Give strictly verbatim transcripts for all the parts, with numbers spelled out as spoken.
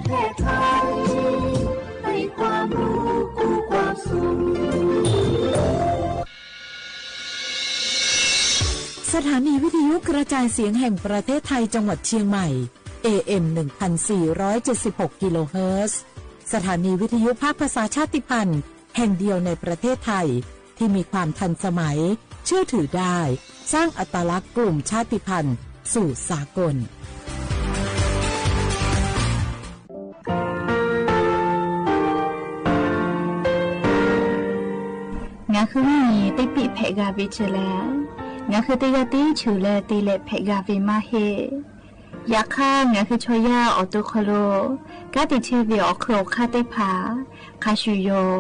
แพทย์ไทย ให้ความรู้กู้ความสุข สถานีวิทยุกระจายเสียงแห่งประเทศไทยจังหวัดเชียงใหม่ เอเอ็ม หนึ่งพันสี่ร้อยเจ็ดสิบหก กิโลเฮิรตซ์ สถานีวิทยุภาคภาษาชาติพันธุ์แห่งเดียวในประเทศไทย ที่มีความทันสมัย เชื่อถือได้ สร้างอัตลักษณ์กลุ่มชาติพันธุ์สู่สากล ငါဃုမီး တ့ပ့းဖဲးဂၤဝဲဆဲလဲၣ်, ငါဃုတ့ယၤတ့ဆူၣ် လၢတ့လဲးဖဲးဂၤဝဲမးဟ့ၣ် ယခါ ငါဃုဆီယါ အီၣ်တူၣ်ခီလိာ် ကါတံာ်ဆဲးဝဲ အီၣ်ခုၣ်အီၣ်ခါသ့ၣ်တဖၣ် ခါဆူၣ်ယိာ်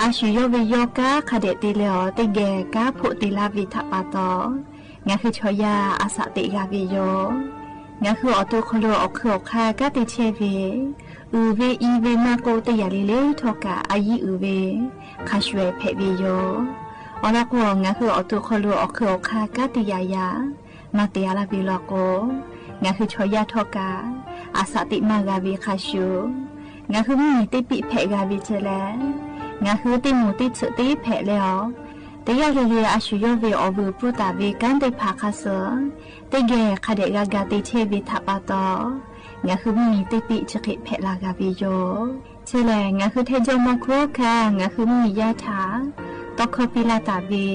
အါဆူၣ်ယိာ်ဝဲယီၤ ကါခါဒဲးတ့လဲးအီၤ တ့ၢ်ဂဲၤ ကါဖိးတ့ၢ်လၢ်ဝဲထးပာ်တီၤ ငါဃုဆီယါ အစးတ့ၢ်ဂၤဝဲယိာ် ငါဃုအီၣ်တူၣ်ခီလိာ် အီၣ်ခုၣ်အီၣ်ခါ ကါတံာ်ဆဲးဝဲ အုၣ်ဝဲအံၤဝဲမးကိး တ့ၢ်ယၤလံလၢထီၣ်ကး အယံၤအုၣ်ဝဲ ခါဆူၣ်ဖဲးဝဲယိာ် အီၤလီၤကိး ငါဃုအီၣ်တူၣ်ခီလိာ် အီၣ်ခုၣ်အီၣ်ခါ ကါတံာ်ယၤယၤ မၤတ့ၢ်အါလၢ်ဝဲလီၤကိး ငါဃုဆီယါထီၣ်ကး အစးတ့ၢ်မၤဂၤဝဲခါဆူၣ် ငါဃုမီး တ့ပ့းဖဲးဂၤဝဲဆဲလဲၣ်, ငါဃုတ့မူးတ့ဆူၣ်တ့ဖဲးလဲအီၤ တ့ၢ်ယၤလံလၢ အါဆူၣ်ယိာ်ဝဲ အီၣ်ဝဲပူၤတၢ်ဝဲ ကါသ့ၣ်တဖၣ်ခါဆူၣ် တ့ၢ်ဂဲၤ ခါဒဲးဂၤဂၤတ့ၢ်ဆဲးဝဲထးပာ်တီၤ ငါဃုမီး တ့ပ့း ဆၢဃ့းဖဲးလၢ်ဂၤဝဲယိာ် ဆဲလဲၣ် ငါဃုထဲယီမီၤခိၣ်ခါ ငါဃုမီးယါထး တီခီပံလၢ်တၢ်ဝဲ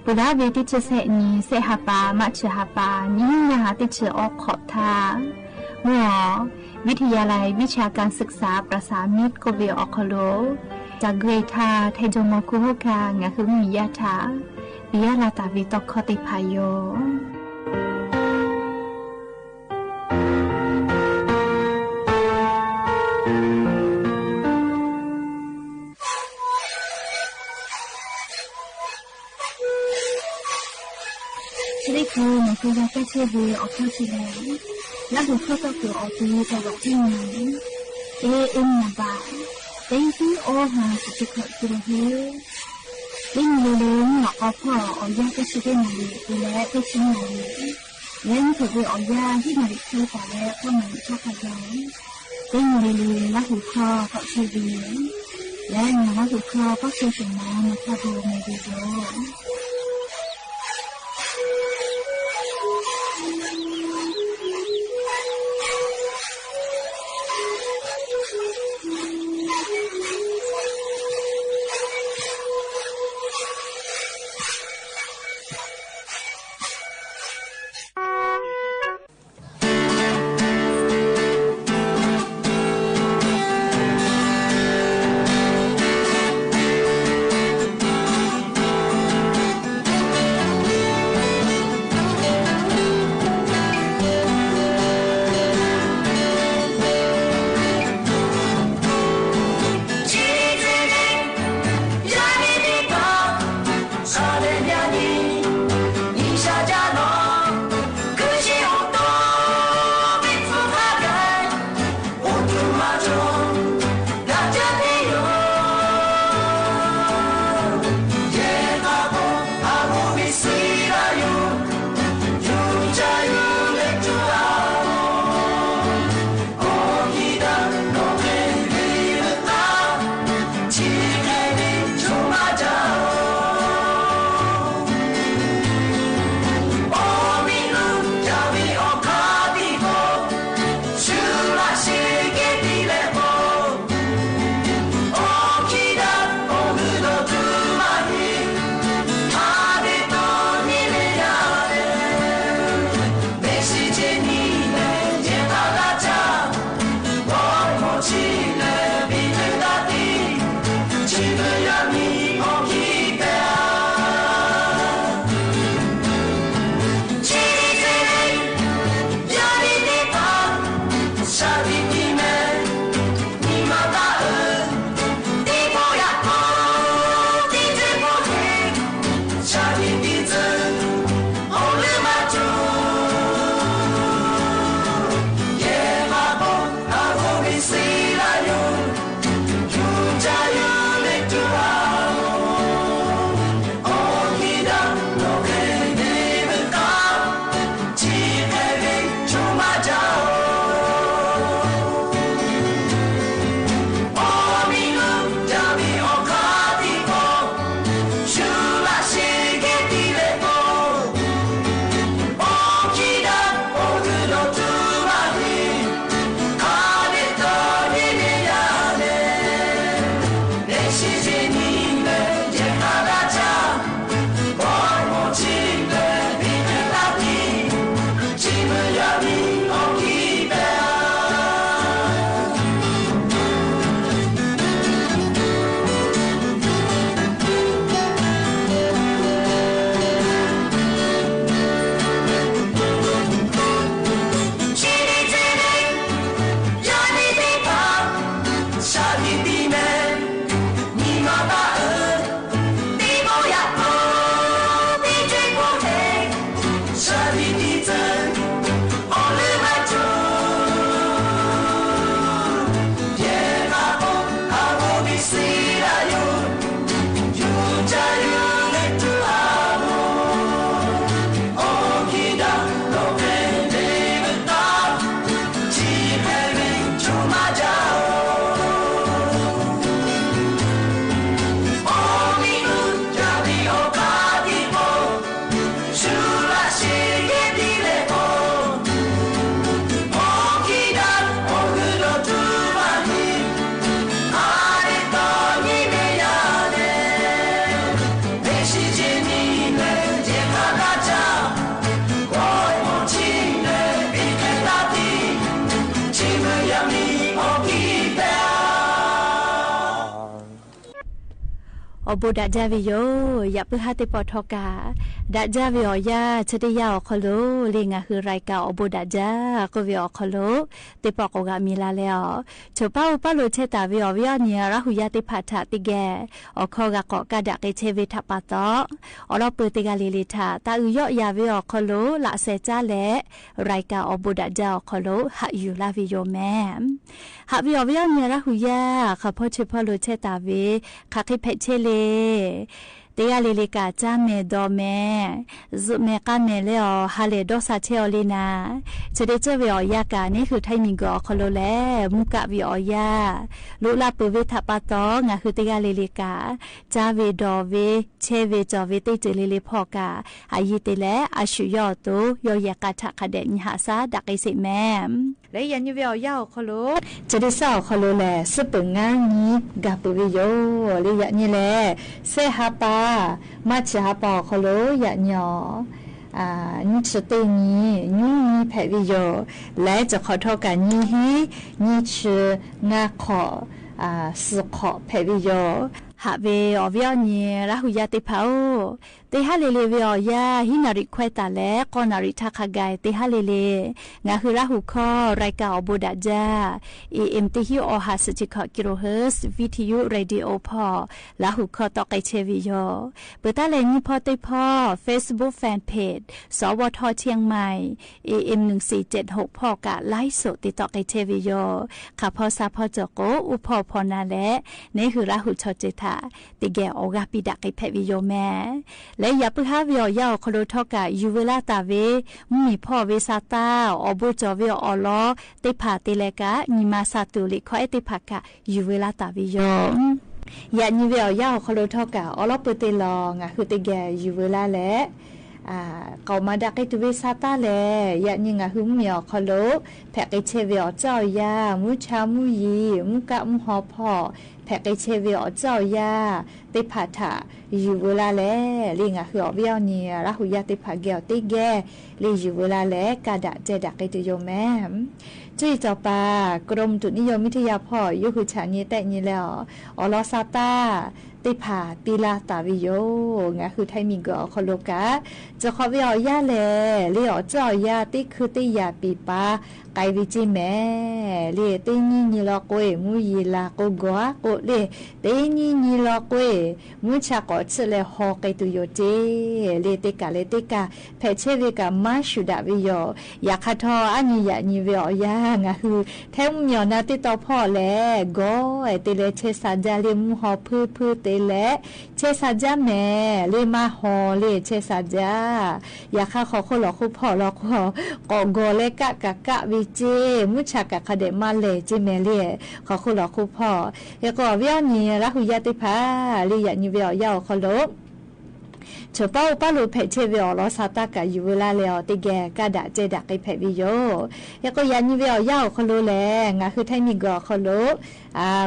ပူၤလၢ်ဝဲ တဆံဆဲးနံၤ ဆဲးဟးပာ် မးဆဲးဟးပာ် နံၣ်ညါဟး တဆံအီခီၣ်ထး မ့ၢ်အီၤ วิทยาลัยวิชาการศึกษาประสานมิตร ကိးဝဲအီၤခီလိာ် တၢ်ဂ့ၢ်ထါ ထဲယီမီၤခိၣ်ခါ ငါဃုမီးယါထး ပံလၢ်တၢ်ဝဲတီခီသ့ၣ်တဖၣ်ယိာ် ချ့ၣ်ခိၣ် နၢ်ဟူယၤကဲဆ့ဝဲ အီၣ်ခီၣ်ထံးလဲၣ်, လၢဟူးခီၣ်တၢ်ကိးအီၤ ပူၤတၢ်ဝဲၢ်ကံၣ်နံၣ် เอเอ็ม นามบัตร เต็งตี้ ห้าห้าศูนย์เจ็ด กิโลเฮิรตซ์ เต็งနံၤလၢလၢ မ့ၢ်အီၣ်ဖီၣ်အီၣ်ယၢ် တဆံတ့ၢ်နၣ်ရံၣ် ပူၤလၢ တဆံနၣ်ရံၣ် လၢမ့ၢ်ထိၣ်ဝဲအီၣ်ယၢ် ဟံၣ်နၣ်ရံၣ်ချၢတၢ်လၢ ဃိးနၣ်ရံၣ်ဆၢကတီၢ် เต็งနံၤလၢလၢ လၢဟူးခီၣ်ထီၣ်ဆ့ဝဲ လၢနၤလၢဟူးခီၣ် ပၣ်ဃုာ်ဆိၣ်မၤ နၤခီၣ်ဘိမ့ၢ်ဂ့ၤဒိၣ် အီၣ်ဘိးဒၣ်ဒၢဝဲယိာ် ယၣ်ပုၢ်ဟါသ့ၣ်တဖၣ်ထီၣ်ကၣ် ဒၣ်ဒၢဝဲအီၤယၤ ဆၢဒၣ်ယၤအီၤခီလိာ် လၢငါဟုရၢၢ်ကၣ်အီၣ်ဘိးဒၣ်ဒၢ ကီၢ်ဝဲအီၤခီလိာ် သ့ၣ်တဖၣ်ကိးဂၤမံၤလၢ်လၢ်အီၤ ဆိပာ်အိၣ်ပာ်လိာ်ဆဲးတၢ်ဝဲအီၤ ဝဲအီၤန့ၣ် ရၢ်ဟူယၤသ့ၣ်တဖၣ်ထၣ်သ့ၣ်ဂဲၤ အီၣ်ခီဂာ်ကီး ကဒါက့ၤဆဲးဝဲထၣ်ပာ်သီ အီလီၤပၢၤသ့ၣ်ဂၤလီၤလီၤထၣ် တၢ်အုၣ်ယီၣ်ယၤဝဲအီၤခီလိာ် လၢ်စဲးကၠါလဲၣ် ရၢၢ်ကၣ်အီၣ်ဘိးဒၣ်ဒၢအီၤခီလိာ် ဟးယူၢ်လၢ်ဝဲယိာ်မး ဟးဝဲအီၤဝဲအီၤန့ၣ် ရၢ်ဟူယၤ ခီဖီဆိပာ်လိာ်ဆဲးတၢ်ဝဲ ခးဃ့ဖဲးဆဲးလံ သ့ၣ်ဂၤလီၤလီၤကၣ် ကၠါမဲာ်ဒီးမဲာ် စူးမဲာ်ကါမဲာ်လၢအီၤ ဟးလဲၣ်ဒီးစၢ်ဆဲးအီၤလံနၤ ဆၢဒၣ်ကၠီဝဲအီၤယၤကၣ် န့ၣ်ဟုထၢမံၤကီၢ်အီၤခီလိာ်လဲၣ် မူကၣ်ဝဲအီၤယၤ လိၣ်လၢ်ပၢၤဝဲထၣ်ပာ်သီ ငါဟုသ့ၣ်ဂၤလီၤလီၤကၣ် ကၠါဝဲဒီးဝဲ ဆဲးဝဲကၠီဝဲသ့ၣ်တဖၣ်လၢလၢဖီၣ်ကၣ် အယံၤသ့ၣ်လဲၣ် အဆူၣ်ယီၣ်အသိး ယီၣ်ယဲၢ်ကၣ်ထၣ်ခါဒဲး နံၤဟးဆါဒၣ်က့ၤစ့းမး လၢယၣ်နံၤဝဲအီၤယၤအီၤခီလိာ် ဆၢဒၣ်စၢ်အီၤခီလိာ်လဲၣ် စံးပၢၢ်ငါနံၤ ကၢ်ပၢၢ်ဝဲယိာ် လၢယၣ်နံၤလဲၣ် စဲးဟးပာ် မၤဆၢၣ်ဟးပာ်အီၤခီလိာ် ယၣ်နံၤအီၤ နံၣ်ဆံတ့ၢ်နံၤ နွံနံၤဖဲးဝဲယိာ် လဲၤစၢခီၣ်ထီၣ်ကၣ်နံၤဟံး နံၣ်ဆံ ငါးခီၣ် သီခီၣ်ဖဲးဝဲယိာ် ဟးဝဲအီၤဝဲအီၤန့ၣ် ရၢ်ဟူယၤသ့ၣ်တဖၣ်ဧၢ သ့ၣ်ဟးလီၤလီၤဝဲအီၤယၤ ဟံးနၣ်ရံၣ်ခွဲးသးလဲၣ် ဃိးနၣ်ရံၣ်ထၣ်ခါဂၤ သ့ၣ်ဟးလီၤလီၤ ငါဟုရၢ်ဟူခီ ရၢၢ်ကၣ်အီၣ်ဘိးဒၣ်ဒၢ AM တဟံးအီၣ်ဟး ဆံခံ kilohertz VTU Radio ဖီၣ် လ� ဟူၣ်ခီတီၣ်က့ၤဆဲးဝဲယိာ် ပတၢ်လဲၤနံၤဖီသ့ၣ်ဖီ Facebook Fan Page စဝထ เชียงใหม่ AM หนึ่งสี่เจ็ดหก ဖီၣ်ကၣ် ไลฟ์สด သ့ၣ်တီၣ်က့ၤဆဲးဝဲယိာ် ခးဖီဆါဖီစၢၤကိး အူဖီၣ်ဖီနၤလဲၣ် န့ၣ်ဟုရၢ်ဟူဆီၣ်စၢၤထၣ် သ့ၣ်ဂဲၤအီၣ်ဂၤပံးဒၣ်က့ၤဖဲးဝဲယိာ်မး လၢယၣ်ပုၢ်ဟါဝဲအီၤယၤအီၤခီလိာ်ထီၣ်ကၣ် ယူၢ်ဝဲလၢ်တၢ်ဝဲ မုၢ်မံၤဖီၣ်ဝဲဆါတၢ် အီၣ်ဘိးကၠီဝဲအီၤလီၤ သ့ၣ်တဖၣ်သ့ၣ်လဲၣ်ကၣ် နံၤမၤစၢ်တူၢ်လံၣ်ခီအဲၣ်သ့ၣ်တဖၣ်ကၣ် ယူၢ်ဝဲလၢ်တၢ်ဝဲယိာ် ယၣ်နံၤဝဲအီၤယၤအီၤခီလိာ်ထီၣ်ကၣ် အီလီၤပၢၤသ့ၣ်လီၤ ငါဟုသ့ၣ်ဂဲၤယူၢ်ဝဲလၢ်လဲၣ် ကိးမၤဒၣ်က့ၤတုၤဝဲဆါတၢ်လဲၣ် ယၣ်နံၤငါဟုမုၢ်မံၤအီၤခီလိာ် ဖဲးက့ၤဆဲးဝဲအီၤ ကၠီအီၤယၤ မူဆါမူယံၤ မူကၣ်မူဟီဖီၣ် ဖဲးက့ၤဆဲးဝဲအီၤ ကၠီအီၤယၤ သ့ၣ်တဖၣ်ထၣ် ယူၢ်ဝဲလၢ်လဲၣ် လၢငါဟုအီၤဝဲအီၤန့ၣ် ရၢ်ဟူယၤသ့ၣ်တဖၣ်ဂဲၤအီၤသ့ၣ်ဂဲၤ လၢယူၢ်ဝဲလၢ်လဲၣ် ကဒါက့ၤဒၣ်က့ၤတုၤယိာ်မး ကၠီအံၤစီၤပၤ กรมอุตุนิยมวิทยา ဖီၣ် ယိၣ်ဟုၣ်ဆၣ်န့ၣ် တဲန့ၣ်လၢအီၤ အီလီၤဆါတၢ် သ့ၣ်တဖၣ်သံလၢ်တၢ်ဝဲယိာ် ငါဟုထၢမံၤကီၢ်အီၤခီလိာ်ကၣ် စၢခီၣ်ဝဲအီၤယၤလဲၣ် လၢအီၤကၠီအီၤယၤ သ့ၣ်ခုသ့ၣ်ယၢ်ပံးပာ် ကဲဝဲကၠ့မဲာ် လၢသ့ၣ်နံၤနံၤလီၤကွံာ် မူယံၤလၢ်ကိးဂီၤကိးလၢ သ့ၣ်နံၤနံၤလီၤကွံာ် မူဆါကိးဆံးလဲၣ်ဟီၣ်က့ၤတုၤယိာ်ကၠ့ လၢသ့ၣ်ကၣ်လၢသ့ၣ်ကၣ် ဖဲးဆဲးဝဲကၣ်မၤဆူၣ်ဒၣ်ဝဲယိာ် ယၤခါထီၣ်အါနံၤယၣ်နံၤဝဲအီၤယၤ ငါဟု ထဲမုၢ်မံၤအီၤနၤသ့ၣ်တီဖီၣ်လဲၣ် ဂီၤအဲၣ်သ့ၣ်လဲၣ် ဆဲးစၢ်ဒၢလၢမူဟီၣ်ဖုဖု သ့ၣ်လဲၣ် ဆဲးစၢ်ဒၢမဲာ် လၢမၤဟီၣ်လၢဆဲးစၢ်ဒၢ ယၤခါဃီၤခိၣ်လီၤဃိဖီၣ်လီၤဃိ ကိးဂီၤလၢကၣ်ကၣ်ကၣ်ဝဲကၠ့ မူဆါကၣ်ခါဒဲးမၤလဲၢ်ကၠ့မဲာ်လၢ ဃီၤခိၣ်လီၤဃိဖီၣ် ဟဲကီးဝဲအီၤန့ၣ် ရၢ်ဟူယၤသ့ၣ်တဖၣ် လၢယၣ်နံၤဝဲအီၤယၤအီၤခီလိာ် ဆိပာ်အိၣ်ပာ်လိာ်ဖဲးဆဲးဝဲအီၤလီၤဆါတၢ်ကၣ် ယူၢ်ဝဲလၢ်လဲၣ်အီၤသ့ၣ်ဂဲၤ ကဒါက့ၤဒၣ်က့ၤဖဲးဝဲယိာ် ဟဲကီးယၣ်နံၤဝဲအီၤယၤအီၤခီလိာ်လဲၣ် ငါဟုထၢမံၤကီၢ်အီၤခီလိာ်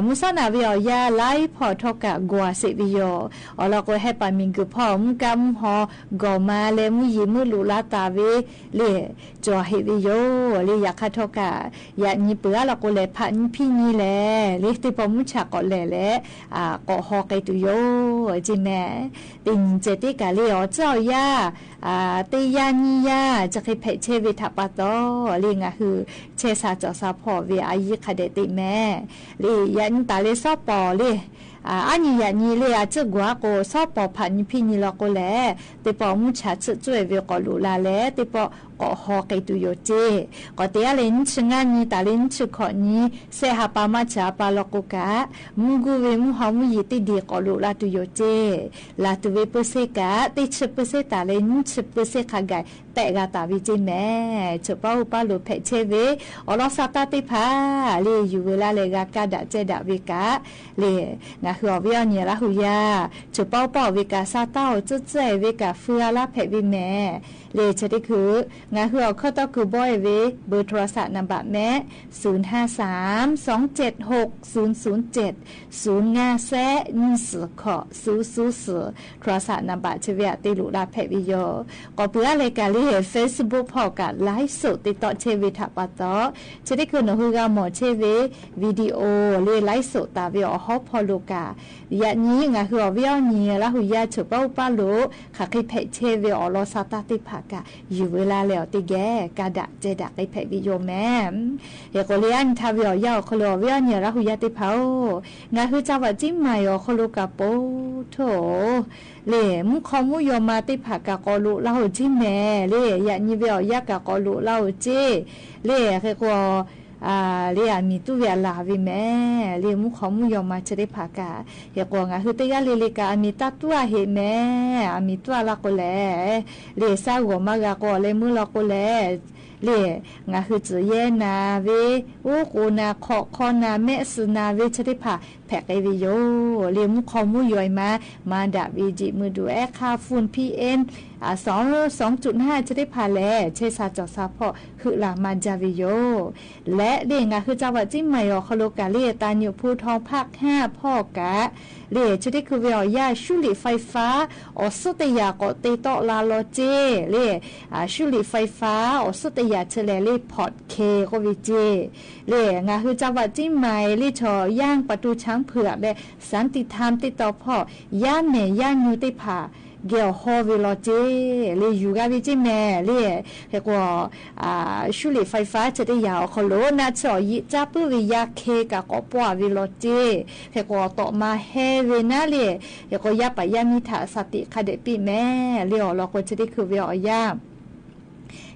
မုၢ်စီၤနၤဝဲအီၤယၤ လၢဖီၣ်ထီၣ်ကၣ် ကွၢ်စ့ၣ်ဝဲယိာ် အီၤလီၤကိးဟဲပာ်မံၤဂုာ်ဖီၣ် မူကၣ်မူဟီၣ် ဂီၤမၤလၢမူယံၤမုၢ်လူၤလၢ်တၢ်ဝဲ လၢ ကၠီဟ့ၣ်ဝဲယိာ် လၢယၤခါထီၣ်ကၣ် ယၣ်နံၤပၢၢ်အါလီၤကိးလဲၣ် ဖးနံၤဖံနံၤလဲၣ် လၢသ့ၣ်ပီၣ်မူဆါကိးလဲၣ်လဲၣ် ကိးဟီၣ်က့ၤတုၤယိာ် ကၠ့မဲာ် သ့ၣ်နံၤကၠ့သ့ၣ်ကၣ်လၢအီၤကၠီအီၤယၤ သ့ၣ်ယၤနံၤယၤ ကၠီဃ့ဖဲးဆဲးဝဲထၣ်ပာ်သီ လၢငါဟု ဆဲးစၢ်ကၠီၣ်စၢ်ဖီၣ်ဝဲအယံၤခါဒဲးသ့ၣ်မဲာ် လၢယၤနံၤတၢ်လၢစီၤပီၣ်လၢ အါနံၤယၣ်နံၤလၢ အစ့ၢ်ကီးကိး စီၤပီၣ်ဖးနံၤဖံနံၤလီၤကိးလဲၣ် သ့ၣ်ပီၣ်မူဆါဆံးကွံာ်ဝဲကိးလူၤလၢ်လဲၣ် သ့ၣ်ပီၣ်ကိးဟီၣ်က့ၤတုၤယိာ်ကၠ့ ကိးသ့ၣ်အါလၢ နံၣ်ဆံငါနံၤ တၢ်လၢနံၣ်ဆံဃိးနံၤ ဆဲးဟးပာ်မၤဆၢးဟးပာ်လီၤကိးကၣ် မူဂူာ်ဝဲမူဟီၣ်မူယံၤသ့ၣ်ဒံးကိးလူၤလၢ်တုၤယိာ်ကၠ့ လၢ်တုၤဝဲပၢဆ့ကၣ် သ့ၣ်ဆံပၢဆ့တၢ်လၢ နံၣ်ဆံပၢဆ့ခါဂၤ ပဲာ်ဂၤတၢ်ဝဲကၠ့မဲာ် ဆိပာ်အိၣ်ပာ်လိာ်ဖဲးဆဲးဝဲ အီၤလီၤစၢ်တၢ်သ့ၣ်တဖၣ် လၢယူၢ်ဝဲလၢ်လဲၣ် ဂၤကဒါက့ၤဒၣ်ဝဲကၣ် လၢ ငါဟုအီၤဝဲအီၤန့ၣ် ရၢ်ဟူယၤ ဆိပာ်အိၣ်ပာ်ဝဲကၣ် စၢ်တၢ်အိၣ်ကၠ့ကၠ့ဝဲကၣ် ဖုအါလၢ်ဖဲးဝဲမဲာ် လၢဆၢထံၣ်ခု ငါဟုအီၤခီတီၢ်ခုးဘီအ့ၣ်ဝဲ เบอร์โทรศัพท์ နံပါတ် မဲာ် ศูนย์ห้าสาม สองเจ็ดหก ศูนย์ศูนย์เจ็ด ศูนย์ငါးဆယ့် နှစ်ဆယ့်ခုနစ် ศูนย์ศูนย์ศูนย์ โทรศัพท์ နံပါတ် ဆၢဝဲအသ့လူၤလၢ်ဖဲးဝဲယိာ် ကိးပှၤအါလဲၣ်ကၣ်လၢ Facebook ဖီၣ်ကၣ် ไลฟ์สด သ့ၣ်တီၣ်ဆဲးဝဲထၣ်ပာ်သီ ဆၢထံၣ်ခုနဟူဂၤမီၣ်ဆဲးဝဲ video လၢ ไลฟ์สด တၢ်ဝဲအီၤဟီၣ်ဖီၣ်လိာ်ကၣ် ယၤနံၤ ငါဟုၣ်အီၤဝဲအီနံၤ လၢဟူယၤဆိပာ်အိၣ်ပာ်လိာ် ဃးဃ့ဖဲးဆဲးဝဲအီၤလီၤ စၢတၢ်သ့ၣ်တဖၣ်ကး ယူၤဝဲလၢလဲၤအီၤတက့ၢ် ကဒါက့ၤဒၣ်ဃ့ဖဲးဝဲယိၤမး ဟဲကိးလၢအနံၤထါဝဲအီၤယၤအီၤခီလိာ် အီၤဝဲအီနံၤ လၢဟူယၤသ့ၣ်တဖၣ်ဧၢ, ငါဟုၣ်စၢ်ဝးကံမၤအီၤခီလိာ်ကးပိာ်ထိၣ် လၢ မူခိၣ်မူယီၤမးသ့ၣ်တဖၣ်ကးကိးလိာ်လၢဟူကံမဲာ် လၢ ယၤနံၤဝဲအီၤယၤကးကိးလိာ်လၢဟူကံ လၢ ဟဲကိး လၢအမံၤတူၢ်ဝဲအလၢ်ဝဲမး လၢ မူခိၣ်မူယီၤမးသ့ၣ်တဖၣ်ကး ဟဲကိး ငါဟုၣ်တဂၤလၢလၢကး အမံၤတၢ်တူၢ်အဟ့ၣ်မး အမံၤတူၢ်အလၢ်ကိးလဲၣ် လၢ စၢ်ဂီၤမးဂၤကိးအီၤလၢမုၢ်လီၤကိးလဲၣ် လၢ ငါဟုၣ်စၢၤယဲနၤဝဲ အိၣ်ကိးနၤ ခိးခီနၤ မဲးစၢၤနၤဝဲသ့ၣ်တဖၣ် ဖဲးဃ့ဝဲယိၤ လၢ မူခိၣ်မူယီၤမး မၤဒၣ်ဝဲဒံး မုၢ်ဒိၣ်အဲၣ်ခါ phone ဖံးအ့ၣ် အ สอง สองจุดห้า သ့ၣ်တဖၣ်လဲၣ် ဆဲးစၢ်စီၤစၢ်ဖီၣ် ဟုၣ်လၢ်မၤဒၣ်ဝဲယိၤ လၢ လၢ ငါဟုၣ်စၢ်ဝးကံမၤအီၤခီလိာ်ကး လၢ သးနုၣ်ဖိထီၣ်ဖးခၣ် ဖီၣ်ကး လၢ သ့ၣ်တခုဝဲအီၤယၤ ရှုလံာ်ไฟฟ้า အီၤ သိတယၤ ကိးတ့တီၣ်လၢလီၤစ့ လၢ ရှုလံာ်ไฟฟ้า အီၤ သိတယၤ သ့ၣ်လဲၣ် လၢ พอร์ตเค ကိးဝဲစ့ လၢ ငါဟုၣ်စၢ်ဝးကံမၤအီၤ လၢ ဆီၣ်ယၣ် ประตูช้างเผือก လၢ สันติธรรม သ့ၣ်တီၢ်ဖီၣ် ယၤမဲာ်ယၤညူသ့ၣ်တဖၣ် ကဲအီၤဟီၣ်ဝဲလီၤစ့ လၢ ယူၤဂၤဝဲစ့မဲာ် လၢ ဟဲကိး ရှုလံာ်ไฟฟ้า သ့ၣ်တယၤအီၤခီလိာ် နၢ်ဆၢအီၤယံာ် ကၠါပုၢ်ဝဲယၤခဲကးကိးပှၢ်ဝဲလီၤစ့ ဟဲကိးတီၣ်မၤဟဲဝဲနၤလၢ ဟဲကိးယၤပာ်ယၤမံထး สติ ခါဒဲးပ့ၣ်မဲာ် လၢအီၤလီၤကိး သ့ၣ်တခုဝဲအီၤယၤ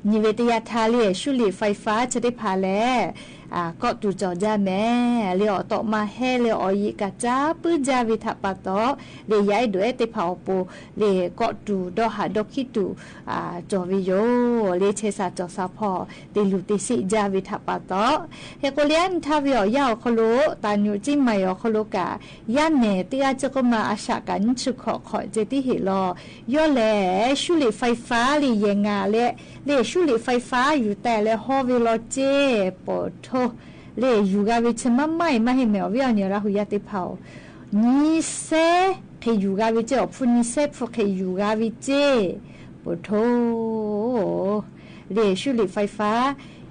နံၤဝဲတယၤထါလၢ ရှုလံာ်ไฟฟ้า သ့ၣ်တဖၣ်လဲၣ် ကိးတူာ်စီၤဒၣ်မဲာ် လၢအီၤတီၣ်မၤဟဲလၢအီၤယံာ်ကး ကၠါပုၢ်ဒၣ်ဝဲထးပာ်တီၣ် လၢ ယၤအဲၣ်ဒိးအဲၣ်သ့ၣ်တဖၣ်အီၤပိၤ လၢ ကိးတူာ်ဒီဟးဒီခံတူာ် စီၤဝဲယိၤ လၢ ဆဲးစၢ်စီၤစၢ်ဖီၣ် တ့လူၤတ့စ့ၣ်ဒၣ်ဝဲထးပာ်တီၣ် ဟဲကိးလၢအနံၤထါဝဲအီၤယၤအီၤခီလိာ် သးနုၣ်ကံမၤအီၤခီလိာ်ကး ယၤမဲာ်တဂၤစ့ၢ်ကီးမး အစှၤကးနံၣ်ဆူၣ်ခီၣ်ခီၣ် စ့ၢ်တဟ့ၣ်လီၤ ယီၤလဲၣ် ရှုလံာ်ไฟฟ้า လၢယဲၢ်ငါလဲၣ် လၢ ရှုလံာ်ไฟฟ้า ယူၤတၢ်လဲၣ် ဟီၣ်ဝဲလီၤစ့ ပိာ်ထိၣ် လၢ ယူၤဂၤဝဲစ့ မ့ၢ်မ့ၢ်အံၤ မ့ၢ်ဟ့ၣ်မဲာ်အီၤဝဲအီၤနံၤ လၢဟူယၤသ့ၣ်တဖၣ်အီၤ နံၤစဲး ဃ့ယူၤဂၤဝဲစ့ အီၤဖုၣ်နံၤစဲးဖုၣ် ဃ့ယူၤဂၤဝဲစ့ ပိာ်ထိၣ် လၢ ရှုလံာ်ไฟฟ้า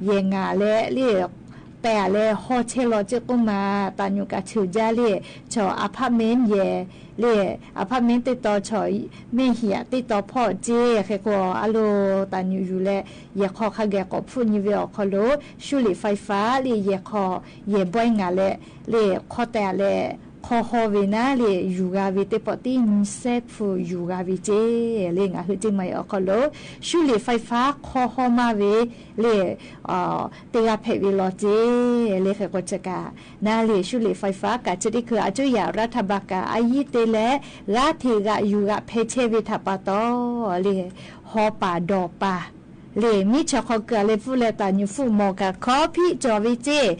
ယဲၢ်ငါလဲၣ် လၢ တဲလဲၣ် ဟီၣ်ဆဲးလီၤစ့ၢ်ကီးမး သးနုၣ်ကးထုးဒၣ်လၢ ဆီၣ် apartment ယဲၢ် လၢ apartment သ့ၣ်တီၢ် ဆီၣ် မဲာ်ဟံၣ်သ့ၣ်တီၢ်ဖီၣ်စ့ ဟဲကိးအလိၤ သးနုၣ်ယူၤလဲၣ် ယဲၢ်ခီၣ်ခါဂဲၤကိးဖုၣ်နံၤဝဲအီၤခီလိာ် ရှုလံာ်ไฟฟ้า လၢယဲၢ်ခီၣ် ယဲၢ်ဘှဲငါလဲၣ် လၢ ခီၣ်တဲလဲၣ် ခီၣ်ဟီၣ်ဝဲနၤလၢ ယူၤဂၤဝဲသ့ၣ်ပိာ်တံၢ်နံၤစဲးဖုၣ် ယူၤဂၤဝဲစ့ လၢ ငါဟုၣ်ကံမၤအီၤခီလိာ် ရှုလံာ်ไฟฟ้า ခီၣ်ဟီၣ်မးဝဲ လၢ တ့ဂၤဖဲးဝဲလီၤစ့ လၢ ဟဲကိးစ့ၢ်ကး နၤလၢ ရှုလံာ်ไฟฟ้า ကး သ့ၣ်တခု အစူၢ်ယၤရးထးဘးကး အယံၤတ့လဲၣ် ဂၤထံးဂၤယူၤဂၤဖဲးဆဲးဝဲထးပာ်တီၣ် လၢ ဟီၣ်ပာ်ဒီးပာ် လၢ မ့ၢ်ဆီၣ်ခီၣ်ကၢ်လၢဖုၣ်လဲၣ် သးနုၣ်ဖုၣ်မီၢ်ကး ခီၣ်ဖံးကၠီၤဝဲစ့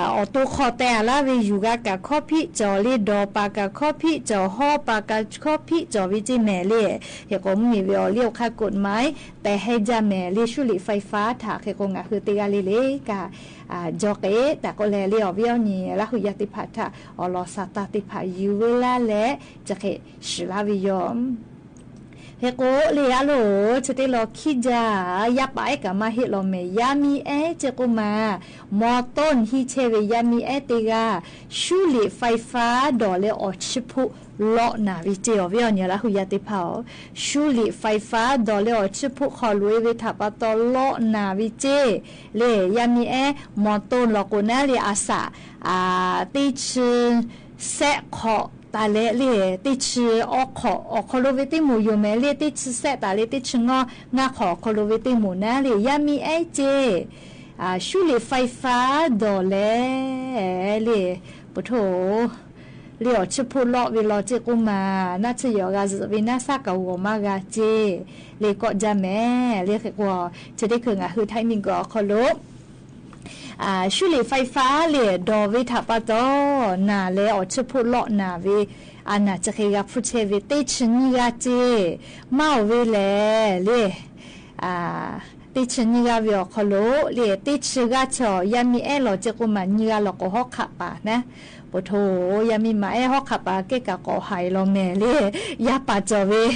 အီၤတိခီၣ်တဲလၢဝဲ ယူၤဂၤကး ခီၣ်ဖံးကၠီၤ လၢ ဒီးပာ်ကး ခီၣ်ဖံးကၠီၤ ဟီၣ်ပာ်ကး ခီၣ်ဖံးကၠီၤဝဲစ့မဲာ် လၢ ဟဲကိးမ့ၢ်ဝဲအီၤလၢ အခါ กฎหมาย တဲဟဲဒၣ်မဲာ် လၢ ရှုလံာ်ไฟฟ้า ထး ဟဲကိး ငါဟုၣ်တ့ဂၤလၢလၢကး ကၠီၤက့ၤ တၢ်ကိးလဲၣ် လၢအီၤဝဲအီၤနံၤ လၢဟူယၤသ့ၣ်တဖၣ်ထး အီၤလီၤစၢ်တၢ်သ့ၣ်တဖၣ် ယူၤဝဲလၢလဲၣ် စဃ့ၣ်စှၤလၢဝဲယီၤ ဟဲကိးလၢအလိၤ သ့ၣ်တ့လီၤခံဒၣ် ယၤပာ်အဲၣ်ကးမးဟ့ၣ်လီၤမဲာ် ယၤမ့ၢ်အဲၣ်စ့ၢ်ကီးမး မီၢ်တိၢ်ဟံးဆဲးဝဲ ယၤမ့ၢ်အဲၣ်တ့ဂၤ ရှုလံာ်ไฟฟ้า ဒီးလၢအီၣ်ဆူၣ်ဖှိၣ်လီနၤဝဲစ့ အီၤဝဲအီၤနံၤ လၢဟူယၤသ့ၣ်တဖၣ်အီၤ ရှုလံာ်ไฟฟ้า ဒီးလၢအီၣ်ဆူၣ်ဖှိၣ်ခီၣ်လွဲဝဲထးပာ်တီၣ်လီနၤဝဲစ့ လၢ ယၤမ့ၢ်အဲၣ် မီၢ်တိၢ်လီၤကိးနၤလၢအစး တ့ဆၢစဲးခီၣ်တၢ်လဲၣ် လၢ တ့ဆၢအီၣ်ခီၣ် အီၣ်ခီၣ်လိာ်ဝဲသ့ၣ်မိၢ်ယိၤမဲာ် လၢ တ့ဆၢစဲးတၢ်လၢ တ့ဆၢငီၢ် ငါခီၣ် အီၣ်ခီၣ်လိာ်ဝဲသ့ၣ်မိၢ်နၤလၢ ယၤမ့ၢ်အဲၣ်စ့ ရှုလံာ်ไฟฟ้า ဒီးလဲၣ် လၢ ပိာ်ထိၣ် လၢအီၣ်ဆူၣ်ဖှိၣ်လီဝဲလီၤစ့ၢ်ကီးမး နၢ်ဆၢယီၤဂၤစၢၤဝဲ နၢ်ဆၢကဝီၤမးဂၤစ့ လၢကိးဒၣ်မဲာ် လၢဟဲကိး သ့ၣ်တ့ခု ငါဟုၣ်ထဲမံၤကီးခီလိာ် ရှုလံာ်ไฟฟ้า လၢဒီးဝဲထးပာ်တီၣ် နၤလၢအီၣ်ဆူၣ်ဖှိၣ်လီနၤဝဲ အနၢ်စဃ့ဂၤဖုဆဲးဝဲ တ့ဆၢနံၣ်ဂၤစ့ မၤအီၤဝဲလဲၣ် လၢ တ့ဆၢနံၣ်ဂၤဝဲအီၤခီလိာ် လၢ တ့ဆၢဂၤဆီၣ် ယၤမ့ၢ်အဲၣ်လီၤစ့ၢ်ကီးမး နံၣ်ဂၤလီၤကိးဟီၣ်ခးပာ်နၤ အိၣ်ထိး ယၤမံမၤအဲၣ်ဟီၣ်ခးပာ်ကဲကးကိးဟဲလီၤမဲာ်လၢ ယၤပာ်စီၣ်ဝဲ ဃ့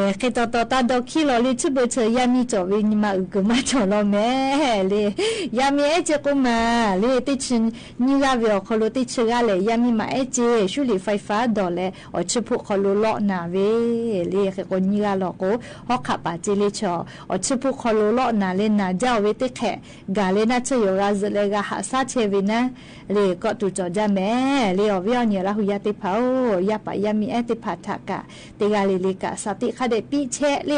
တီတီတၢ်ဒီခံလီၤလၢ ဆူဘၢၣ်စၢၤ ယၤမံစီၣ်ဝဲ မၤအုၣ်ကမၤစီၣ်လီၤမဲာ်လၢ ယၤမံအဲၣ်က့ကိးမးလၢ တ့ၢ်ဆၢ နံၣ်ဂၤဝဲအီၤခီလိ တ့ၢ်ဆၢဂၤလဲၣ် ယၤမံမၤအဲၣ်က့ ဆူလံာ် ไฟฟ้า ဒီးလဲၤ အီၣ်ဆၢဖိၣ်ခီလိလီၢ်နၤဝဲ လၢဃ့ကိးနံၣ်ဂၤလီၤကိး ဟီၣ်ခးပာ်က့လၢဆၢ အီၣ်ဆၢဖိၣ်ခီလိလီၢ်နၤလၢ နၤဒ်အဝဲသ့ၣ်ခဲး ဂၤလၢနၢ်ဆၢယိၤဂၤစၢၤလၢဂၤဟးဆါဆဲးဝဲနၤ လၢကီၢ်သူၣ်ကီၢ်သးမဲာ်လၢ အီၤဝဲအီၤနံၣ်အလါဟူယၤသ့ၣ်တဖၣ်ဧၢ ယၤပာ်ယၤမံအဲၣ်သ့ၣ်တဖၣ်ထးကး တဂၤလၢ်လၢ်ကး စးသ့ၣ်ခါဒဲးပံဆဲးလၢ ပ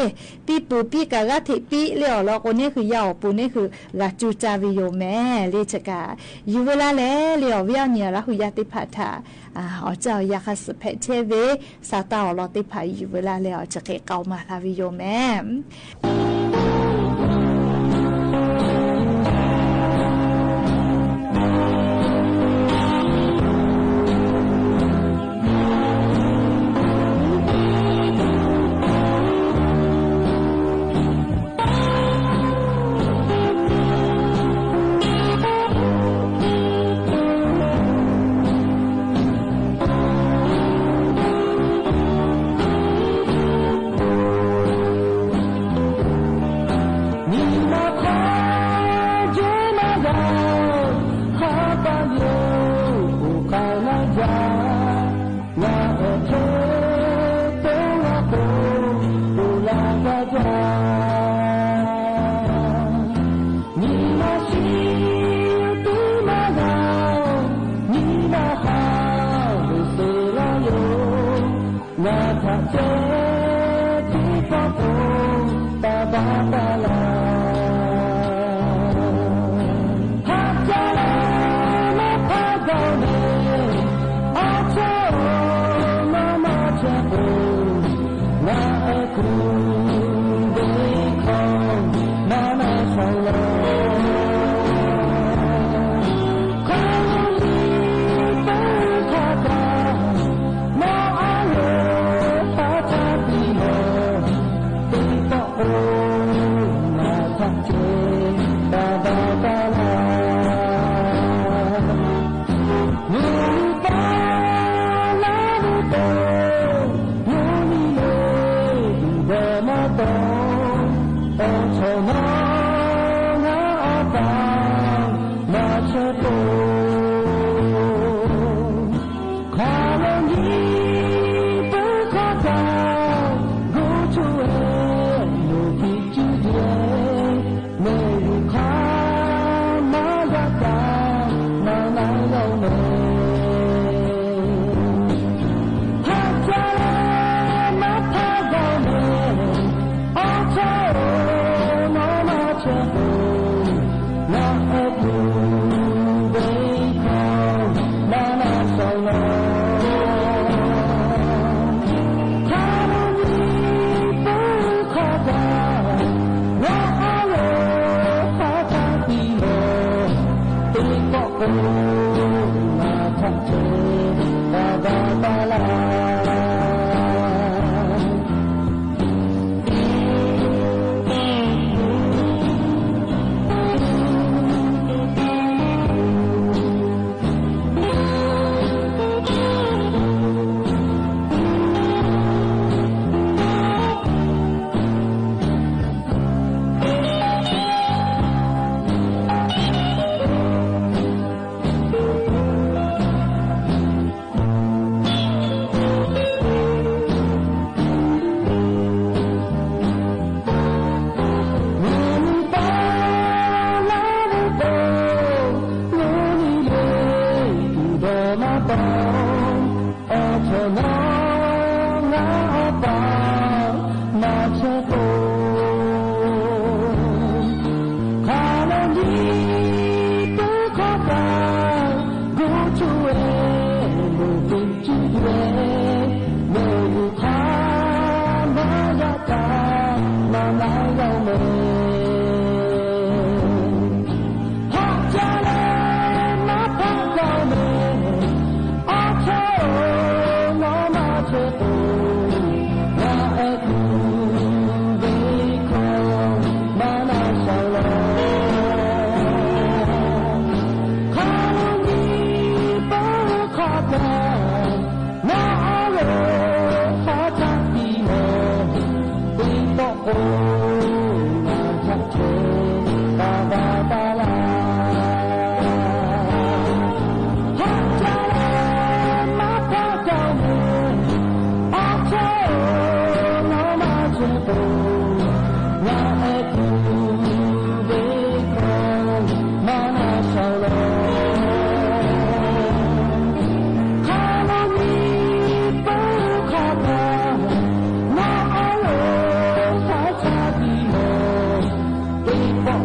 ံပူၤပံကးဂၤထံးပံလၢအီၤလီၤ ကိးန့ၣ်ဃုာ် ယၤအီၣ်ပူၤန့ၣ်ဃုာ် ဂၤစူၤစၢ်ဝဲယိၤမဲာ်လၢဆၢကး ယုၢ်ဝဲလၢ်လဲၣ်လၢ အီၤဝဲအီၤနံၣ်အလါဟူယၤသ့ၣ်တဖၣ်ထး အီၣ်စၢ်အီၣ်ယၤဃးစၢၤဖဲးဆဲးဝဲ စးတၢ်အီၣ်လီၤသ့ၣ်တဖၣ် ယုၢ်ဝဲလၢ်လဲၣ် အီၤဆၢက့ၤကီးမၤသးဝဲယိၤမဲာ်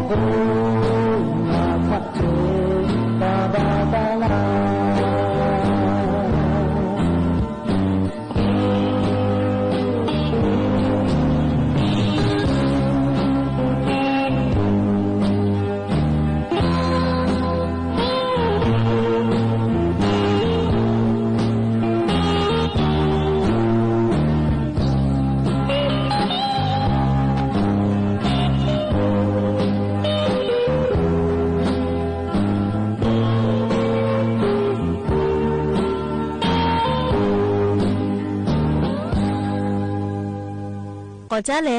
ก่อจ๊ะแล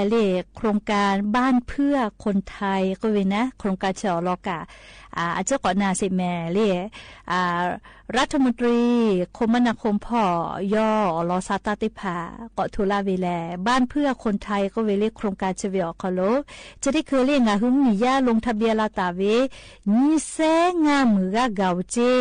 เล่ โครงการบ้านเพื่อคนไทยก็เวยนะ โครงการเฉอลอกะ อ่า อาจจะก่อนหน้าเสร็จแม่เล่ อ่า รัฐมนตรีคมนาคมผ่อ ยอ ออลอซาตาเตผ่า ก็ถูลาเวแล บ้านเพื่อคนไทยก็เวยเล่ โครงการเฉเวออกเคารพ จะได้คือเล่งาหื้อมีย่าลงทะเบียนลาตาเว ยี่แสนงาหมื่นกาเก่าเจ้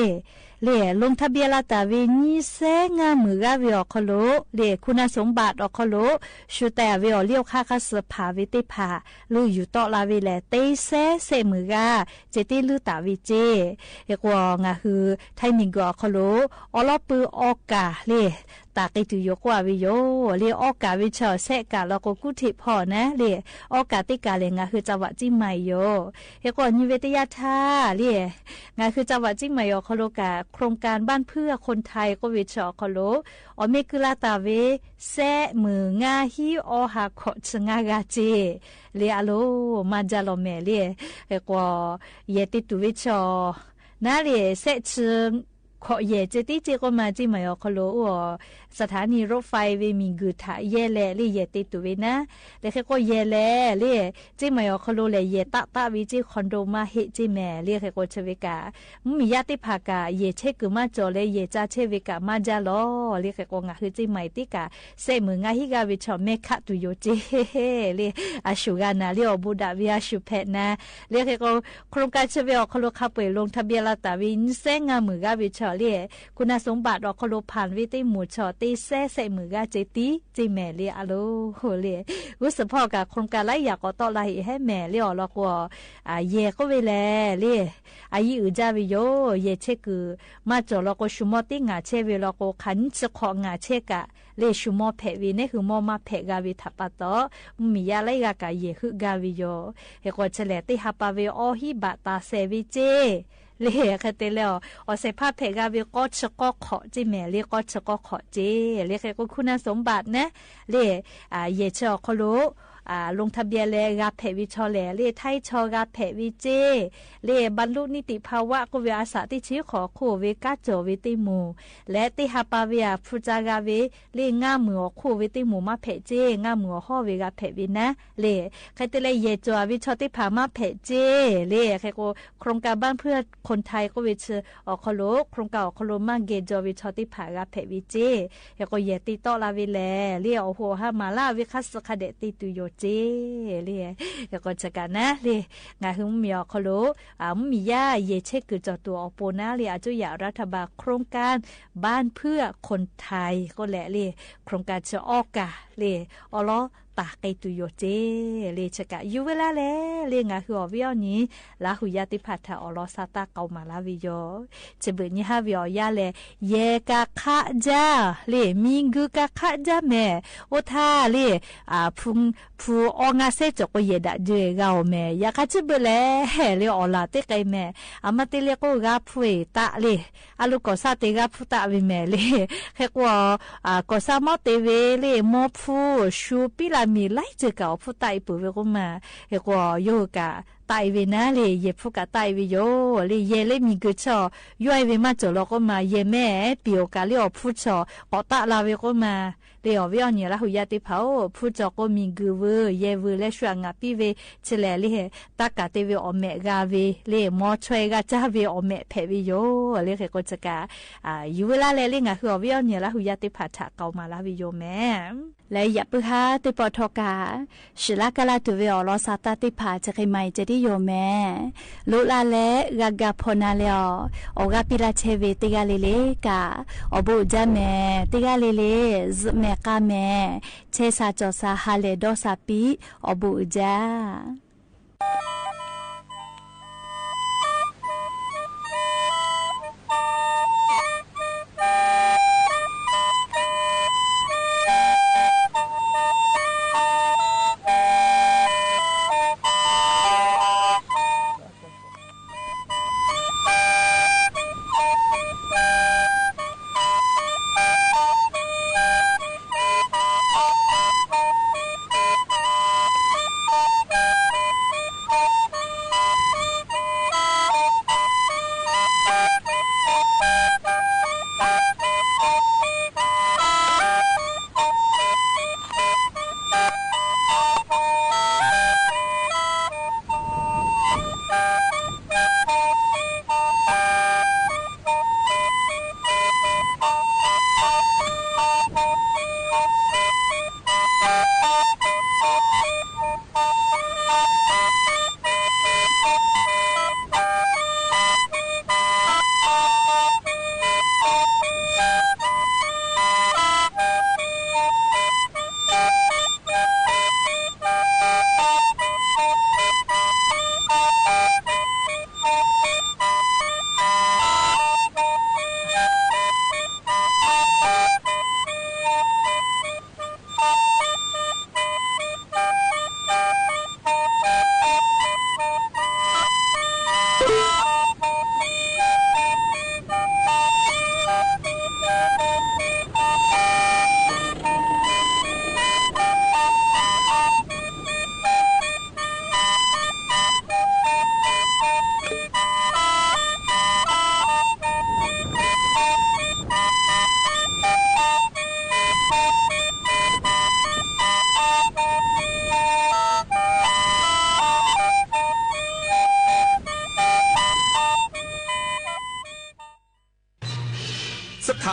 เล่ ลงทะเบียนลาตาเว ยี่แสนงาหมื่นกาเวออกเคารพ เล่ คุณสมบัติออกเคารพ ชูแต่เวออกเลี้ยวค่าค่าเสื้อผ้าเวเตผ่า ลืออยู่เตาะลาเวแล เตแสแสะหมื่นกา เจเตลื้อตาเวเจ้ เฮกว่างาฮือ ไทยมีเกออกเคารพ ออลอปือออกา เล่ ตาเกตุโยกว่าเวโย เล่ ออกาเวเฉอแสะกา แล้วก็กู้เทพผ่อนะ เล่ ออกาเตกาแลงาฮือจังหวัดเจียงใหม่โย เฮกว่านิเวศยาท่า เล่ งาฮือจังหวัดเจียงใหม่ออกเคารพกะ โครงการบ้านเพื่อคนไทยก็เวเฉอออกเคารพ ออเมกือลาตาเว แสะหมื่นงาฮีออหาเคาะชึงงากาเจ้ เล่ อะโล มาจาลอแม่ เล่ เฮกว่า แหย่เตตุเวเฉอ นาเล่ แสะชึง เคาะแหย่เจตี้เจก็มาเจียงใหม่ออกเคารพ อัว สถานีรถไฟเวมีกือถาแหย่แล เล่ แหย่เตตุเวนะ เล่ เฮกว่าแหย่แล เล่ เจียงใหม่ออกเคารพแล แหย่ตะตะเวเจ้ คอนโดมาเฮเจ้แม่ เล่ เฮกว่าเชเวกา มีย่าเตผ่ากะ แหย่เชกือมาจ่อแล แหย่จาเชเวกามาจาลอ เล่ เฮกว่างาฮือเจียงใหม่เตกา แสะหมื่นงาฮีกาเวเฉอแม่คะตุโยเจ้ เล่ อาชูกานา เล่ ออบูดาเวอาชูแผะนา เล่ เฮกว่า โครงการเชเวออกเคารพคาเปยลงทะเบียนลาตาเว ยี่แสนงาหมื่นกาเวเฉอ เล่ คุณสมบัติออกเคารพผ่านเวเตหมู่เฉอ เตแสแสะหมื่นกาเจตี้เจแม่ เล่ อะโล เล่ ฮู้สึกผ่อกะโครงการหลายอย่างก็เตาะลาเหแฮแม่ เล่ ออลอกัว อ่า แหย่ก็เวแล เล่ อายีอือจาเวโย แหย่เชกือ มาจ่อลอกัว ชูมอเตหงาเชเวลอกัว ขันจะเคาะหงาเชกะ เล่ ชูมอแผะเว เน่หือมอมาแผะกาเวถาปาเตาะ มีย่าไล่กากะแหย่หื้อกาเวโย เฮกว่าเฉลยเตหาปาเวออฮีบาตาแสเวเจ้ เล่ ใครเตแล้ว ออแสผ้าแผะกาเว ก็เชก็เคาะเจ้แม่ เล่ ก็เชก็เคาะเจ้ เล่ ใครก็คุณสมบัตินะ เล่ อ่า แหย่เชอออกเคารพ อ่า ลงทะเบียนแลกาแผะเวเฉอแล เล่ ไทยเชอกาแผะเวเจ้ เล่ บรรลุนิติภาวะก็เวอาสาตี้ชีขอคู่เวก้าจ่อเวเตหมู่ และเตหาปาเวอาภูจากาเว เล่ งาหมื่นออกคู่เวเตหมู่มาแผะเจ้ งาหมื่นออกห่อเวกาแผะเวนะ เล่ ใครเตแลแหย่จ่อเวเฉอเตผ่ามาแผะเจ้ เล่ ใครก็โครงการบ้านเพื่อคนไทยก็เวเชอออกเคารพ โครงการออกเคารพมาเกจ่อเวเฉอเตผ่ากาแผะเวเจ้ เฮกว่าแหย่เตเตาะลาเวแล เล่ ออหัวหามาลาเวคะสะคะแดะเตตุโยเจ้ เล่ เฮกว่าเชกานะ เล่ งาหื้อมีออกเคารพ อ่า มีย่าแหย่เชกือจ่อตั๋วออกโปนะ เล่ อาจุยารัฐบาลโครงการบ้านเพื่อคนไทยก็แล เล่ โครงการเชอออกา เล่ ออลอตาเกตุโยเจ้ เล่ เชกา อยู่เวลาแล เล่ งาหื้อออเวียออนี้ ลาหูยาเตผ่าถาออลอซาตาเกามาลาเวโย เชเบิดนี้ฮาเวอออย่าแล แหย่กาคะจ้า เล่ มีกือกาคะจ้าแม่ โอทา เล่ อ่า พุง ผู้ออกงาเส้นจอกก็แหย่ดะเจอเกาแม่ อย่าคะเชเบิดแล เล่ ออลาเตไกแม่ อามาเตเล่ก็กาผู้เอตะ เล่ อาลูกก่อสร้างเตกาผู้ตะเวแม่ เล่ ใครกว่า อ่า ก่อสร้างมอเตเว เล่ มอผู้ ชูปิลามีไล่เจอกาผู้ตะอีปือเวก็มา ใครกว่าโยกา ตายเวนะ เล่ แหย่ผู้กาตายเวโย เล่ แหย่เล่ มีกือเชอ ย้อยเวมาจ่อลอก็มา แหย่แม่ ปี๋โอกาสเล่ ออผู้เชอ ก็ตะลาเวก็มา เล่ ออเวียออนี้ ลาหูยาเตผ่า ผู้เจาะก็มีกือเวอ แหย่เวอ และชั่วงาปี้เว เชแล เล่ ตากาเตเวออแมะกาเว เล่ มอช่วยกาจ้าเวออแมะแผะเวโย เล่ ใครก็เชกา อ่า อยู่เวลาแล เล่ งาหื้อออเวียออนี้ ลาหูยาเตผ่าถาเกามาลาเวโยแม่ และอย่าปื้อฮาเตปอทอกา สิลากาลาตูเวออลอซาตาเตผ่าจะใครใหม่จะได้โยแม่ ลุลาและกากาพอนาเลออ ออกาปิลาเชเวเตกาเลเลกา ออบูจ้าแม่ เตกาเลเล แม่กาแม่ เชสาจอสาฮาเลดอสาปี ออบูจ้า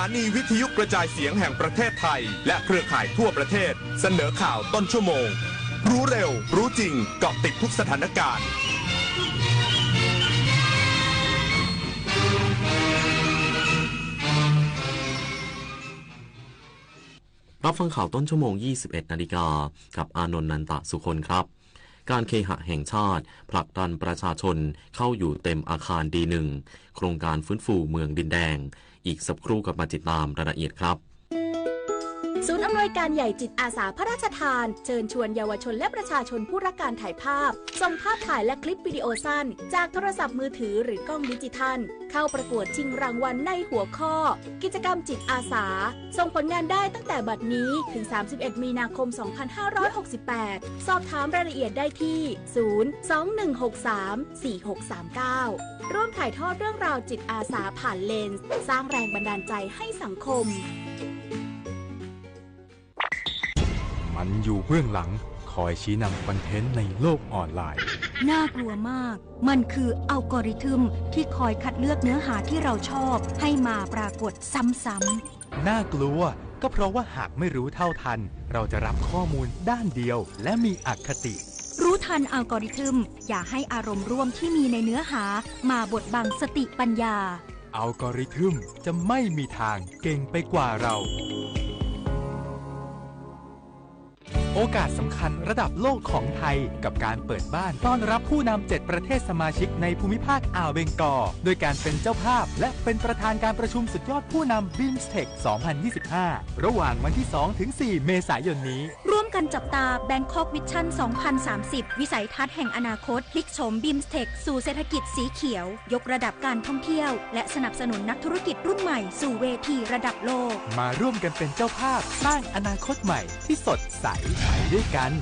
ถานีวิทยุกระจายเสียงแห่งประเทศไทย และเครือข่ายทั่วประเทศ เสนอข่าวต้นชั่วโมง รู้เร็ว รู้จริง เกาะติดทุกสถานการณ์ รับฟังข่าวต้นชั่วโมง ยี่สิบเอ็ดนาฬิกา กับอานนท์ นันตะสุคนครับ การเคหะแห่งชาติผลักดันประชาชนเข้าอยู่เต็มอาคาร ดี หนึ่ง โครงการฟื้นฟูเมืองดินแดง อีกสักครู่กลับมาติดตามรายละเอียดครับ ศูนย์อำนวยการใหญ่จิตอาสาพระราชทาน เชิญชวนเยาวชนและประชาชนผู้รักการถ่ายภาพ ส่งภาพถ่ายและคลิปวิดีโอสั้น จากโทรศัพท์มือถือหรือกล้องดิจิทัล เข้าประกวดชิงรางวัลในหัวข้อ กิจกรรมจิตอาสา ส่งผลงานได้ตั้งแต่บัดนี้ถึง สามสิบเอ็ด มีนาคม สองพันห้าร้อยหกสิบแปด สอบถามรายละเอียดได้ที่ ศูนย์ สอง หนึ่ง หก สาม สี่ หก สาม เก้า ร่วมถ่ายทอดเรื่องราวจิตอาสาผ่านเลนส์ สร้างแรงบันดาลใจให้สังคม มันอยู่เบื้องหลัง คอยชี้นำคอนเทนต์ในโลกออนไลน์ น่ากลัวมาก มันคืออัลกอริทึมที่คอยคัดเลือกเนื้อหาที่เราชอบให้มาปรากฏซ้ำๆ น่ากลัว ก็เพราะว่าหากไม่รู้เท่าทัน เราจะรับข้อมูลด้านเดียว และมีอคติ รู้ทันอัลกอริทึม อย่าให้อารมณ์ร่วมที่มีในเนื้อหามาบดบังสติปัญญา อัลกอริทึมจะไม่มีทางเก่งไปกว่าเรา โอกาสสำคัญระดับโลกของไทย กับการเปิดบ้านต้อนรับผู้นำเจ็ดประเทศสมาชิกในภูมิภาคอ่าวเบงกอล โดยการเป็นเจ้าภาพ และเป็นประธานการประชุมสุดยอดผู้นำ บีมสเทค สองพันยี่สิบห้า ระหว่างวันที่ สอง ถึง สี่ เมษายนนี้ ร่วมกันจับตา Bangkok Vision สองพันสามสิบ วิสัยทัศน์แห่งอนาคต พลิกโฉม บีมสเทค สู่เศรษฐกิจสีเขียว ยกระดับการท่องเที่ยว และสนับสนุนนักธุรกิจรุ่นใหม่สู่เวทีระดับโลก มาร่วมกันเป็นเจ้าภาพสร้างอนาคตใหม่ที่สดใส ไปด้วยกัน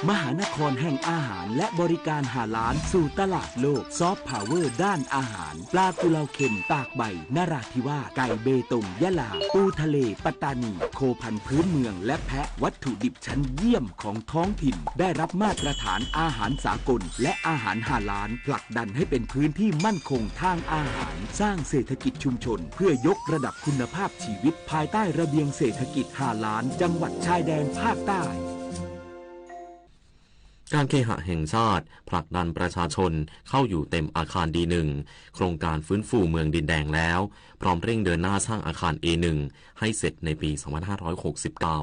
มหานครแห่งอาหารและบริการฮาลาลสู่ตลาดโลก ซอฟต์พาวเวอร์ด้านอาหาร ปลากุเลาเค็มตากใบนราธิวาส ไก่เบตงยะลา ปูทะเลปัตตานี โคพันธุ์พื้นเมืองและแพะ วัตถุดิบชั้นเยี่ยมของท้องถิ่น ได้รับมาตรฐานอาหารสากล และอาหารฮาลาล ผลักดันให้เป็นพื้นที่มั่นคงทางอาหาร สร้างเศรษฐกิจชุมชน เพื่อยกระดับคุณภาพชีวิต ภายใต้ระเบียงเศรษฐกิจฮาลาล จังหวัดชายแดนภาคใต้ การเคหะแห่งชาติผลักดันประชาชนเข้าอยู่เต็มอาคาร ดี หนึ่ง โครงการฟื้นฟูเมืองดินแดงแล้ว พร้อมเร่งเดินหน้าสร้างอาคาร เอ หนึ่ง ให้เสร็จในปี สองพันห้าร้อยหกสิบเก้า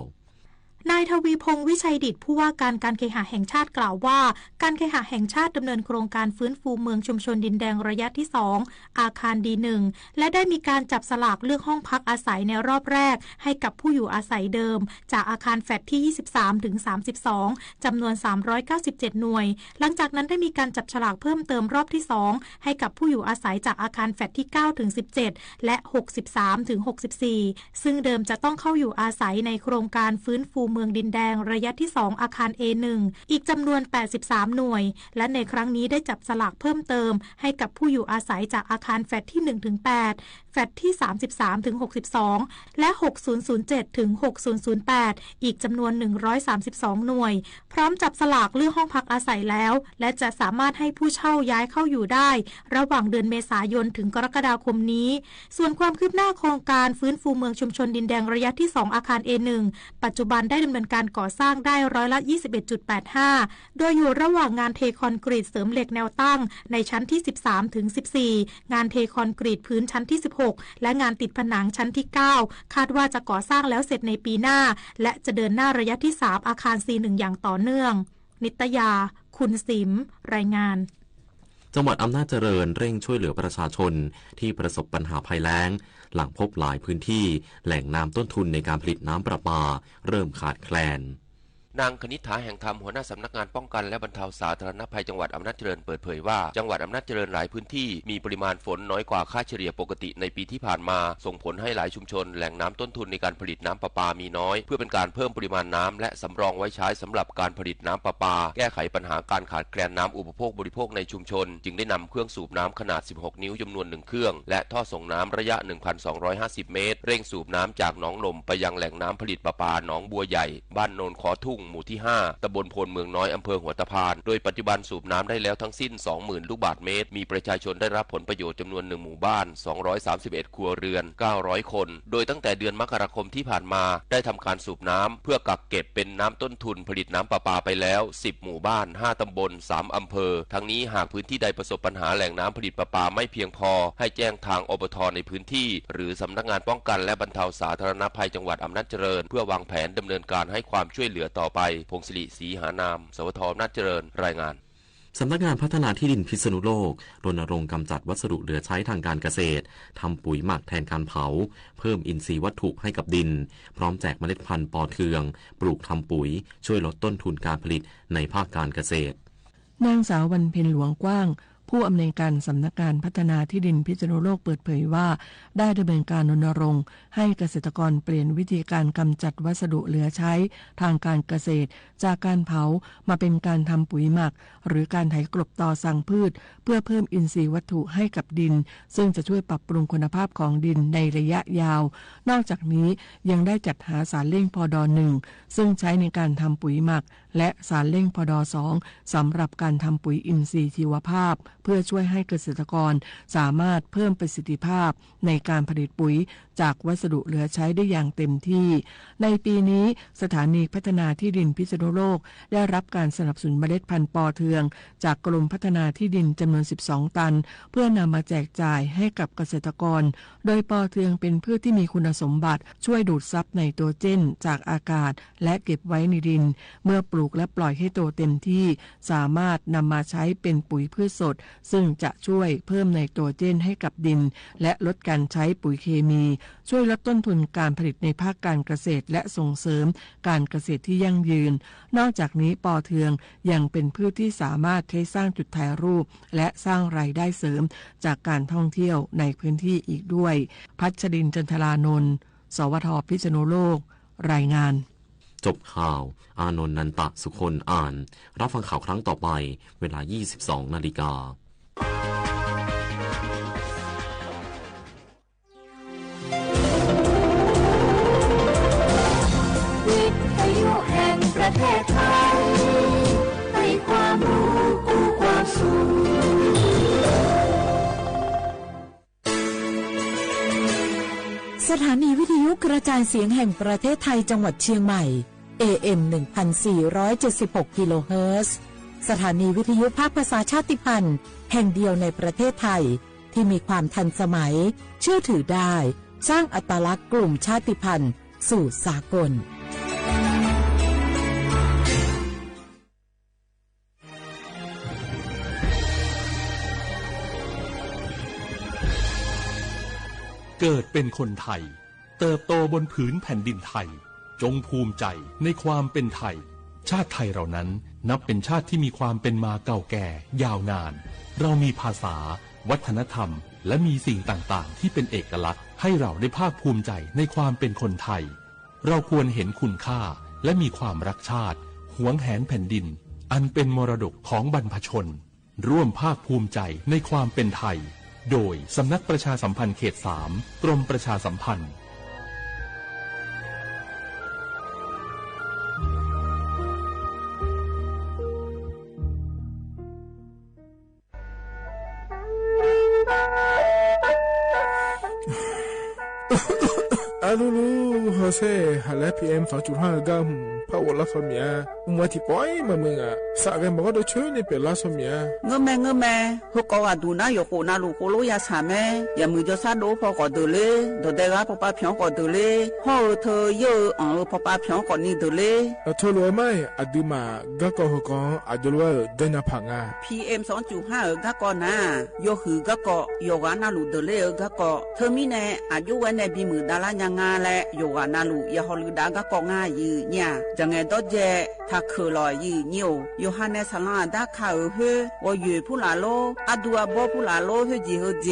นายทวีพงษ์ วิชัยดิษฐ์ ผู้ว่าการการเคหะแห่งชาติกล่าวว่า การเคหะแห่งชาติดำเนินโครงการฟื้นฟูเมืองชุมชนดินแดงระยะที่สอง อาคาร ดี หนึ่ง และได้มีการจับสลากเลือกห้องพักอาศัยในรอบแรกให้กับผู้อยู่อาศัยเดิม จากอาคารแฟลตที่ ยี่สิบสาม ถึง สามสิบสอง จำนวน สามร้อยเก้าสิบเจ็ด หน่วย หลังจากนั้นได้มีการจับฉลากเพิ่มเติมรอบที่สอง ให้กับผู้อยู่อาศัยจากอาคารแฟลตที่ เก้า ถึง สิบเจ็ด และ หกสิบสาม ถึง หกสิบสี่ ซึ่งเดิมจะต้องเข้าอยู่อาศัยในโครงการฟื้นฟูเมืองดินแดงระยะที่สอง อาคาร เอ หนึ่ง อีกจำนวน แปดสิบสาม หน่วย และในครั้งนี้ได้จับสลากเพิ่มเติมให้กับผู้อยู่อาศัยจากอาคารแฟลตที่ หนึ่ง ถึง แปด แฟลตที่ สามสิบสาม ถึง หกสิบสอง และ หกศูนย์ศูนย์เจ็ด ถึง หกศูนย์ศูนย์แปด อีกจำนวน หนึ่งร้อยสามสิบสอง หน่วย พร้อมจับสลากเลือกห้องพักอาศัยแล้ว และจะสามารถให้ผู้เช่าย้ายเข้าอยู่ได้ ระหว่างเดือนเมษายนถึงกรกฎาคมนี้ ส่วนความคืบหน้าโครงการฟื้นฟูเมืองชุมชนดินแดงระยะที่สอง อาคาร เอ หนึ่ง ปัจจุบันได้ดำเนินการก่อสร้างได้ร้อยละ ยี่สิบเอ็ดจุดแปดห้า โดยอยู่ระหว่างงานเทคอนกรีตเสริมเหล็กแนวตั้งในชั้นที่ สิบสาม ถึง สิบสี่ งานเทคอนกรีตพื้นชั้นที่ สิบหก และงานติดผนังชั้นที่ เก้า คาดว่าจะก่อสร้างแล้วเสร็จในปีหน้า และจะเดินหน้าระยะที่สาม อาคาร ซี หนึ่ง อย่างต่อเนื่อง นิตยา คุณสิมห์ รายงาน จังหวัดอำนาจเจริญเร่งช่วยเหลือประชาชนที่ประสบปัญหาภัยแล้ง หลังพบหลายพื้นที่แหล่งน้ำต้นทุนในการผลิตน้ำประปาเริ่มขาดแคลน นางคณิษฐา แห่งธรรม หัวหน้าสำนักงานป้องกันและบรรเทาสาธารณภัยจังหวัดอำนาจเจริญเปิดเผยว่า จังหวัดอำนาจเจริญหลายพื้นที่มีปริมาณฝนน้อยกว่าค่าเฉลี่ยปกติในปีที่ผ่านมา ส่งผลให้หลายชุมชนแหล่งน้ำต้นทุนในการผลิตน้ำประปามีน้อย เพื่อเป็นการเพิ่มปริมาณน้ำและสำรองไว้ใช้สำหรับการผลิตน้ำประปา แก้ไขปัญหาการขาดแคลนน้ำอุปโภคบริโภคในชุมชน จึงได้นำเครื่องสูบน้ำขนาด สิบหก นิ้วจำนวนหนึ่งเครื่อง และท่อส่งน้ำระยะ หนึ่งพันสองร้อยห้าสิบ เมตร เร่งสูบน้ำจากหนองลมไปยังแหล่งน้ำผลิตประปาหนองบัวใหญ่ บ้านโนนคอทุ่ง หมู่ที่ห้า ตำบลโพนเมืองน้อย อำเภอหัวตะพาน โดยปัจจุบันสูบน้ำได้แล้วทั้งสิ้น สองหมื่น ลูกบาศก์เมตร มีประชาชนได้รับผลประโยชน์จำนวน หนึ่ง หมู่บ้าน สองร้อยสามสิบเอ็ด ครัวเรือน เก้าร้อย คน โดยตั้งแต่เดือนมกราคมที่ผ่านมา ได้ทำการสูบน้ำเพื่อกักเก็บเป็นน้ำต้นทุนผลิตน้ำประปาไปแล้ว สิบ หมู่บ้าน ห้า ตำบล สาม อำเภอ ทั้งนี้หากพื้นที่ใดประสบปัญหาแหล่งน้ำผลิตประปาไม่เพียงพอ ให้แจ้งทาง อปท ในพื้นที่ หรือสำนักงานป้องกันและบรรเทาสาธารณภัยจังหวัดอำนาจเจริญ เพื่อวางแผนดำเนินการให้ความช่วยเหลือต่อไป พงศิริ ศรีหานาม สวท อำนาจเจริญ รายงาน สำนักงานพัฒนาที่ดินพิษณุโลก รณรงค์กำจัดวัสดุเหลือใช้ทางการเกษตร ทำปุ๋ยหมักแทนการเผา เพิ่มอินทรีย์วัตถุให้กับดิน พร้อมแจกเมล็ดพันธุ์ปอเทือง ปลูกทำปุ๋ย ช่วยลดต้นทุนการผลิตในภาคการเกษตร นางสาววรรณเพ็ญ หลวงกว้าง ผู้อำนวยการสำนักงานพัฒนาที่ดินพิษณุโลก เปิดเผยว่า ได้ดำเนินการรณรงค์ให้เกษตรกรเปลี่ยนวิธีการกำจัดวัสดุเหลือใช้ทางการเกษตร จากการเผามาเป็นการทำปุ๋ยหมัก หรือการไถกลบตอสั่งพืช เพื่อเพิ่มอินทรีย์วัตถุให้กับดิน ซึ่งจะช่วยปรับปรุงคุณภาพของดินในระยะยาว นอกจากนี้ยังได้จัดหาสารเร่ง พด.หนึ่ง ซึ่งใช้ในการทำปุ๋ยหมัก และสารเร่ง พด.สอง สำหรับการทำปุ๋ยอินทรีย์ชีวภาพ เพื่อช่วยให้เกษตรกรสามารถเพิ่มประสิทธิภาพในการผลิตปุ๋ยจากวัสดุเหลือใช้ได้อย่างเต็มที่ ในปีนี้สถานีพัฒนาที่ดินพิษณุโลก ได้รับการสนับสนุนเมล็ดพันธุ์ปอเทือง จากกรมพัฒนาที่ดินจำนวน สิบสอง ตัน เพื่อนำมาแจกจ่ายให้กับเกษตรกร โดยปอเทืองเป็นพืชที่มีคุณสมบัติช่วยดูดซับไนโตรเจนจากอากาศ และเก็บไว้ในดิน เมื่อปลูกและปล่อยให้โตเต็มที่ สามารถนำมาใช้เป็นปุ๋ยพืชสด ซึ่งจะช่วยเพิ่มไนโตรเจนให้กับดิน และลดการใช้ปุ๋ยเคมี ช่วยลดต้นทุนการผลิตในภาคการเกษตร และส่งเสริมการเกษตรที่ยั่งยืน นอกจากนี้ปอเทืองยังเป็นพืชที่สามารถใช้สร้างจุดถ่ายรูป และสร้างรายได้เสริมจากการท่องเที่ยวในพื้นที่อีกด้วย พัชรินทร์ จันทรานนท์ สวท พิษณุโลก รายงาน จบข่าว อานนท์ นันตะสุคน อ่าน รับฟังข่าวครั้งต่อไป เวลา ยี่สิบสอง นาฬิกา วิทยุแห่งประเทศไทย ให้ความรู้กู้ความสุข สถานีวิทยุกระจายเสียงแห่งประเทศไทยจังหวัดเชียงใหม่ เอ เอ็ม หนึ่งพันสี่ร้อยเจ็ดสิบหก กิโลเฮิรตซ์ สถานีวิทยุภาคภาษาชาติพันธุ์แห่งเดียวในประเทศไทย ที่มีความทันสมัย เชื่อถือได้ สร้างอัตลักษณ์กลุ่มชาติพันธุ์สู่สากล เกิดเป็นคนไทย เติบโตบนผืนแผ่นดินไทย จงภูมิใจในความเป็นไทย ชาติไทยเรานั้นนับเป็นชาติที่มีความเป็นมาเก่าแก่ยาวนาน เรามีภาษา วัฒนธรรม และมีสิ่งต่างๆ ที่เป็นเอกลักษณ์ ให้เราได้ภาคภูมิใจในความเป็นคนไทย เราควรเห็นคุณค่า และมีความรักชาติ หวงแหนแผ่นดิน อันเป็นมรดกของบรรพชน ร่วมภาคภูมิใจในความเป็นไทย โดยสำนักประชาสัมพันธ์เขตสาม กรมประชาสัมพันธ์ อะลูลู เฮอเซ่ หาแล พีเอ็ม สองจุดห้า เออก้า หืม ผ้าอบรัดซอเมีย มัวตี้ป๋อยมามึงอะ สะแกมบอกว่าโดยช่วยนี่เป๋นรัดซอเมีย เงอะแม เงอะแม เฮากอดอะดูหน้าหยกโขนาลูกโคโลยาสาแม อย่ามือจอซาโดพอกอดเดินเลย ดอแดงาพอปาเผียงกอดเดินเลย พ่อเออเธอเยอะเอออ่องเออพอปาเผียงกอดนี่เดินเลย เออโทษเลยไม่ อะดื้อหม่า ก้ากอเฮากอ อะโยนว่าเออ เดินยาผักงา พีเอ็ม สองจุดห้า เออก้ากอนา โยหือก้ากอ โยกานาลูเดินเลยเออก้ากอ เธอมีแน่ อะยุแวแน่บีมือดาลายางาและ โยกานาลู อย่าฮอลือดาก้ากองายือเนี่ย จะไงดอดแจ ถ้าเขอหล่อยยือเยี่ยว โยฮันเนสสาราด้าข้าเออเฮ้อ วอเยอผู้หลาโล อะดูอาบอผู้หลาโลเฮ้อจีเฮอเจ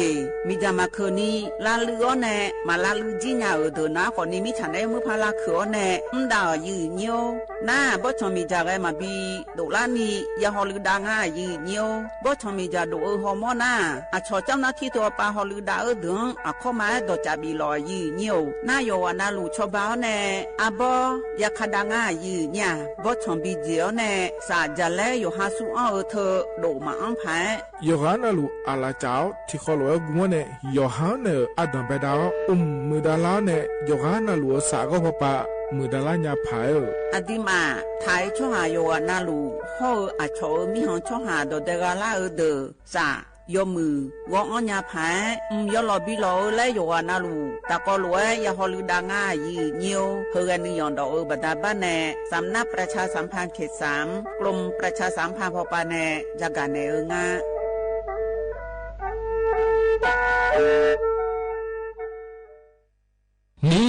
มีจามาเขอนี้ ลาลืออ้อแน่ มาลาลือจี้ญาเออเดินนาขอนี้มิฉันได้มื้อพาลาเขออ้อแน่ อืมดาเออยือเยี่ยว น้า บอชอมีจาแกมาบี โดละนี้ อย่าฮอลือดางายือเยี่ยว บอชอมีจาโดเออฮอมอน้า อะชอเจ้าหน้าที่ตัวปาฮอลือดาเออเดิง อะข้อมาดอจาบีหล่อยือเยี่ยว น้าโยอานาลูชอ အီၤနဲ အဘီ ယခါဒါငါယုၢ်ညါ ဘီၣ်ဆီၣ်ဘီၣ်ကဵၣ်အီၤနဲ စးယလဲ ယိၤဟၣ်စူၣ်အီၣ်အၢ ထၢၣ်ဒိၣ်မးအီၣ်ဖဲ ယိၤဟၣ်နၢ်လူၢ် အလၣ်စၢ်အီၤ ထံၣ်ဃီလိာ်ဝဲဂုၢ်ဝဲန့ၣ် ယိၤဟၣ်နၢ်အဒၢၣ်ဘဲဒၣ်အီၤ အိၣ်မုာ်ဒါလါအီၤနဲ ယိၤဟၣ်နၢ်လူၢ်အစးဂီၢ်ဖီပာ် မုာ်ဒါလါညါဖးဧၢ အဒုးမး ထးအံၤ ဆီၣ်ဟၣ်ယိၤဟၣ်နၢ်လူၢ် ဟီၣ်အၢအဆီၣ်အၢ မံၣ်ဟီၣ်ဆီၣ်ဟၣ် ဒီးဒဲဂၤလၢအၢဒၢး စး ယီၤမုၢ် ဂီၢ်အီၣ်ညါဖး ယီၤလီၤဘံလီၤအၢ လၢယိၤဟၣ်နၢ်လူၢ် တၢ်ကီလိာ်ဝဲ ယဟီၣ်လုၢ်ဒါငါ ယုၢ်ညိ ဟၢဂဲၤနုာ်ယီၣ်ဒီးအၢ ဘၣ်ဒါဘၣ်နဲ สำนักประชาสัมพันธ์เขตสาม กรมประชาสัมพันธ์ဖီပာ်နဲ ယကးနဲၣ်အၢငါ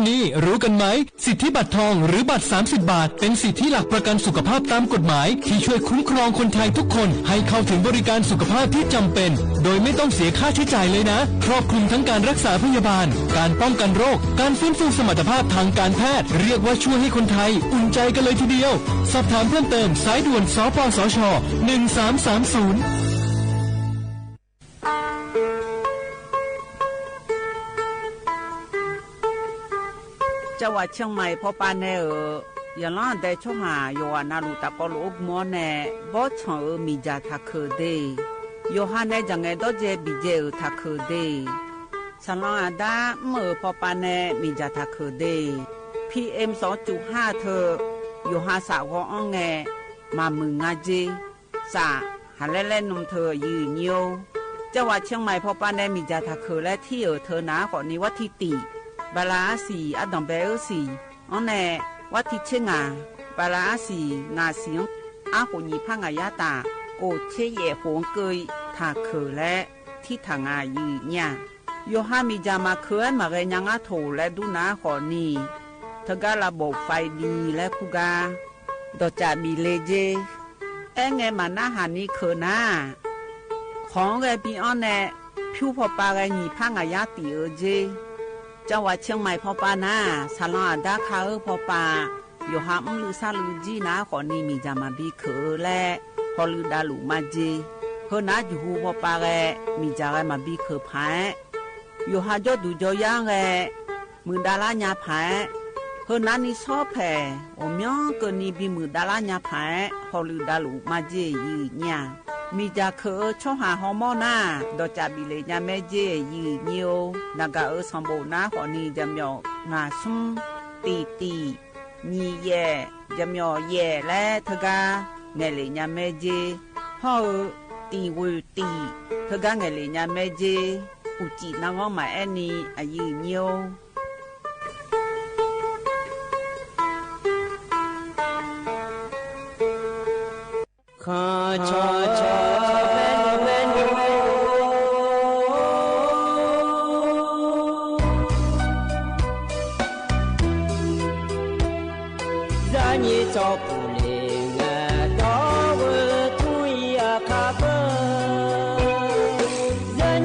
นี่ๆ รู้กันไหม สิทธิบัตรทองหรือบัตร สามสิบบาท เป็นสิทธิหลักประกันสุขภาพตามกฎหมาย ที่ช่วยคุ้มครองคนไทยทุกคนให้เข้าถึงบริการสุขภาพที่จำเป็น โดยไม่ต้องเสียค่าใช้จ่ายเลยนะ ครอบคลุมทั้งการรักษาพยาบาล การป้องกันโรค การฟื้นฟูสมรรถภาพทางการแพทย์ เรียกว่าช่วยให้คนไทยอุ่นใจกันเลยทีเดียว สอบถามเพิ่มเติม สายด่วน สปสช หนึ่งสามสามศูนย์ จังหวัดเชียงใหม่ဖီပာ်နဲဧၢ, ယလီၤဒဲးဆီၣ်ဟၣ် ယိၤဟၣ်နၢ်လူၢ် တၢ်ကီလိာ်အိၣ်မူအီၤနဲ ဘီၣ်ဆီၣ်အၢ မ့ၢ်ယၤထးခုၣ်ဒ့ၣ်, ယိၤဟၣ်နဲ ယၤငဲၤဒီးယဲၢ်ဘံၣ်ယဲၢ်အၢ ထးခုၣ်ဒ့ၣ်, ဆၣ်လီၤအဒါ မုၢ်အၢဖီပာ်နဲ မ့ၢ်ယၤထးခုၣ်ဒ့ၣ်, PM สองจุดห้า ထၢၣ် ယိၤဟၣ်စးဂီၢ်အီၣ်နဲ မၤမုာ်ငါက့ စး ဟးလဲလဲနုာ်ထၢၣ် ယုၢ်ညိ จังหวัดเชียงใหม่ဖီပာ်နဲ မ့ၢ်ယၤထးခုၣ်လၢထံၣ်အၢ ထၢၣ်နၤအဃိးနံၣ် วันที่ သီး ဘၤလးအါဆံ အဒိၣ်ဘဲအၢဆံ အီၤနဲ วันที่ ခြောက် ဘၤလးအါဆံ ငါးဆံ အါဃိးနံၣ်ဖးငါးယါတၢ် ကိၣ် ခြောက် ယဲၢ်ဃိး ကၢၢ် ထးခုၣ်လၢ ထံထၣ်ငါ ယုၢ်ညါ ယိၤဟၣ်မ့ၢ်ယၤမၤခုၣ်ဝဲ မၤဂဲၤညါငါထိၣ် လၢဒူနၤအဃိးနံၣ် ထၢၣ်ကါလၢဘိး five D လၢဖုဂါ ဒီးကးဘံၣ်လ့က့ အဲၣ်ငဲမၤနၢ်ဟးနံၣ်ခုၣ်နၤ ခီဂဲၤဘံၣ်အီၤနဲ ဖၠူဖီပာ်ဂဲၤနံၣ်ဖးငါးယါတံၢ်အၢက့ จังหวัดเชียงใหม่ဖီပာ်နၤ ဆၣ်လီၤအဒါခါအၢဖီပာ် ယိၤဟၣ်အီၣ်လုၢ်ဆၣ်လုၢ်ကၠံနၤအဃိးနံၣ် မ့ၢ်ယၤမၤဘံခုၣ်အၢလၢ ဟီၣ်လုၢ်ဒါလုၢ်မၤက့ ဟၢနၤယဟူဖီပာ်ဂဲၤ မ့ၢ်ယၤဂဲၤမၤဘံခုၣ်ဖး ယိၤဟၣ်ကၠီဒူၣ်ကၠီယါဂဲၤ မုာ်ဒါလါညါဖး ဟၢနၤနံၣ်ဆီဖဲ အိၣ်မံကၢၢ်နံၣ်ဘံၣ်မုာ်ဒါလါညါဖး ဟီၣ်လုၢ်ဒါလုၢ်မၤက့ ယုၢ်ညါ မ့ၢ်ယၤခုၣ်အၢဆီၣ်ဟၣ်ဟီၣ်မီၢ်နၤ ဒီးကးဘံၣ်လ့ညါမဲက့ ယုၢ်ညိ နဂၤအၢဆီၣ်ဘိၣ်နၤအဃိးနံၣ် ယမၠီၣ် ငါးဆူ တံၢ်တံၢ် နံၣ်ယဲၢ် ယမၠီၣ်ယဲၢ်လၢထၢၣ်ကါ ငဲၤလ့ညါမဲက့ ဟီၣ်အၢ တံၢ်ဝ့ၢ်တံၢ် ထၢၣ်ကါငဲၤလ့ညါမဲက့ အိၣ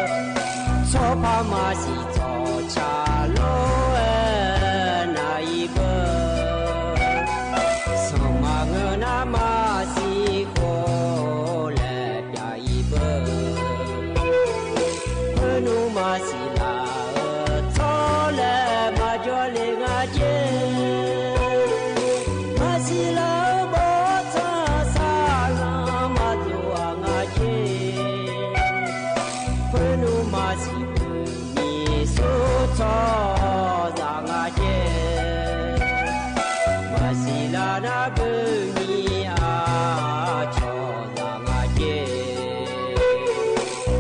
်ကံၣ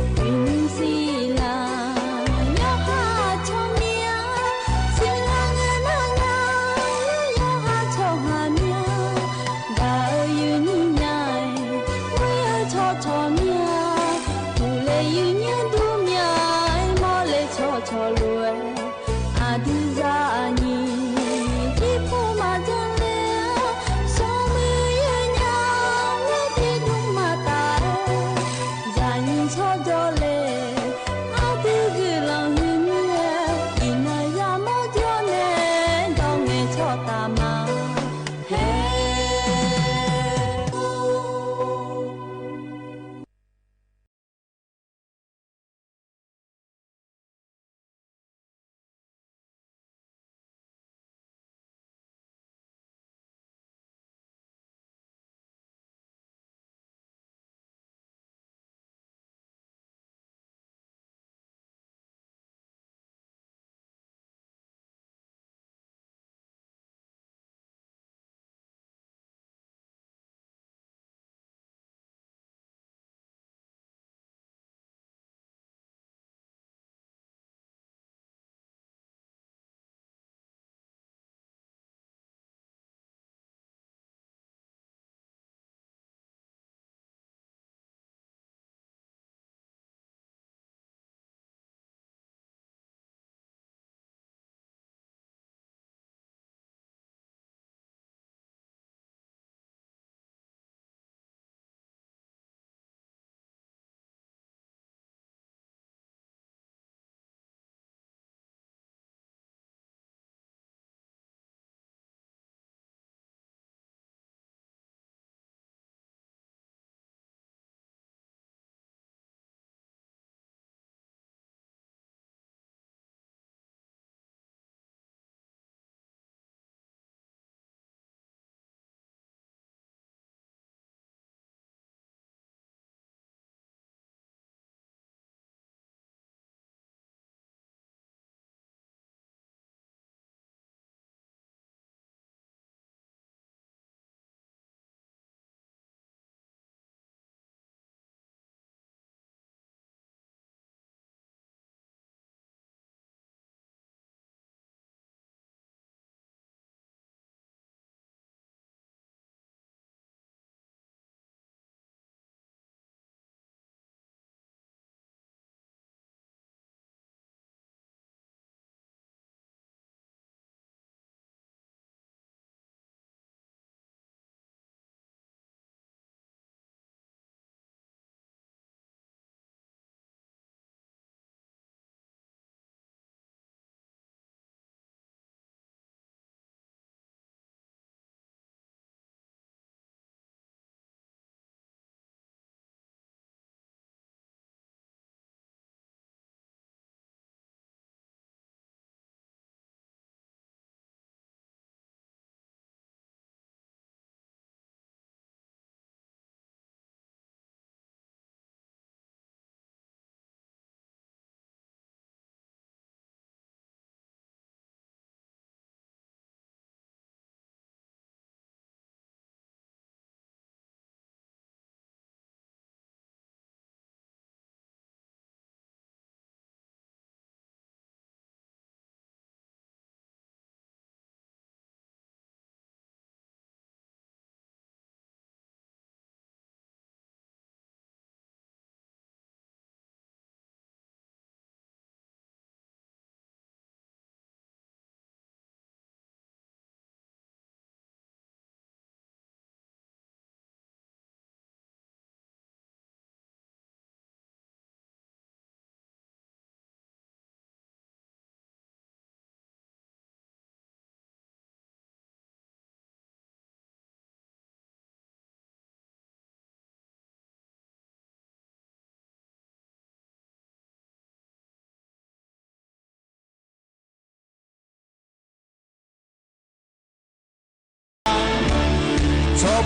်နါဂီၢ်မးအဲၣ်နံၣ် အယုၢ်ညိ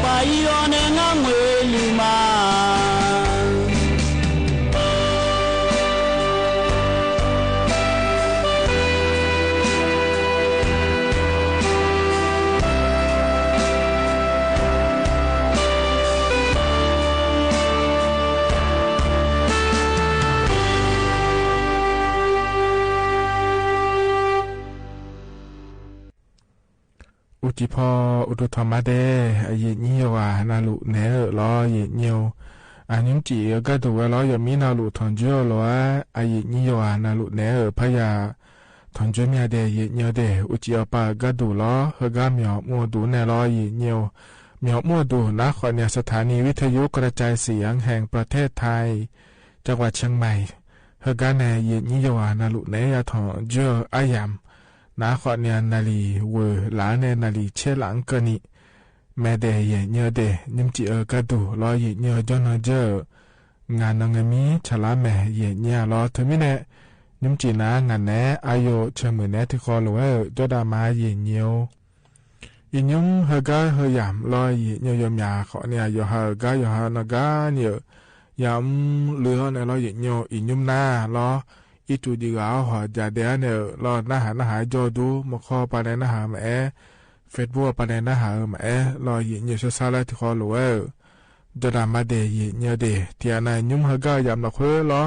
အိၣ်တံၢ်ဖီ အိၣ်ဒိၣ်ထီၣ်မးဒဲး အယိာ်ညိယွၤ နၢ်လိၣ်နဲဧၢ လီၤ ယိာ်ညိဧိၤ. အညိမ်တံၢ်အကါဒိၣ်ဝဲလီၤ ယမ့ၢ်နၢ်လိၣ်ထီၣ်ကၠိလိာ်ဧါ အယိာ်ညိယွၤ နၢ်လိၣ်နဲဧၢ ဖဲယၤ ထီၣ်ကၠိမ့ၢ်ဒဲး ယိာ်ညိဒဲး အိၣ်တံၢ်အီၣ်ပာ်အကါဒိၣ်လီၤ ဟၢဂၤမၠီၣ်မူအဒိၣ်နဲလီၤ ယိာ်ညိဧိၤ. မၠီၣ်မူအဒိၣ် နၤခီၣ်န့ၣ် สถานีวิทยุกระจายเสียงแห่งประเทศไทย จังหวัดเชียงใหม่ ဟၢဂၤနဲ ယိာ်ညိယွၤ နၢ်လိၣ်နဲ ယၤထီၣ်ကၠိအါယၢ် နၤခီၣ်န့ၣ် နၣ်ရံၣ်ဝဲၢ်လၢ်နဲ နၣ်ရံၣ်ဆဲလၢ်ကၢၢ်နံၣ် မ့ၢ်ဒဲး ယိာ်ညိဒဲး ညိမ်တံၢ်အကါဒိၣ်လီၤ ယိာ်ညိ ကၠီနီၢ်ကၠိဧိၤ. ငါနီၢ်ငမံ ဆၣ်လါမဲာ် ယိာ်ညိလီၤ ထၢမံၤနဲ ညိမ်တံၢ်နၤ ငါနဲ အယိာ်ဆၢမုၢ်နဲ ထံဃီလိာ်ဝဲဧိၤ ကၠီဒၣ်မး ယိာ်ညိဧိၤ. ယညိမ်ဟၢဂၤဟၢယၢ်လီၤ ယိာ်ညိ ယမၠးခီၣ်န့ၣ် ယဟၢဂၤ ယဟၢနီၢ်ဂၤန့ၣ်ဧိၤ ယၤအံၤလုၢ်ဟီၣ်နဲလီၤ ယိာ်ညိ ယညိမ်နၤလီၤ. အံၤတူၢ်ဒံးဂၤဟီၣ် ဟီၣ်ဒၣ်ဒဲးန့ၣ်ဧိၤလီၤ နဟၢနဟၢကၠီဒူ မခီပၤနဲနဟၢမအဲ Facebook ပၤနဲနဟၢမအဲလီၤ ယိာ်ညိ ဆၢဆါလၢထံဃီလိာ်ဝဲဧိၤ ကၠီဒၣ်မးဒဲး ယိာ်ညိဒဲး ထံၣ်အနၤ ညိမ်ဟၢဂၤယၢ်လီၤခွဲလီၤ.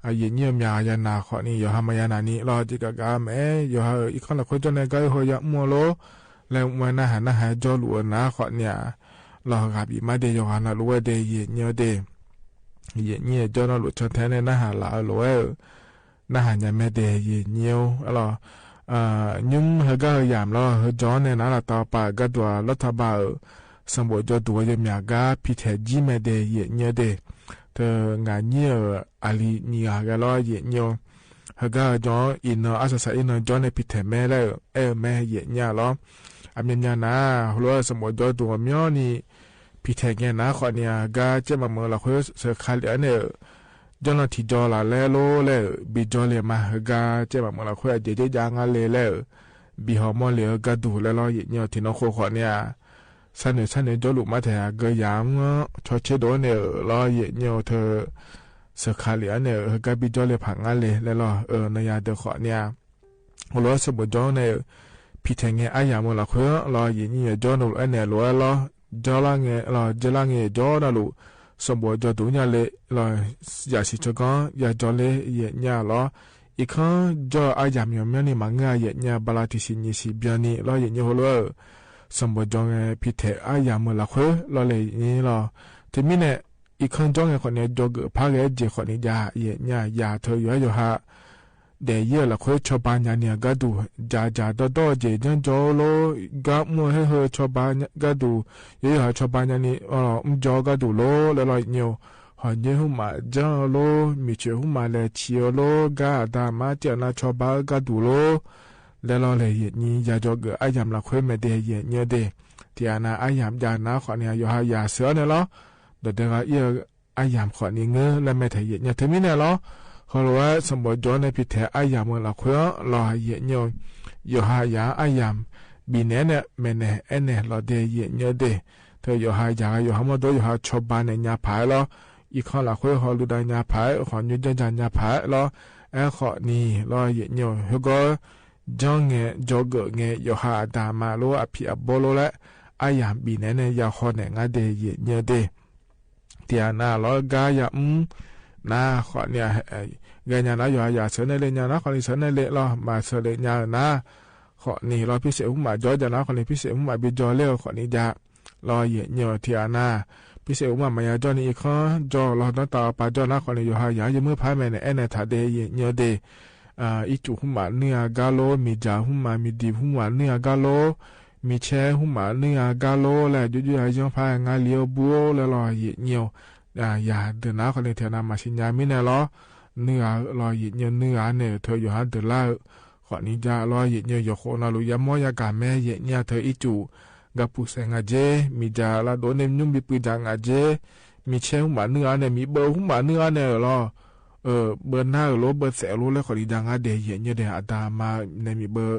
အယိာ်ညိ ယမၠးယၤနၤခီၣ်န့ၣ် ယဟၢမၤယၤနၤန့ၣ်လီၤ ကၠီကးကးမအဲ ယဟၢအံၤခီၣ်လီၤခွဲကၠီန့ၣ် ကါအံၤဟီၣ်ယၤမူလီၤ လဲၤမူဝဲနဟၢနဟၢကၠီလိာ်ဧိၤနၤခီၣ်န့ၣ် လီၤဂာ်ဘံၣ်မးဒဲး ယဂၤနၤလိာ်ဝဲဒဲး ယိာ်ညိဒဲး ယိာ်ညိ ကၠီနီၢ်လိာ်ဆီထဲန့ၣ် နဟၢလၢအလိာ်ဝဲဧိၤ နဟၢညါမဲာ်ဒဲး ယိာ်ညိလီၤ. ညိမ်ဟၢဂၤဟၢယၢ်လီၤ ဟၢကၠီန့ၣ် နလၢတၢ်ပာ်ကါဒိၣ်လီၤထီၣ်ဘၣ်ဧိၤ စီၤဘိးကၠီဒိၣ်ဝဲ ယမၠးဂၤ ဖံထဲးကၠံမဲာ်ဒဲး ယိာ်ညိဒဲး တဂၤညိဧိၤ အလံၤနံၤဂၤဂဲၤလီၤ ယိာ်ညိ ဟၢဂၤဟၢကၠီ အံၤနီၢ်အါစးစး အံၤနီၢ်ကၠီန့ၣ် ဖံထဲးမဲာ်လဲၣ် အဲၣ်မဲာ် ယိာ်ညိလီၤ. အမံၤမံၤနၤ ဟိလိာ်ဝဲ စီၤဘိးကၠီဒိၣ်မၠီန့ၣ် ဖံထဲးကဲနၤခီၣ်န့ၣ် ဟၢဂၤကဲမးမုၢ်လီၤခွဲ စၢခါလံၤအါန့ၣ်ဧိၤ ကၠီနီၢ်ထံၣ်ကၠီလၢလဲလိၤလဲၣ် ဘံၣ်ကၠီလံၤမး ဟၢဂၤကဲမးမုၢ်လီၤခွဲ အကဲကၠီကးငါလံၤလဲၣ် ဘံၣ်ဟီၣ်မီလံၤအကါဒိၣ်လဲၣ်လီၤ ယိာ်ညိ ထံၣ်နီၢ်ခိၣ်ခီၣ်န့ၣ် ဆၢန့ၣ်ဆၢန့ၣ် ကၠီလိာ်မးထဲး အကၢယၤမၢ ဆီဆ့ဒိၣ်န့ၣ်ဧိၤလီၤ ယိာ်ညိ ထၢ စၢခါလံၤအါန့ၣ်ဧိၤ ဟၢဂၤဘံၣ်ကၠီလံၤဖးငါလံၤလဲၣ်လီၤ အၢ နယၤဒၢးခီၣ်န့ၣ် ဟိလိာ်ဝဲ စီၤဘိးကၠီန့ၣ် ဖံထဲးကဲအါယၢ်မုၢ်လီၤခွဲလီၤ ယိာ်ညိ ယကၠီနီၢ်လိာ်အဲၣ်နဲၣ်လိာ်ဝဲလီၤ ကၠီလၢငဲၤလီၤ ကၠီလၢငဲၤ ယကၠီနီၢ်လိာ် စီၤဘိးကၠီဒိၣ်ညါလံလီၤ ယၤဆံးဆၢကီ ယၤကၠီလံ ယိာ်ညိလီၤ. အံၤခီ ကၠီအါယၢ်မၠီမၠီန့ၣ် မၤငါယိာ်ညိ ဘၣ်လၢထံၣ်ဆံးနံၣ်ဆံးဘျီနံၣ်လီၤ ယိာ်ညိ ဟိလိာ်ဝဲ စီၤဘိးကၠီ ဖံထဲးအါယၢ် မုၢ်လီၤခွဲလီၤလဲၣ် ယိာ်ညိလီၤ. ထၢမံၤနဲၣ် အံၤခီကၠီဂဲၤခီၣ်န့ၣ် ကၠီဂၢၢ်ဖးဂဲၤ ကၠ့ၢ်ခီၣ်န့ၣ်ယၤ ယိာ်ညိ ယၤထၢ ယိာ်ဟၢ ယိာ်ဟၢ ဒဲးယဲၢ်လီၤခွဲ ဆီဘါညါနံၤအကါဒိၣ် ယၤယၤဒီဒီ ယိာ်ညိကၠီလိၤ ဂၤမူဟဲဟၢ ဆီဘါကါဒိၣ် ယိာ်ဟၢ ဆီဘါညါနံၤ အီၤ မ့ၢ်ကၠီကါဒိၣ်လိၤ လဲၣ်လီၤ ယိာ်ညိ ဟီၣ်ညိဟူမး ကၠီလိၤ မ့ၢ်ဆၢဟူမးလဲၣ် ဆံးအီၤလိၤ ဂၤအတၢ်မၤတ့ၢ်အနၤ ဆီဘါကါဒိၣ်လိၤ လဲၣ်လီၤလဲၣ် ယိာ်ညိ ယၤကၠီဂၢၢ်အါယၢ် မုၢ်လီၤခွဲမဲာ်ဒဲး ယိာ်ညိဒဲး ထံၣ်အနၤ အါယၢ် ယၤနၤခီၣ်န့ၣ် ယိာ်ဟၢ ယၤစၢၤအီၤန့ၣ်လီၤ. ဒီးဒဲးဂၤအံၤ အါယၢ်ခီၣ်န့ၣ် ငၢလၢမဲာ်ထဲး ယိာ်ညိ ထၢမံၤနဲၣ်လီၤ. ဟိလိာ်ဝဲ စီၤဘိးကၠီန့ၣ် ဖံထဲးအါယၢ် မုၢ်လီၤခွဲလီၤ ယိာ်ညိ ယိာ်ဟၢ ယၤအါယၢ် ဘံၣ်နဲၣ်နဲၣ် မဲာ်နဲၣ်အဲၣ်နဲၣ်လီၤဒဲး ယိာ်ညိဒဲး ထၢ ယိာ်ဟၢ ယၤဂၤ ယိာ်ဟၢမီၢ်ဒိ ယိာ်ဟၢ ဆီဘါနဲၣ်ညါဖးလီၤ. အံၤခီလီၤခွဲ ဟီၣ်လူၤဒၣ်ညါဖး ဟီၣ်ညိကၠီညါဖးလီၤ. အဲၣ်ခီၣ်န့ၣ်လီၤ ယိာ်ညိ ဟဲဂီၤ ကၠီဂဲၤ ကၠီဂၢၢ်ဂဲၤ ယိာ်ဟၢ အတၢ်မၤလိ အဖံးအဘီလိၤလၢ အါယၢ်ဘံၣ်နဲၣ်နဲၣ် ယၤဟီၣ်နဲၣ် ငါဒဲး ယိာ်ညိဒဲး ထံၣ်အနၤလီၤ ဂၤယၤ အု နၤခီၣ်န့ၣ် ဂၤညါနၤ ယိာ်ဟၢ ယၤစၢၤနဲၣ်လံ ညါနၤခီၣ်န့ၣ် စၢၤနဲၣ်လံလီၤ မၤစၢၤလံ ညါနၤ ခီၣ်န့ၣ်လီၤ ဖံစဲးဟူမး ကၠီယၤနၤခီၣ်န့ၣ် ဖံစဲးဟူမး ဘံၣ်ကၠီလံ ခီၣ်န့ၣ်ယၤ လီၤ ယိာ်ညိ ထံၣ်အနၤ ဖံစဲးဟူမး မၤယၤကၠီန့ၣ် အံၤခီ ကၠီလီၤ ဒီးတၢ်အီၣ်ပာ်ကၠီနၤခီၣ်န့ၣ် ယိာ်ဟၢ ယၤ ယမုၢ်ဖးမဲာ်နဲၣ်အဲၣ်နဲၣ်ထးဒဲး ယိာ်ညိဒဲး အံၤတူၢ်ဟူမး နုၢ်အါဂၤလိၤ မံၤဒၢဟူမး မံၤဒံးဟူမး နုၢ်အါဂၤလိၤ မံၤဆဲဟူမး နုၢ်အါဂၤလိၤ လၢ ယိယိယိယီဖး ငါလံအီၤဘူးလဲၣ်လီၤ ယိာ်ညိ ယၤဒၢးနၤခီၣ်န့ၣ် ထံၣ်အနၤ မၤစံးညါမံၤနဲၣ်လီၤ နုၢ်အါလီၤ ယိာ်ညိ နုၢ်အါန့ၣ် ထၢ ယိာ်ဟၢဒၢးလၢ ခီၣ်န့ၣ်ယၤလီၤ ယိာ်ညိ ယိာ်ဃိးနၤလိၤ ယၤမီၢ်ယၤကၤမဲာ် ယိာ်ညိ ထၢ အံၤတူၢ် ဂၤပူၤစဲး ငါကၠ့ မံၤဒၢလၢဒိးန့ၣ် မံၤပှံၤဒၢ ငါကၠ့ မံၤဆဲဟူမး နုၢ်အါန့ၣ် မံၤဘၢဟူမး နုၢ်အါန့ၣ်လီၤ ဘၢနၢ်လိၤ ဘၢသဲးလိၤ လၢခီၣ်န့ၣ်ယၤ ငါဒဲး ယိာ်ညိဒဲး အတၢ်မၤနဲၣ် မံၤဘၢ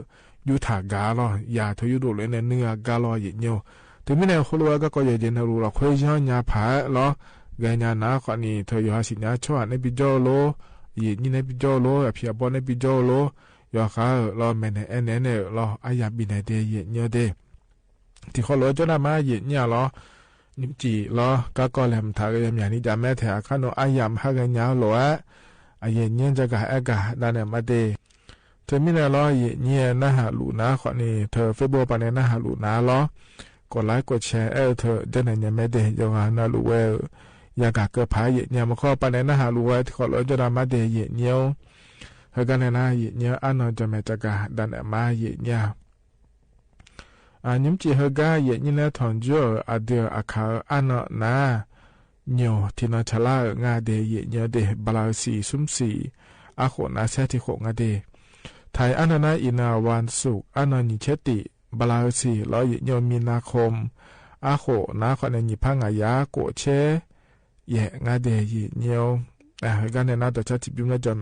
ယူထၣ်ဂၤလီၤ ယၤထၢ ယူဒိၣ်လိၤန့ၣ် နုၢ်အါဂၤလီၤ ယိာ်ညိ တမံၤန့ၣ် ခီဖျိဝဲကီၢ်ကီၢ်ယဲၢ်ယဲၢ်န့ၣ် လူလီၤခွဲးယီညါဖးလီၤ. ဂဲၤညါနၤခီန့ၣ် ထၢၣ်ယိၤဟၣ်စံၣ်ညါဆိ အနဘံၣ်ကၠိလိၤ, ယဲၢ်ညံနဘံၣ်ကၠိလိၤ, အဖံအဘီနဘံၣ်ကၠိလိၤ, ယွၤဃါဧၢလီၤ မဲာ်နဲၣ်အဲနဲၣ်န့ၣ်လီၤ အါယၢ်ဘံၣ်နဲၣ်ဒဲး ယဲၢ်ညံဒဲး ထံၣ်ဃီလိာ်ကၠီနၤမါ ယဲၢ်ညံလီၤ. နံၣ်ကၠံၣ်လီၤ ကါကီၢ်လဲၣ် မတၤကယဲၢ်မၠၣ်နံၣ်ဒၣ်မဲထဲ အခါနုာ်အါယၢ်မဟါဂဲၤညါလိာ်ဧါ, အယဲၢ်ညံကဂၤအဲၣ်ကဂၤဒၣ်နဲၣ်မါဒဲး တမံၤန့ၣ်လီၤ ယဲၢ်ညံနၢ်ဟးလူၤနၤခီန့ၣ် ထၢၣ် Facebook ပၤန့ၣ် နၢ်ဟးလူၤနၤလီၤ. ကိးlikeကိးshare အဲၣ်ထၢၣ် ဒ်န့ၣ်ညါမဲဒဲး ယဂၤနၢ်လူၤဝဲဧၢ, ယၤကၤကၢၢ်ဖး ယဲၢ်ညံမခီ ပၤန့ၣ် နၢ်ဟးလူၤဝဲ ထံၣ်ဃီလိာ်ကၠီနၤမါဒဲး ယဲၢ်ညံဧိၤ. ဟဲဂၤန့ၣ်နၤ ယဲၢ်ညံ အါနီၢ်ကၠီမဲာ်တဂၤဒၣ်နဲၣ်မါ ယဲၢ်ညံ အနံၣ်ကၠံၣ်ဟဲဂၤ ယဲၢ်ညံနဲ ထွန်ယိၣ်ဧၢ အဒုးအခါဧၢ အါနီၢ်နၤ ညိၣ် ထံၣ်နီၢ်ဆၢလါဧၢ ငါဒဲး ယဲၢ်ညံဒဲး ဘလါဧိၤ ဆံး သုမ်းဆံး အဃိးနၤ ဆဲးထံဃိး ငါဒဲး. ထၢၣ် အါနီၢ်နၤ အံၣ်နၢ်ဝၣ် သုး အါနီၢ် နံၣ်ဆၢတံၣ် ဘလါဧိၤ ဆံးလီၤ ယဲၢ်ညံ မံနါ ခိမ် အဃိးနၤခီန့ၣ် နံၣ်ဖး ငါးရာ ကိုးဆယ် ယဲၢ် ငါဒဲး ယဲၢ်ညံ ဟဲဂၤန့ၣ်နၤ ဒီးဆၢထံဘံမလၢကၠီမဲာ်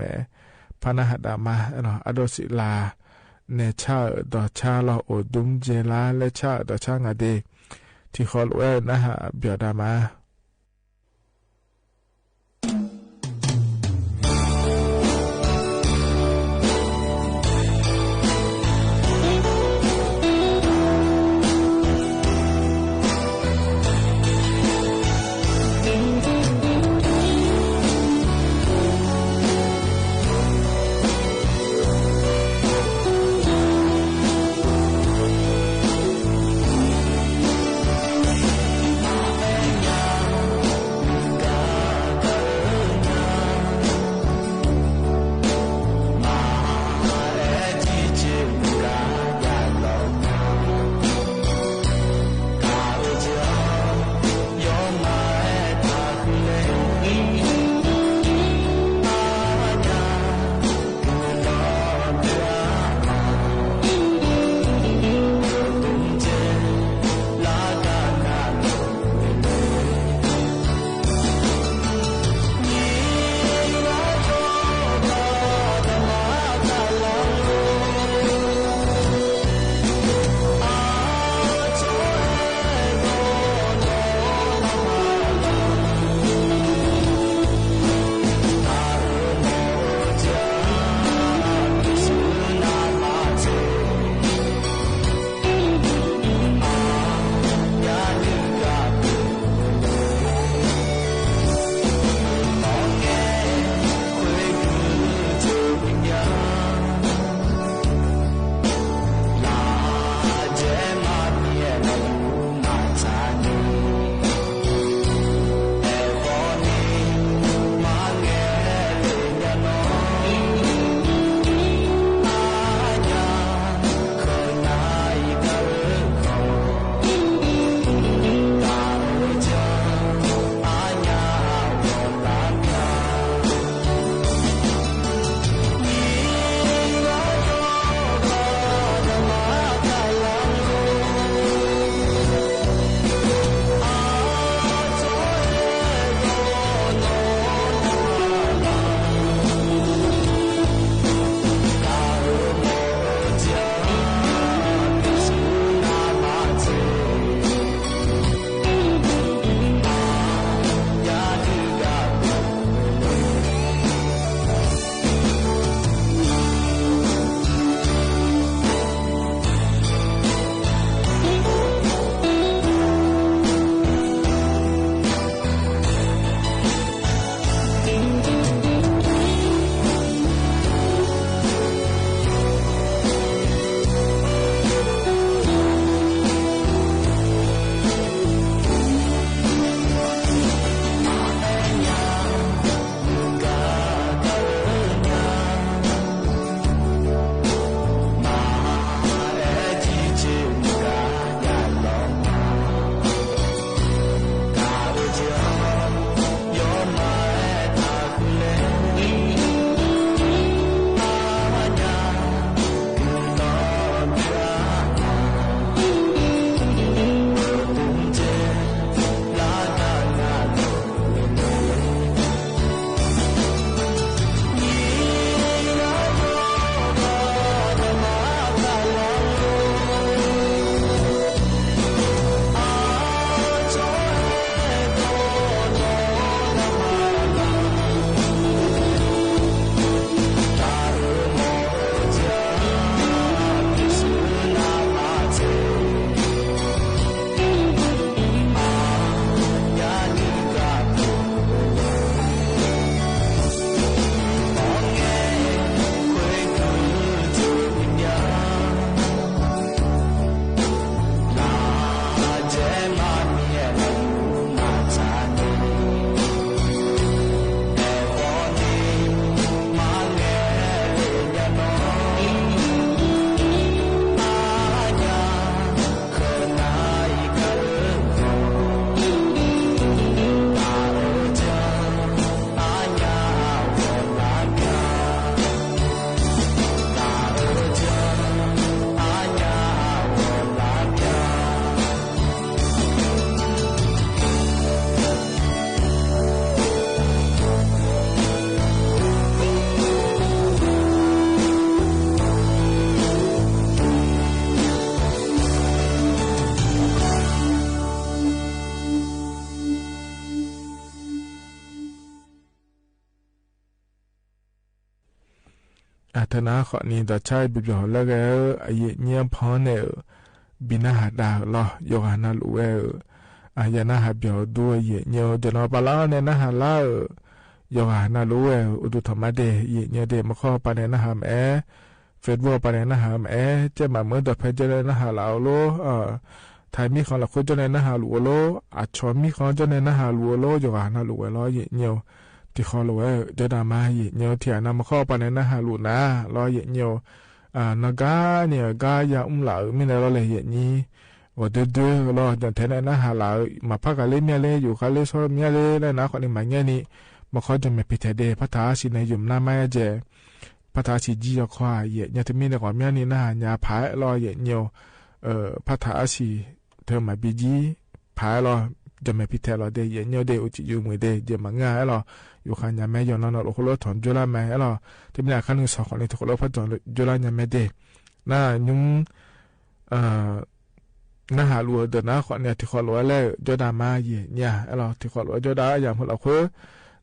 ဖးနၢ်ဟးဒၣ်မါ အဒိၣ်စံးလၢ နဲၣ်ဆၣ်ဧၢ ဒီးဆၣ်လီၤ အိၣ်ဒုးကဲလါ လဲဆၣ်ဧၢ ဒီးဆၣ် ငါဒဲး ထံၣ်ဃီလိာ်ဝဲ နၢ်ဟးပၠီၤဒၣ်မါ တၢ်နာ်ခီန့ၣ် ဒိးဆါဘျီဘျီလၢဂဲၤဧၢ အယံာ်ညံာ်ဖီန့ၣ်ဧၢ ဘီနၢ်ဟးဒါလီၤ ယိၤဂၤနၢ်လူဝဲဧၢ အယၤနၢ်ဟးဘျီဒိအယံာ်ညံာ် ယနီၢ်ပၤလၢ်န့ၣ်နၢ်ဟးလၢ်ဧၢ ယိၤဂၤနၢ်လူဝဲဧၢ အိၣ်ဒိၣ်ထီၣ်မးဒဲး ယံာ်ညံာ်ဒဲး မီၢ်ခီပၤန့ၣ်နၢ်ဟးမးအဲ Facebook ပၤန့ၣ်နၢ်ဟးမးအဲ ကဲမးမုာ်ဒီးဖဲကၠီန့ၣ်နၢ်ဟးလၢ်ဧိၤလီၤ ထၢၣ်မံၣ်ဃီလီၤဃိကၠီန့ၣ်နၢ်ဟးလူၤဧိၤလီၤ အဆီၣ်မံၣ်ဃီကၠီန့ၣ်နၢ်ဟးလူၤဧိၤလီၤ ယိၤဂၤနၢ်လူဝဲလီၤ ယံာ်ညံာ် တံၤဃီလီၤဝဲ ကၠီဒၣ်မါ ယံာ်ညံာ် ထံၣ်အနၢ်မီၢ်ခီပၤန့ၣ် နၢ်ဟးလူၤနၤလီၤ ယံာ်ညံာ် နီၢ်ကါန့ၣ် ကါယၤအူလၢ်ဧိၤ မ့ၢ်နုၤလီၤလဲၣ် ယံာ်ညံာ် ဂီၤဒွဲဒွဲလီၤ ဒိၣ်ထဲန့ၣ်နၢ်ဟးလၢ်ဧိၤ မၤဖးကၤလၢမ့ၢ်လၢ ယူၤဃာ်လၢဆီမ့ၢ်လၢ လၢနၢ်ခီန့ၣ် မၤငဲၢ်န့ၣ် မီၢ်ခီကၠီမဲာ်ဖံထဲးဒဲး ဖးထၢၣ်အါဆံးန့ၣ် ယုမ်ၣ်နၢ်မါယဲၢ် ဖးထၢၣ်အါဆံးကၠီယီၤခီ ယံာ်ညံာ် တမံၤန့ၣ် ဂီၤမ့ၢ်န့ၣ် နၢ်ဟးညါဖးလီၤ ယံာ်ညံာ် ဖးထၢၣ်အါဆံး တမၤဘံကၠီ ဖးလီၤ ကၠီမဲာ်ဖံထဲးလီၤဒဲး ယံာ်ညံာ်ဒဲး အိၣ်စံၣ်ယုာ်မှံဒဲး ယဲၢ်မၤငါလီၤ ယူၤဃာ်ညါမ့ၢ်ယီၤနီၢ်နီၢ် လီၤဃိလၢထီၣ်ကၠိလၢမ့ၢ်လီၤ တမံၤန့ၣ်အခါနုာ်စီၤခီန့ၣ် ထံၣ်ဃိလၢထီၣ်ကၠိလၢညါမ့ၢ်ဒဲး နၢ်ညူ နၢ်ဟးလူၤဧိၤဒီးနၢ်ခီန့ၣ် ထံၣ်ဃီလီၤဝဲလၢ ကၠီဒၣ်မါ ယံာ်ညံာ်လီၤ ထံၣ်ဃီလီၤဝဲ ကၠီဒၣ် ယၤမုာ်လီၤဃိ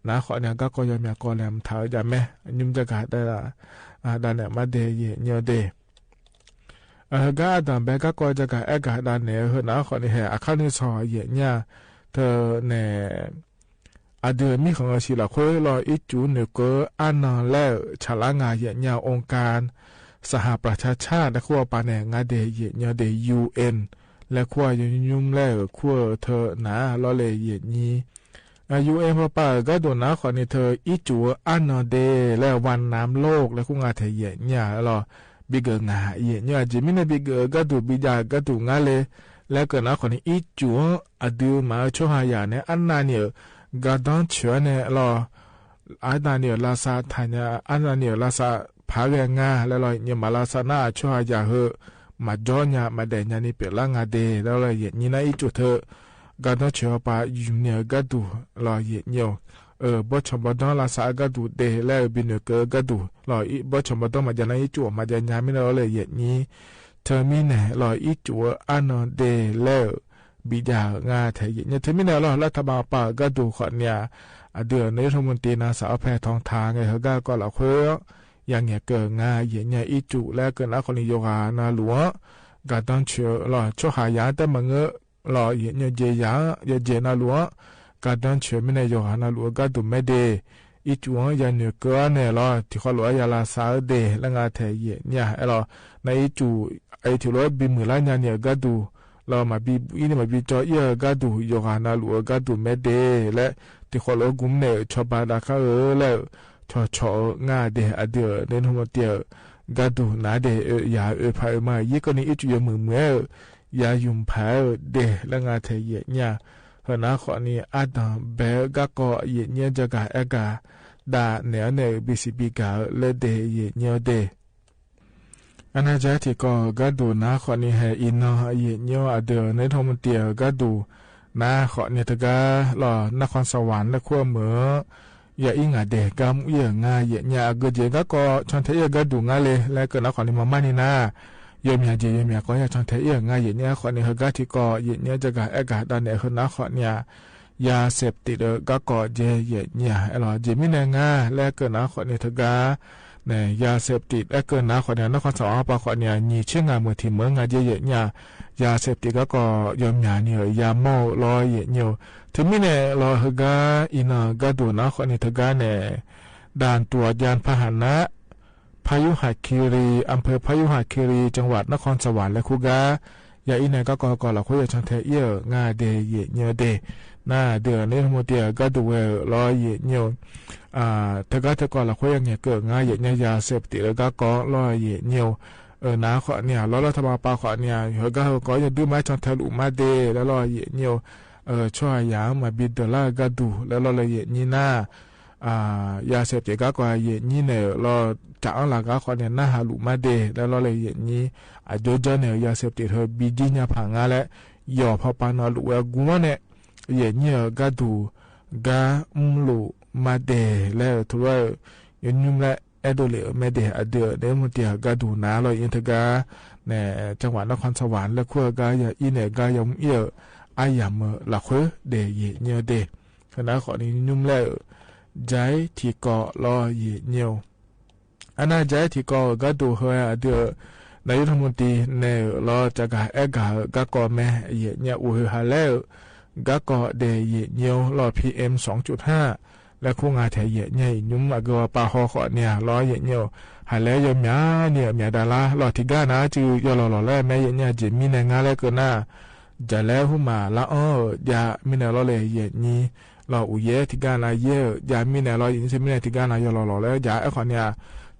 နၢ်ခီန့ၣ် ကၠီကီယီၤမ့ၢ်ကီလဲၣ် မထါဧိၤယၤမ့ၢ် ညူကၠီကၤဒၣ် ဒၣ်နဲၣ်မးဒဲး ယံာ်ညံာ်ဒဲး ဟဲဂၤအတၢ်ဘဲကၠီကီ ကၠီကၤအဲၣ်ကၤဒၣ်နဲၣ် ဟဲနၢ်ခီန့ၣ် ဟဲအခါနုာ်စီၤ ယံာ်ညံာ် တၢ်နဲၣ် အဒုးမံၣ်ဃီဆံးလီၤဃိလီၤ အံၣ်စူၣ်နုာ်ကၢအါနီၤလၢ ဆၣ်လါငါ ယံာ်ညံာ် องค์การสหประชาชาติ လၢခိၣ်အပၤန့ၣ် ငါဒဲး ယံာ်ညံာ်ဒဲး ယူဢၢၣ် လၢခိၣ်ယညူမ့ၢ်လၢ ခိၣ်ထၢနၤလီၤလၢ ယံာ်ညံာ် ယူဢၢၣ် ပပၢ်ဧၢ ကၠီဒိၣ်နၢ်ခီန့ၣ် ထၢအံၣ်စူၣ်အါနီၤဒဲးလၢ ဝၢၼ်ၼၢမ်လိၣ် လၢခိၣ်ငါထဲး ယံာ်ညံာ်လီၤ ဘံၣ်ကၢၣ်ငါ ယံာ်ညံာ် အယံာ်မံၣ်န့ၣ် ဘံၣ်ကၢၣ်ကၠီဒိၣ် ဘံၣ်ယၣ်ကၠီဒိၣ်ငါလဲၣ် လၢကၢၣ်နၢ်ခီန့ၣ် အံၣ်စူၣ် အဒုးမၤအၢဆိဟးယၤန့ၣ် အနၢ်န့ၣ်ဧိၤ ကၤဒွၣ်ဆၢန့ၣ်လီၤ အနၢ်န့ၣ်ဧိၤ လၢစးထါညါ အနၢ်န့ၣ်ဧိၤ လၢစးဖးဂဲၤငါလဲၣ်လီၤ ယံာ်ညံာ် မၤလၢစးနၢ်အၢဆိဟးယၤဧိၤ မၤကၠီညါ မၤဒဲးညါန့ၣ် ပျဲလၢငါဒဲးလီၤလၢ ယံာ်ညံာ် နၢ်အံၣ်စူၣ်ထၢ ကၤဒွၣ်ဆၢအပၤ ယူၢ်န့ၢ်အကၠီဒိၣ်လီၤ ယံာ်ညံာ်ဧိၤ ဘီၣ်ဆၣ်ဘီၣ်ဒီလၢစးအကၠီဒိၣ်ဒဲးလၢ ဘံၣ်နုာ်ကၢကၠီဒိၣ်လီၤ ဘီၣ်ဆၣ်ဘီၣ်ဒီမၤဒဲး နၢ်အံၣ်စူၣ် မၤဒဲးညါမ့ၢ်လီၤလၢ ယံာ်ညံာ် ထၢမံၣ်န့ၣ်လီၤ အံၣ်စူၣ်အါနီၤဒဲးလၢ ဘံၣ်ယၣ်ငါထဲး ယံာ်ညံာ် ထၢမံၣ်န့ၣ်လီၤ လၢထးဘၣ်ပၢ်ကၠီဒိၣ်ခီန့ၣ် အဒုး နၢၣ်ထီၣ်မူတ့ၢ် နၢ်စးအီဖဲး ထီၣ်ထါ ငဲၤ ဟဲဂၤကီလီၤဃိ ယံာ်ညံာ်ကၢၣ်ငါ ယံာ်ညံာ် အံၣ်စူၣ် လၢကၢၣ်နၢ်ခီန့ၣ် ယိၤဂၤနၢ်လူၤ ကၤဒွၣ်ဆၢလီၤ ဆိဟးယၤ တမၤငၢၢ်လီၤ ယံာ်ညံာ် ယဲၢ်ယၤ ယဲၢ်ယဲၢ်နၢ်လူၤ ကၤဒွၣ်ဆၢမ့ၢ်န့ၣ် ယိၤဂၤနၢ်လူၤ ကၠီဒိၣ်မ့ၢ်ဒဲး အံၣ်စူၣ် ယၤနုာ်ကၢန့ၣ်လီၤ ထံၣ်ဃီလီၤ ယၤလၢစးဒဲး လၢငါထဲး ယံာ်ညံာ်လီၤ နၢ်အံၣ်စူၣ် အံၤထံၣ်လီၤ ဘံၣ်မုၢ်လၢညါန့ၣ် ကၠီဒိၣ်လီၤ မၤဘံဘူအံၤန့ၣ် မၤဘံကၠီအံၣ်ဧိၤ ကၠီဒိၣ် ယိၤဂၤနၢ်လူၤဧိၤ ကၠီဒိၣ်မ့ၢ်ဒဲးလၢ ထံၣ်ဃီလီၤ ဂုၤမ့ၢ်န့ၣ် ဆီၣ်ဘၣ်ဒၣ်ခါဧိၤလၢ ဆီၣ်ဆီၣ်ဧိၤ ငါဒဲး အဒုး နၢၣ်ထီၣ်မူတ့ၢ် ကၠီဒိၣ်နၤဒဲး ယၤအၢဖးအၢမး ယံာ်ကၢၣ်န့ၣ် အံၣ်စူၣ် ယဲၢ်မုၢ်မုၢ်ဧိၤ ယၤယုၢ်ဖးဧိၤဒဲး လၢငါထဲး ယံာ်ညံာ် ဟဲနၢ်ခီန့ၣ် အတၢ်ဘဲကၠီကီ ယံာ်ညံာ် ကၠီကၤအဲၣ်ကၤဒၣ်နဲၣ်န့ၣ် ဘံၣ်စံးဘံၣ်ကၣ်လၢဒဲး ယံာ်ညံာ်ဒဲး အနၢ်ကၠီထံၣ်ကီၢ် ကၠီဒိၣ်နၢ်ခီန့ၣ် ဟဲအံၤနီၤ ယံာ်ညံာ် အဒုး နၢၣ်ထီၣ်မူတ့ၢ် ကၠီဒိၣ်နၢ်ခီန့ၣ် တဂၤလီၤ နၢ်ခီစဝၣ် လၢခိၣ်အမုာ် ယၤအံၤငါဒဲး ကၠီမူအံၤ ငါ ယံာ်ညံာ် အဂ့ၢ်ကၠီ ကၠီကီ ဆီၣ်ထဲအံၤ ကၠီဒိၣ်ငါလဲၣ် လၢကၢၣ်နၢ်ခီန့ၣ် မၤမးန့ၣ်နၤ ယဲၢ်မၠး ယဲၢ်မၠးကီ ယၤဆီၣ်ထဲအံၤ ငါ ယံာ်ညံာ် ခီန့ၣ် ဟဲဂၤထံၣ်ကီၢ် ယံာ်ညံာ် ကၠီကၤအဲၣ်ကၤဒၣ်နဲၣ် ဟဲနၢ်ခီန့ၣ် ယၤစဲးပတံးဒီး ကၠီကီၢ် ယဲၢ်ယဲၢ်ညါ အဲၣ်လီၤ ယံာ်မံၣ်န့ၣ် ငါ လၢကၢၣ်နၢ်ခီန့ၣ် တဂၤ န့ၣ် ယၤစဲးပတံး လၢကၢၣ်နၢ်ခီန့ၣ် နၢ်ခီစဝၣ်ပၤခီန့ၣ် နံၣ်ဆံငါမုၢ်ထံၣ်မုၢ် ငါ ယဲၢ်ယဲၢ်ညါ ယၤစဲးပတံး ကၠီကီၢ် ယဲၢ်မၠးန့ၣ် ယၤမီၢ်လီၤ ယံာ်ညံာ် ထၢမံၣ်န့ၣ်လီၤ ဟဲဂၤအံၤနီၤ ကၠီဒိၣ်နၢ်ခီန့ၣ် တဂၤန့ၣ် ด่านตรวจยานพาหนะ พยุหคีรี อำเภอพยุหคีรี จังหวัดนครสวรรค์ လၢခိၣ်ဂၤ ယၤအံၤန့ၣ် ကၠီကီၢ် ကီၢ်လီၤခိၣ် ယၤဆီၣ်ထဲအံၤ ငါဒဲး ယံာ်ညံာ်ဒဲး နၤ ဒုး နၢၣ်ထီၣ်မူတ့ၢ် ကၠီဒိၣ်ဝဲလီၤ ယံာ်ညံာ် တဂၤထဲကီၢ်လီၤခိၣ် ယၤငဲၤကၢၣ် ငါ ယံာ်ညံာ် ယၤစဲးပတံး လၢကၠီကီၢ်လီၤ ယံာ်ညံာ် နၢ်ခီန့ၣ် လီၤလၢထးဘၣ်ပၤခီန့ၣ် ဟဲဂၤဟဲကီၢ် ယဒုးမး ဆီၣ်ထဲလူၤမးဒဲး လၢလီၤ ယံာ်ညံာ် ဆိဟးယၤ မၤဘံဒၢးလၢကၠီဒိၣ် လၢလီၤလၢ ယံာ်ညံာ် နၤ ယၤစဲးပတံး ကၠီကီၢ် ယံာ်ညံာ်န့ၣ် လီၤတၢ်အီၣ်လၢဂၤခီန့ၣ် နၢ်ဟးလူၤမးဒဲး လၢလီၤလၢ ယံာ်ညံာ် အကၠီကၠီန့ၣ် ယၤစဲးပတံး ဟဲဘံကၠံညါဖးငါလဲၣ် ယီၤဖီပၤနီၤလူၤဝဲအဂီၢ်န့ၣ် ယံာ်ညံာ် ကၠီဒိၣ် ဂၤမူလိာ်မးဒဲး လၢထူဝဲ ယညူမ့ၢ်လၢ အဲၣ်ဒိးလ့ၣ်မ့ၢ်ဒဲး အဒုး နၢၣ်ထီၣ်မူတ့ၢ် ကၠီဒိၣ်နၤလီၤ ယံာ်တဂၤ န့ၣ် จังหวัดนครสวรรค์ လၢခိၣ်ဂၤ ယၤအံၤန့ၣ် ဂၤယၤမူအံၤ အါယၤမုာ်လီၤခိၣ်ဒဲး ယံာ်ညံာ်ဒဲး နၢ်ခီန့ၣ် ယညူမ့ၢ်လၢ ကၠီထံၣ်ကီၢ်လီၤ ယံာ်ညံာ် အနၢ်ယဲထံကီၢ်ဧၢ ကါဒိၣ်ဟဲဝဲအဒုး นายกรัฐมนตรี န့ၣ်ဧၢ လီၤ จะกลับ အဲၣ်ကลับ ဧၢ ကါကီၢ်မဲ ယဲၢ်ညိ အိၣ်ဟုၣ်ဟးလဲၣ်ဧၢ ကါကီၢ်ဒဲး ယဲၢ်ညိ လီၤ ပီႇအဵမ် သွင်จุดห้า လၢခူငါထဲ ယဲၢ်ညိ အံၤညိ မ့ၢ်ဂ့ၤ ပာ်ဟီၣ်ဃီန့ၣ် လီၤ ယဲၢ်ညိ ဟးလဲၣ် ယီၤမျးနံၣ် မျးဒါလါ လီၤ ထံဂၤနၤ စု ယီၤလီၤလီၤလၢမဲ ယဲၢ်ညိ ယဲၢ်မံန့ၣ် ငါလဲၣ်ကနၣ် ယလဲၤဟူမးလါအီၤဧၢ ယမံန့ၣ်လီၤလၢ ယဲၢ်ညိ လီၤ အိၣ်ယဲၢ် ထံဂၤနၤယဲၢ်ဧၢ ယမံန့ၣ်လီၤ ယဲၢ်ညိ မံန့ၣ် ထံဂၤနၤ ယီၤလီၤလီၤလၢ ယအဲၣ်ဃီန့ၣ်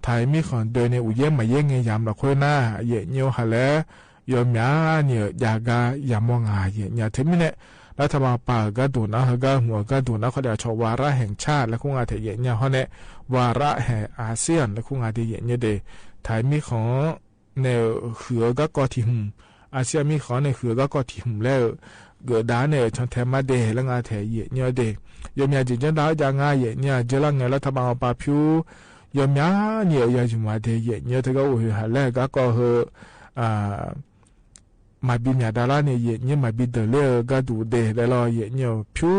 ထံမံဃီဒၢးန့ၣ် အိၣ်ယဲၢ်မးယဲၢ် ငဲၤယၤမးလီၤ ခွဲနၤ ယဲၢ်ညိ ဟးလဲၣ် ယီၤမျးနံၣ်ဧၢ ယၤဂၤ ယၤမီၢ်ငါ ယဲၢ်ညိ ထံမံန့ၣ် လၢထးဘၣ်ပာ်ဧၢ ကါဒိၣ်နၤ ဟဲဂၤမူၤ ကါဒိၣ်နၤ ခီဒီး ဆီၣ်ဝါရ แห่งชาติ လၢခူငါထဲ ယဲၢ်ညိ ဟီန့ၣ် ဝါရ แห่งอาเซียน လၢခူငါထဲ ယဲၢ်ညိ ဒဲး ထံမံဃီ န့ၣ် ဃုာ်ဧၢ ကါကီၢ်ထံၣ်ဟုၣ် อาเซียน မံဃီန့ၣ် ဃုာ်ဧၢ ကါကီၢ်ထံၣ်ဟုၣ်လဲၣ်ဧၢ ဂ့ၤဒၣ်န့ၣ် ဆီၣ်ထဲမၤဒဲး လၢငါထဲ ယဲၢ်ညိ ဒဲး ယီၤမျး ယဲၢ်ညိ ဒါ ယၤငါ ယဲၢ်ညိ ယဲၢ်လၢ ငဲၤလၢထးဘၣ်အီၤပာ်ဖၠူ ယီၤမျး နံၣ်ဧၢ ယၤယုၢ်မးဒဲး ယဲၢ်ညိ ထၢဂၤအိၣ်ဟုၣ်ဟးလဲၣ် ကါကီၢ်ဟၢ မၤဘံမျးဒါလါန့ၣ် ယဲၢ်ညိ မၤဘံဒၢးလၢ ကါဒိၣ်ဒဲး လဲၤလီၤ ယဲၢ်ညိ ဖၠူ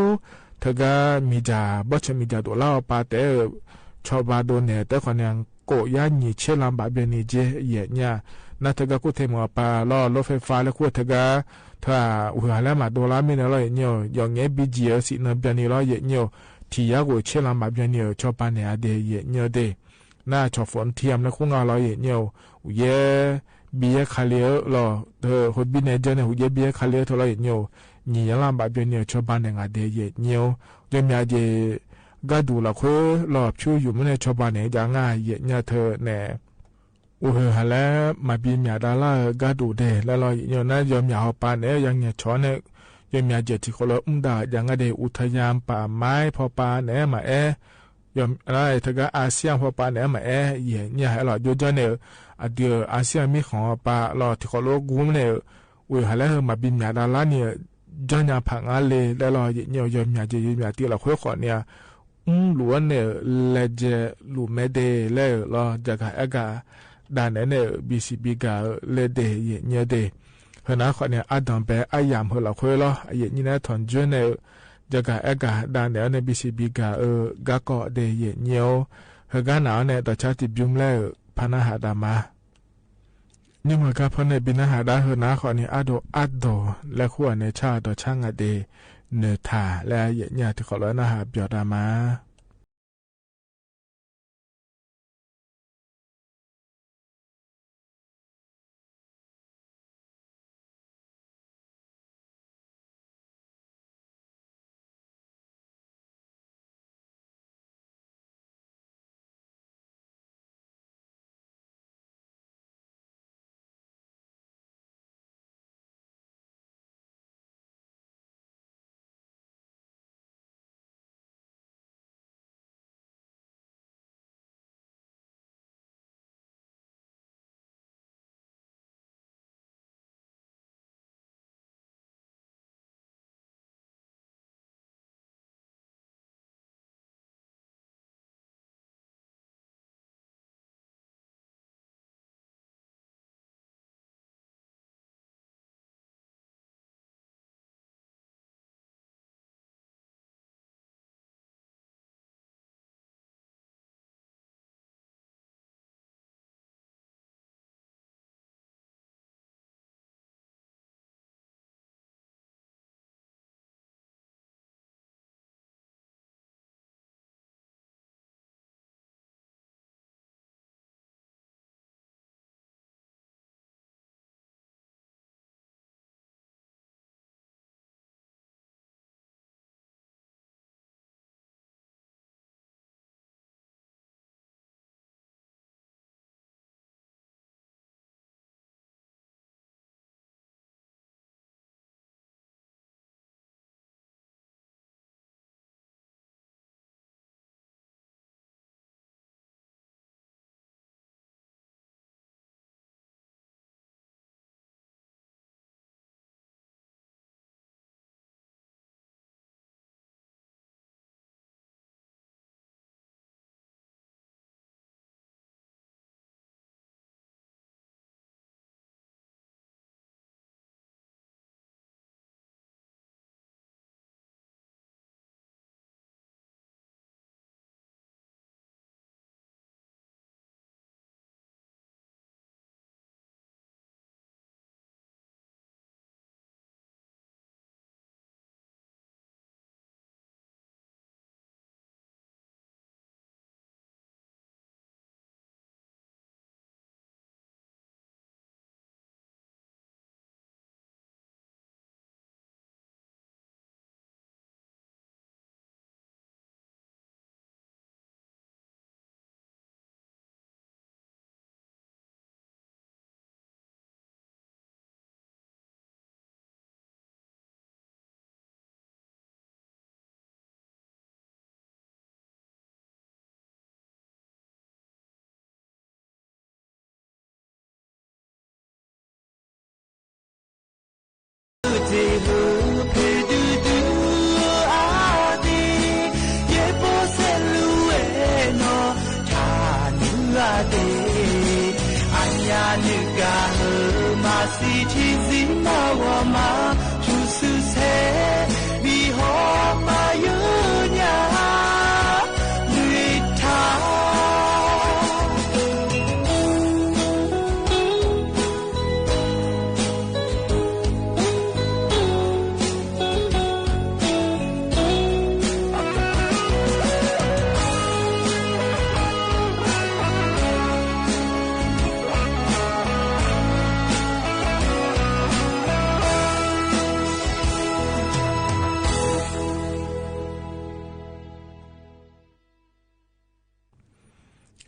ထၢဂၤမံၤဒၣ် ဘီၣ်ဆၢမံၤဒၣ်ဒိၣ်လၢအီၤပာ်တဲ ဆီၣ်ဘၣ်ဒိၣ်န့ၣ် တဲခီန့ၣ် ကိၣ်ယါနံၣ်ဆံလါဘးဘျီန့ၣ်က့ ယဲၢ်ညိ နထၢဂၤကူၣ်ထဲမိၢ်အပၢ်လီၤ လီၢ်ဖဲးဖးလၢခူထၢဂၤ ထၢ အိၣ်ဟုၣ်ဟးလဲၣ်မၤဒိၣ်လါမ့ၢ်န့ၣ်လီၤ ယဲၢ်ညိ ယီၤငဲၤဘံၣ်ကၠံၣ်ဧၢ စံးနၢဘျီန့ၣ်လီၤ ယဲၢ်ညိ ထံၣ်ယါကိၣ်ဆံလါဘးဘျီန့ၣ် ဆီၣ်ဘၣ်န့ၣ်အဒဲး ယဲၢ်ညိ ဒဲး နဆီၣ်ဖိၣ်ထံၣ်အမနုၤခူငါလီၤ ယဲၢ်ညိ ဟူးယဲၢ် ဘံယဲၢ်ခါလံဧၢ လီၤ ဟူးဘံန့ၣ်ဒၢးန့ၣ် ဟူးယဲၢ်ဘံယဲၢ်ခါလံဧၢ ထၢလီၤ ယဲၢ်ညိ နံၣ်ယါလါဘးဘျီန့ၣ် ဆီၣ်ဘၣ်န့ၣ် ငါဒဲး ယဲၢ်ညိ ယီၤမျးဒဲး ကါဒိၣ်လီၤခွဲလီၤ ဖၠူယုၢ်မ့ၢ်န့ၣ် ဆီၣ်ဘၣ်န့ၣ် ယၤငါ ယဲၢ်ညိ ထၢန့ၣ် အိၣ်ဟုၣ်ဟးလဲၣ် မၤဘံမျးဒါလါဧၢ ကါဒိၣ်ဒဲး လဲၤလီၤ ယဲၢ်ညိ နယီၤမျးဟီၣ်ပၢ်န့ၣ် ယၤငဲၤဆီန့ၣ် ယီၤမျးဒဲးထံၣ်ဃီလၢ မူဒါ ယၤငါဒဲး အူထယၢၣ်ပာ်မါဖီပာ်န့ၣ် မၤအဲၣ် ယီၤ လၢထၢဂၤ อาเซียน ဖီပာ်န့ၣ် မၤအဲၣ် ယဲၢ်ညိ ဟဲလီၤ ယိယီန့ၣ် အဒုး อาเซียน မံဃီပာ်လီၤ ထံၣ်ဃီလၢဂူမ့ၢ်န့ၣ် အိၣ်ဟုၣ်ဟးလဲၣ် မၤဘံမျးဒါလါန့ၣ် ယီၤညါဖးငါလံ လဲၤလီၤ ယဲၢ်ညိ ယီၤမျးဒဲး ယီၤမျးတံၢ်လီၤခွဲဃီန့ၣ် အူလူၤန့ၣ် လဲၤယဲၢ်လူၤမဲဒဲး လဲၣ်လီၤ จะกลับ အဲၣ်ကลับ ဒါန့ၣ်န့ၣ် ဘံၣ်စံၣ်ဘံၣ်ကၤ လဲၤဒဲး ယဲၢ်ညိ ဒဲး ဟၢၣ်နၤဃီန့ၣ် အါဒံၣ်ဘဲ အါယၣ်မုၢ်လီၤခွဲလီၤ ယဲၢ်ညိ နထီၣ်ယိန့ၣ် จะกลับ အဲၣ်ကลับ ဒါန့ၣ်န့ၣ် ဘံၣ်စံၣ်ဘံၣ်ကၤ ဧၢ ကါကီၢ်ဒဲး ယဲၢ်ညိ ဟၢၣ်ဂၤနၤန့ၣ် ဒီးဆါတံၢ်ဘျုးမးလၢ ဖးနါဟးဒၣ်မး နံၣ်မုၢ်ကါဖီန့ၣ် ဘံၣ်နါဟးဒၣ် ဟၢၣ်နၤဃီန့ၣ် အါဒိၣ်အါဒိၣ် လၢဃိန့ၣ် ဆါဒီးဆါငါဒဲး နထၢၣ်လၢ ယဲၢ်ညိ ထံၣ်ဃီလၢနဟးပၠီၣ်တၢ်မး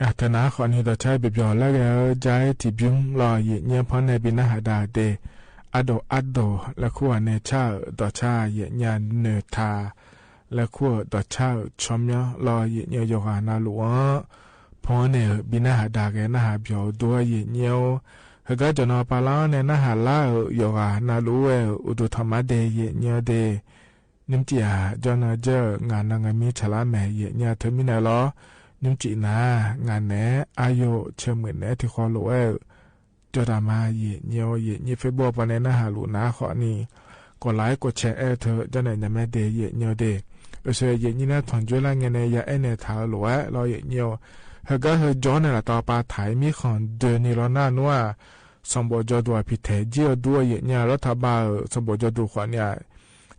အတၢ်နာ်ဃိးနံၤ ဒီးဆၢဘၣ်ဘျီလၢအဂဲၤ ကၠဲတံၢ်ဘျုးလီၤ ယံာ်ညိဖီနဲၣ် ဘံနၢ်ဟးဒါဒဲး အဒိၣ်အဒိၣ် လၢခိၣ်အန့ၣ် ဆၣ်ဧၢ ဒီးဆၣ်ယံာ်ညိ နၢၤထါ လၢခိၣ်ဒီးဆၣ်ဧၢ ဆီမံလီၤ ယံာ်ညိ ယိၤဂၤနၢ်လူၢ်ဧၢ ဖီနဲၣ် ဘံနၢ်ဟးဒါဂဲၤ နၢ်ဟးဘျီဒိၣ် ယံာ်ညိ ဟဲကၠီနီၤပၤလါန့ၣ် နၢ်ဟးလါဧၢ ယိၤဂၤနၢ်လူၢ်ဝဲ အိၣ်ဒိၣ်ထီၣ်မးဒဲး ယံာ်ညိဒဲး နံၣ်မတံၢ်ဧါ ကၠီနီၤကၠၢ ငါနီၢ်ငါမံဆလါမဲာ် ယံာ်ညိ ထၢမံန့ၣ်လီၤ နံၣ်မတံၢ်နၤ ငါနဲၣ် အါယိာ် ဆၢမုၢ်နဲၣ် ထံဃီလိာ်ဝဲ ကၠီတၢ်မၤ ယံာ်ညိ ယံာ်ညိ Facebook ပှၤန့ၣ် နၢ်ဟးလူၢ်နၤဃိးနံၤ ကိး like ကိး share အဲၣ်ထၢ ကၠီန့ၣ် ညါမဲဒဲး ယံာ်ညိဒဲး အစၢ ယံာ်ညိ နၢ်ထွန်ကၠွဲလၢ် ငဲန့ၣ် ယၤအဲၣ်နဲၣ်ထးလိာ်ဝဲလီၤ ယံာ်ညိ ဟဲကၠီဟဲကၠီန့ၣ်လီၤ တၢ်ပာ်ထံးမံဃီဒၢးနံၤလီၤ နၢ်နူဧါ စီၤဘီၣ်ကၠီဒိၣ် ဖံးထဲး ကၠံအဒိၣ် ယံာ်ညိ လီၤထးဘၣ်ဧၢ စီၤဘီၣ်ကၠီဒိၣ်ဃိးနံၤ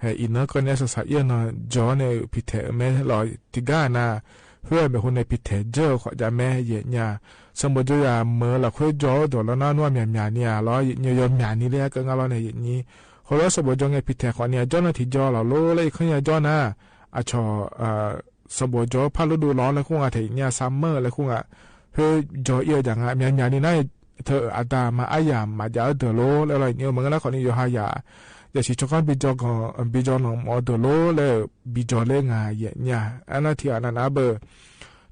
အံၤနၢ်ကၢန့ၣ် စၢ်စၢ်အံၤနီၤ ကၠီန့ၣ် ဖံးထဲးအမဲလီၤ တံဂၤနၤ ဟဲမ့ၢ်ဟူန့ၣ် ဖံးထဲး ကၠၢဃိးယၤမဲ ယံာ်ညိ စီၤဘီၣ်ကၠီယၤမၢလီၤ ခွဲကၠီဒိၣ်လီၤ နၢ်နူဧါ မၠးမၠးနံၤဧါလီၤ ယံာ်ညိ ယီၤမၠးနံၤလၢကငါလီၤန့ၣ် ယံာ်ညိ ဃိလီၤ စီၤဘီၣ်ကၠီန့ၣ် ဖံးထဲးဃိးနံၤ ကၠီန့ၣ်ထံၣ်ကၠီလီၤလိၤ လၢယခီယၤကၠီနၤ အဆီၣ် စီၤဘီၣ်ကၠီဖးလိဒိၣ်လီၤ လၢခိၣ်ငါထဲး ယံာ်ညိ စၢ်မၢလၢခိၣ်ငါ ဟဲကၠီအံၤယၤငါ မၠးမၠးနံၤနၤ ထၢအတၢ်မၤအါယၤမၤယၤအဒၢးလိၤ လၢလီၤ ယံာ်ညိ မ့ၢ်ဂ့ၤလၢဃိးနံၤ ယီၤဟါယၤ ယၤဆံးဆီခီ ဘံကၠီလီၤမၢအဒၢးလိၤ လၢဘံကၠီလၢငါ ယံာ်ညိ အနၢ်ထံၣ်အနၢ်နၢ်ဘၢ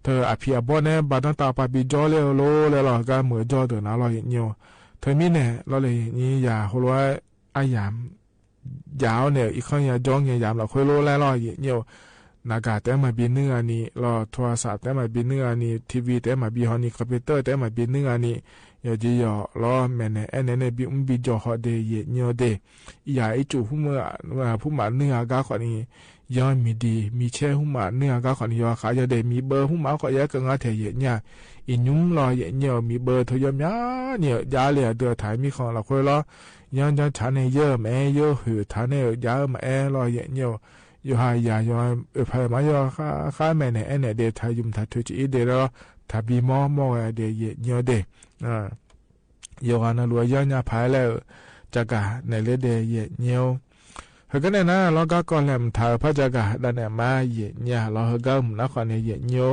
ထၢအဖံးအဘီန့ၣ် ဘၣ်တၢ်ပာ်ဘံကၠီလၢအလိၤ လၢလီၤ ဟဲကၠီမၢအဒၢးနၤလီၤ ယံာ်ညိ ထၢမံန့ၣ်လီၤ လၢယံာ်ညိ ယၤဟိလီၤ အါယၤ ယၤအီၤန့ၣ် ယခီယၤကၠီ ယၤမၠးခွဲလိၤလၢလီၤ ယံာ်ညိ နဂၤတဲမၤဘံနုၢ်ဂၤနံၤလီၤ ထိရစပ် တဲမၤဘံနုၢ်ဂၤနံၤ TV တဲမၤဘံဟီနံၤ computer တဲမၤဘံနုၢ်ဂၤနံၤ ယီၤက့ယီၤလီၤ မ့ၢ်နဲၣ်အဲၣ်နဲၣ်န့ၣ် ဘံအူဘံကၠီဃိးဒဲး ယံာ်ညိဒဲး ယၤအံၤကၠိၣ်ဟူမး ဖုမးနုၢ်ဂၤဂၤဃိးနံၤ ယီၤမံၤဒံး မံၤဆဲဟူမးနုၢ်ဂၤဂၤဃိးနံၤ ယီၤဃးယီၤဒဲး မံၤဘၢဟူမးဃိးယဲၢ်ကငါထဲး ယံာ်ညိ အံၤညွံလီၤ ယံာ်ညိ မံၤဘၢထၢယီၤမၠးနံၤ ယၤလၢအဒၢးထံးမံဃီလီၤခွဲလီၤ ယီၤယီၤထံးန့ၣ် ယဲၢ်မဲ ယဲၢ်ဟုးထံးန့ၣ် ယၤအၢမးအဲၣ်လီၤ ယံာ်ညိ ယီၤဟါယၤ ယီၤအၢဖးမး ယီၤဃါဃါ မ့ၢ်နဲၣ်အဲၣ်နဲၣ်ဒဲး ထံးယုမ်ၢ်ထံးထွဲကၠီအံၤဒဲးလီၤ ထံးဘံမီမီၢ်ဝဲဒဲး ယံာ်ညိဒဲး ယိၤဂၤနၢ်လူၢ် ယီၤညါဖးလဲၣ် ကၠီဂၤနဲၣ်လၢဒဲး ယံာ်ညိ ဟဲကၠီန့ၣ်နၤ လီၤဂၤကီၢ်လဲၣ် မုၢ်ထါဖးကၠီဂၤ ဒၣ်နဲၣ်မး ယံာ်ညိ လီၤဟဲကၠီမုၢ်နၤဃိးနံၤ ယံာ်ညိ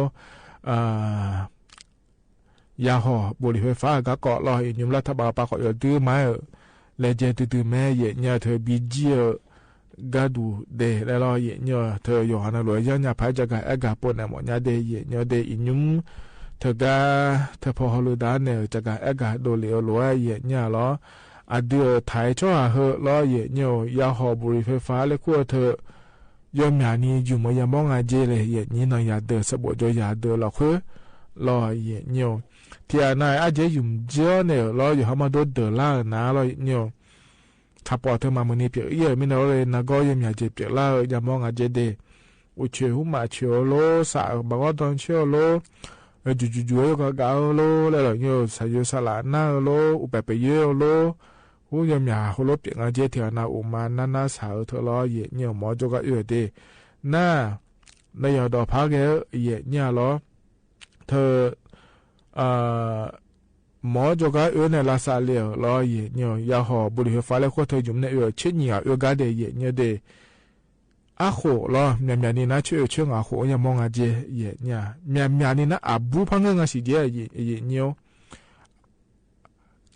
ယၤဟီၣ် ဘူရံၤဖဲဖး ဂၤကီၢ်လီၤ ယံာ်ညိ လၢထးဘၣ်ပာ်ဃိးယီၤဒုးမးဧၢ လဲၤကဲတုၤတုၤမဲ ယံာ်ညိ ထၢဘံကၠံဧၢ ဂၤဒူၣ်ဒဲးလၢလီၤ ယံာ်ညိ ထၢယိၤဂၤနၢ်လူၢ် ယီၤညါဖး ကၠီဂၤအဲၣ်ဂၤပိာ်နဲၣ်မီၣ်ညါဒဲး ယံာ်ညိဒဲး အံၤညွံ ထၢဂၤ ထၢဖီဟီၣ်လူၢ်ဒၣ်နဲၣ် ကၠီဂၤအဲၣ်ဂၤ ဒိၣ်လံဧိၤလိၤ ယံာ်ညိလီၤ အဒုးထံးဆီဟးဟၢလီၤ ယံာ်ညိ ယၤဟီၣ်ဘူရံၤဖဲဖးလၢခိၣ်ထၢ ယီၤမၠးနံၤ ယုမ်ၢ်မၢယၤမီငါကဲလဲၣ် ယံာ်ညိ နီၢ်ယၤဒၢး စီၤဘီၣ်ကၠီယၤဒၢးလီၤခွဲလီၤ ယံာ်ညိ ထံၣ်အနၤ အါကဲယုမ်ၢ်ကၠီန့ၣ်လီၤ ယီၤဟါမီဒိၣ်ဒၢးလၢနၤလီၤ ယံာ်ညိ ထးပီၣ်ထၢမၤမုၢ်နံၤပၠးအံၤ မ့ၢ်နၤလီၤလၢနဂီၢ် ယီၤမၠးကဲပၠးလၢယၤမီငါကဲဒဲး အိၣ်ဆဲးဟူမးဆဲးဧိၤလိၤ စးဘၣ်ဂီၢ်ဒီဆဲးဧိၤလိၤ ယုၢ်ယုၢ်ယုၢ်ယိၤဂၤဂၤဧိၤလိၤ လၢလီၤ ယံာ်ညိ စးယိၤစးလးနၢ်ဧိၤလိၤ အိၣ်ပဲာ်ပယွဲဧိၤလိၤ ဟူယီၤမၠးဟိလိပၠးငါကဲ ထံၣ်အနၤအိၣ်မးနးနးစၢ်ဧိၤထၢလီၤ ယံာ်ညိ မီကၠီဂၤအၢဒဲး နၤ နယီၤဒီးဖးဂဲၤ ယံာ်ညိလီၤ ထၢ မီကၠီဂၤအၢန့ၣ် လၢစးလဲၣ်လီၤ ယံာ်ညိ ယၤဟီၣ်ဘူရံၤဖဲဖးလၢခိၣ်ထၢယုမ်ၢ်န့ၣ် အၢ ဆ့ညံၣ်ဂၤအၢဂၤဒဲး ယံာ်ညိဒဲး အဃိးလီၤ မၠးမၠးနံၤနၤ ဆ့အၢဆ့ငါဃိး ယၤမီငါကဲ ယံာ်ညိ မၠးမၠးနံၤနၤ အဘူးဖးငၢၢ်ငါစံးကဲ ယံာ်ညိ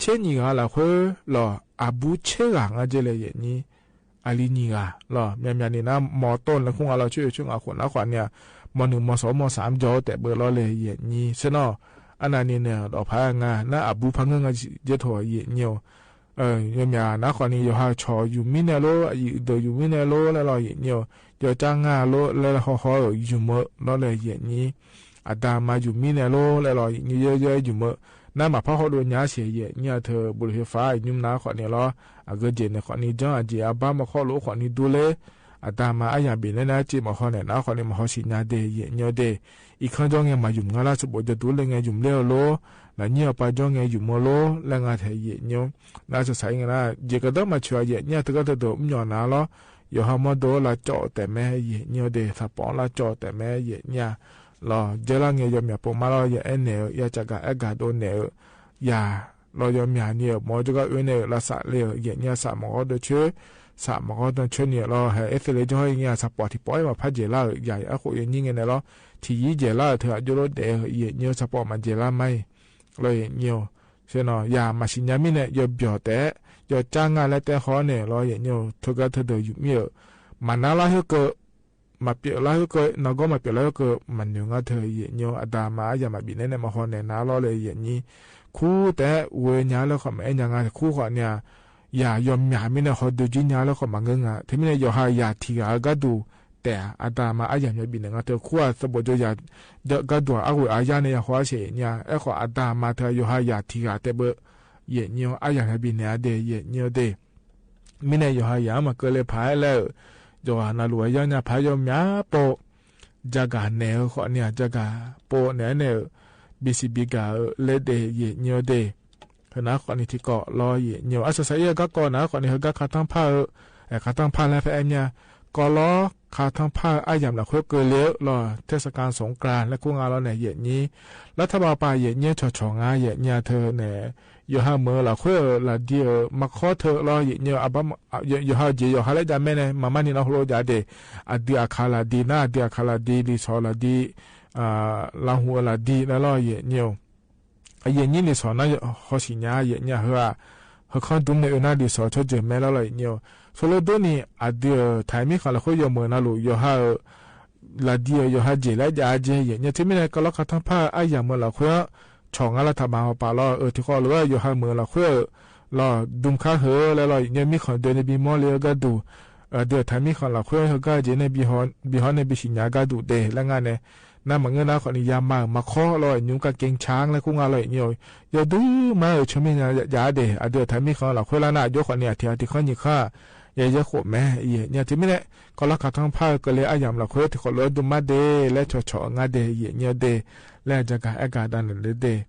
ဆ့ညံၣ်ဂၤလၢခွဲလီၤ အဘူးဆ့ဂၤငါကဲလဲၣ် ယံာ်ညိ အလံၤညံၣ်ဂၤလီၤ မၠးမၠးနံၤနၤ မီတိၢ်လၢခိၣ်ငါလီၤ ဆ့အၢဆ့ငါဃိးနၤဃိးန့ၣ် မီနုာ်မီစီမီစၢ်မၠီတဲာ်ဘၢလီၤလဲၣ် ယံာ်ညိ ဆ့ၣ်နီၤ အနၤန့ၣ်န့ၣ် ဒီးဖးငါ နၤအဘူးဖးငၢၢ်ငါကဲထိၣ် ယံာ်ညိ ယီၤမၠးနၤဃိးနံၤ ယီၤဟးဆီၣ်ယုမ်ၢ်မံန့ၣ်လိၤ ယံာ်ဒၢးယုမ်ၢ်မံန့ၣ်လိၤ လၢလီၤ ယံာ်ညိ ယီၤကၠါငါလိၤ လၢလီၤဟီဟီယုမ်ၢ်လီၤလဲၣ် ယံာ်ညိ အတၢ်မၤယုမ်ၢ်မံန့ၣ်လိၤ လၢလီၤ ယံာ်ညိ ယဲယဲယုမ်ၢ် နမ့ၢ်ဖးဟီၣ်ဒိၣ်ညါစ့ၢ် ယဲၢ်နံၣ်အထၢၣ် ဘူရူၣ်ဟ့ၣ်ဖး ယုမ်နၤခီၣ်န့ၣ်လီၤ. အဂ့ၢ်ယဲၢ်န့ၣ် ခီၣ်နံၣ်ကၠီ အစ့ၢ်အဘါ မၤခီဖျိခီၣ်နံၣ်ဒူလၢ အတၢ်မၤအယၢ်ဘ့ၣ်နဲနဲ စ့ၢ်မ့ၢ်ဟီၣ်နဲၣ် နခီၣ်န့ၣ် မၤဟီၣ်ဆံၣ်ညါဒဲး ယဲၢ်နံၣ်ဒဲး. အံၤခီကၠီငဲၤ မၤယုမ်ငါလၢ သဘိၣ်ကၠီတူၤလၢငဲၤယုမ်လၢအလိၤ လၢညံၣ်အပၢ်ကၠီငဲၤယုမ်အလိၤ လၢငါထဲ ယဲၢ်နံၣ် နစစါအံၤငဲၤလၢ ယဲၢ်ကဒီးမၤဆၢ ယဲၢ်နံၣ် တဂၤတဒိၣ် မညီၣ်နၤလီၤ. ယိၤဟၣ်မီဒိၣ်လၢကၠီၣ်တဲာ်မဲ ယဲၢ်နံၣ်ဒဲး သးပီလၢကၠီၣ်တဲာ်မဲ ယဲၢ်နံၣ်လီၤ. ယဲၢ်လၢငဲၤယီၤမၠၣ်ပိာ်မးလီၤ ယဲၢ်အဲၣ်နဲၣ်ဧၢ ယဲၢ်စှၤကၤအဲၣ်ကၤဒိၣ်နဲၣ်ဧၢ ယၤလီၤ ယီၤမၠၣ်န့ၣ်ဧၢ မ်ယကအဲၣ်နဲၣ်ဧၢ လၢသးလၢ ယဲၢ်နံၣ် သးမီၤဂီၤတဆၢ သးမီၤဂီၤတဆၢန့ၣ်လီၤ. ဟဲအသးလၢကၠီအံၤ ယဲၢ်သးပီၣ်ထံပီၣ်အံၤ မၤဖးယဲၢ်လၢဧၢ ယၤအဃိ ယဲၢ်နံၣ်ငဲၤနဲၣ်လီၤ. ထံၣ်ယဲၢ်လၢအထၢၣ်အကၠိလိဒဲး ယဲၢ်နံၣ် သးပီၣ်မၤယဲၢ်လၢမးအံၤ လီၤ ယဲၢ်နံၣ် ဆ့ၣ်နီၤ ယၤမၤဆံၣ်ညါမံန့ၣ် ယီၤဘျီၣ်တဲာ် ယီၤကၠါငါလၢတဲဃီန့ၣ်လီၤ ယဲၢ်နံၣ် ထိၣ်ဂၤထိၣ်ဒၢးယုၢ်မံဧၢ မၤနါလၢဟၢကၢၣ် မၤပျဲးလၢဟၢကၢၣ် နီၢ်ကီၢ်မၤပျဲးလၢဟၢကၢၣ် မၤနုၤငါထၢၣ် ယဲၢ်နံၣ် အတၢ်မၤအယၢ်မၤဘံၣ်နဲနဲ မၤဟီၣ်နဲၣ်နၤလီၤလၢ ယဲၢ်နံၣ် ခူတဲာ်ဝဲညါလၢခီၣ်မၤအဲၣ်ညါ ငါခူဃီန့ၣ် ယၤယီၤမၠၣ်မံန့ၣ် ဟီၣ်ဒိၣ်ကံညါလၢခီၣ်မၤငၢၢ်ငါ ထဲမံန့ၣ် ယိၤဟၣ်ယၤထံၣ်ဂၤအဂၤဒူၣ်တဲာ် အတၢ်မၤအယၢ်မၤဘံၣ်နဲၣ် ငါထၢၣ်ခူအသဘိၣ်ကၠီယၤ ဂၤဒူၣ်အဂ့ၢ်အယါန့ၣ် ယဟီၣ်ဆဲးညါ အဲၣ်ဃီအတၢ်မၤထၢၣ် ယိၤဟၣ်ယၤထံၣ်ဂၤတဲဘၣ် ယဲၢ်နံၣ် အယၢ်မၤဘံၣ်နဲၣ်အဒဲး ယဲၢ်နံၣ်ဒဲး မံန့ၣ် ယိၤဟၣ်ယၤမၤကၢလၢဖးလဲၣ် ယိၤဟၣ်နၢ်လူၢ်အယါညါဖးယီၤမၠၣ်ပိာ် ကၠါဂၤနဲၣ်ဧၢ ဃီန့ၣ် ကၠါဂၤပိာ်နဲၣ်န့ၣ် ဘံၣ်စံၣ်ဘံၣ်ကၢ်ဧၢ လၢဒဲး ယဲၢ်နံၣ်ဒဲး ဟဲနၤခီၣ်န့ၣ်ထံကီၢ်လီၤ ယဲၢ်နံၣ် အစစါအံၤ ကၠါကီၢ်နၤခီၣ်န့ၣ် ဟဲဂၤခါထီၣ်ဖးဧၢ အဲၣ်ခါထီၣ်ဖးလၢဖဲအဲၣ်မၠၣ် ကီၢ်လီၤ ခါထီၣ်ဖး အယၢ်မၤလၢဃုကၢလၢလီၤ ထဲစကၤ สงกรานต์ လၢခူငါလီၤန့ၣ် ယဲၢ်နံၣ် လၢထးဘၣ်ပၢ် ယဲၢ်နံၣ် ဆီၣ်ဆီၣ်ငါ ယဲၢ်နံၣ်ထၢၣ်န့ၣ် ယိၤဟၣ်မၢလီၤခွဲဧၢ လၢဒ်ဧၢ မၤခီထၢၣ်လီၤ ယဲၢ်နံၣ် ယိၤဟၣ်စ့ၢ် ယိၤဟၣ်လၢယၤမဲာ်န့ၣ် မၤမးနံၤနီၢ်ဟိလိယၤဒဲး အဒုးအခးလၢဒ်နၤ အဒုးအခးလၢဒ် လံာ်စီၤလၢဒ် လၢဟူလၢဒ်န့ၣ်လီၤ ယဲၢ်နံၣ် ယဲၢ်နံၣ်လံာ်စီၤနၤဟီၣ်ဆံၣ်ညါ ယဲၢ်နံၣ် ဟၢ ဟၢခီဒုးမ့ၢ်အၢနၤလံာ်စီၤ ဆိကၠီၣ်မဲာ်လီၤလီၤ ယဲၢ်နံၣ် ဆိလၢဒိၣ်န့ၣ် အဒုးထၢၣ်မံၣ်ဃီလၢဃု ယိၤမၢနၤလူၢ် ယိၤဟၣ်ဧၢ လၢဒ်ဧၢ ယိၤဟၣ်စ့ၢ်လၢယၤစ့ၢ် ယဲၢ်နံၣ် ထဲမံန့ၣ် ကီၢ်လီၤခါထီၣ်ဖး အယၢ်မၢလီၤခွဲ ဆီၣ်ငါလၢထးဘၣ်ပၢ်လီၤ အၢ ထံကီၢ်လၢယိၤဟၣ်မၢလီၤခွဲ လီၤ ဒုးခါဃုာ်လၢလီၤ ယဲၢ်နံၣ် မံၣ်ဃီဒဲးန့ၣ် ဘံၣ်မီလၢအဂၤဒူၣ် အဒုးထၢၣ်မံၣ်ဃီလီၤခွဲ ဟဲဂၤစ့ၢ်န့ၣ် ဘံၣ်ဟီန့ၣ် ဘံၣ်ဆံၣ်ညါဂၤဒူၣ်ဒဲး လၢငါန့ၣ် နမၤငၢၢ်နၤခီၣ်န့ၣ် ယၤမၤမၤခီလီၤ ယဲၢ်နံၣ် ကကဲၣ်ဆၣ်လၢခူငါလီၤ ယဲၢ်နံၣ် ယဒုးမၤအၢဆိမ့ၢ်ညါယၤဒဲး အဒုးထၢၣ်မံၣ်ဃီလီၤခွဲလၢနၤ ယိၤဃီၣ်န့ၣ် အထံၣ်အတံၤဃီၣ်ညံၣ်ဃီၣ် ယဲၢ်ယဲၢ်ဃိးမဲာ် ယဲၢ်နံၣ် ထဲမံန့ၣ် ကီၢ်လီၤခါထီၣ်ဖး ကလၢအယၢ်မၢလီၤခွဲ ထံကီၢ်လၢဒိၣ်မးဒဲး လၢဆီၣ်ဆီၣ်အငါဒဲး ယဲၢ်နံၣ်ဒဲး လၢကၠါဂၤအဲၣ်ဂၤဒၣ်န့ၣ်လၢဒဲး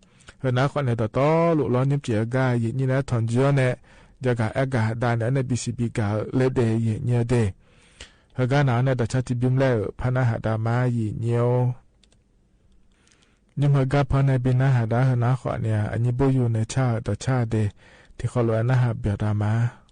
ဟဲနၤခီၣ်န့ၣ် တီတီလိာ်လီၤ နံၣ်ပျဲၤအဂၤ ယဲၢ်နံၣ် လၢထီၣ်ကၠီန့ၣ် ကၠါဂၤအဲၣ်ဂၤဒၣ်န့ၣ် ဘံၣ်စံၣ်ဘံၣ်ကၢ်လၢဒဲး ယဲၢ်နံၣ်ဒဲး ဟဲဂၤနၤန့ၣ် တၢ်ဆါတံၢ်ဘံၣ်မလဲၣ် ဖးနါဟးဒၣ်မး ယဲၢ်နံၣ် ယုမ်ဟဲဂၤဖီန့ၣ် ဘံၣ်နါဟးဒၣ် ဟဲနၤခီၣ်န့ၣ် အညံၣ်ဘိယူၤန့ၣ် ဆါတၢ်ဆါဒဲး ထံကီၢ်လၢအနၢ်ဟးဘၣ်တၢ်မး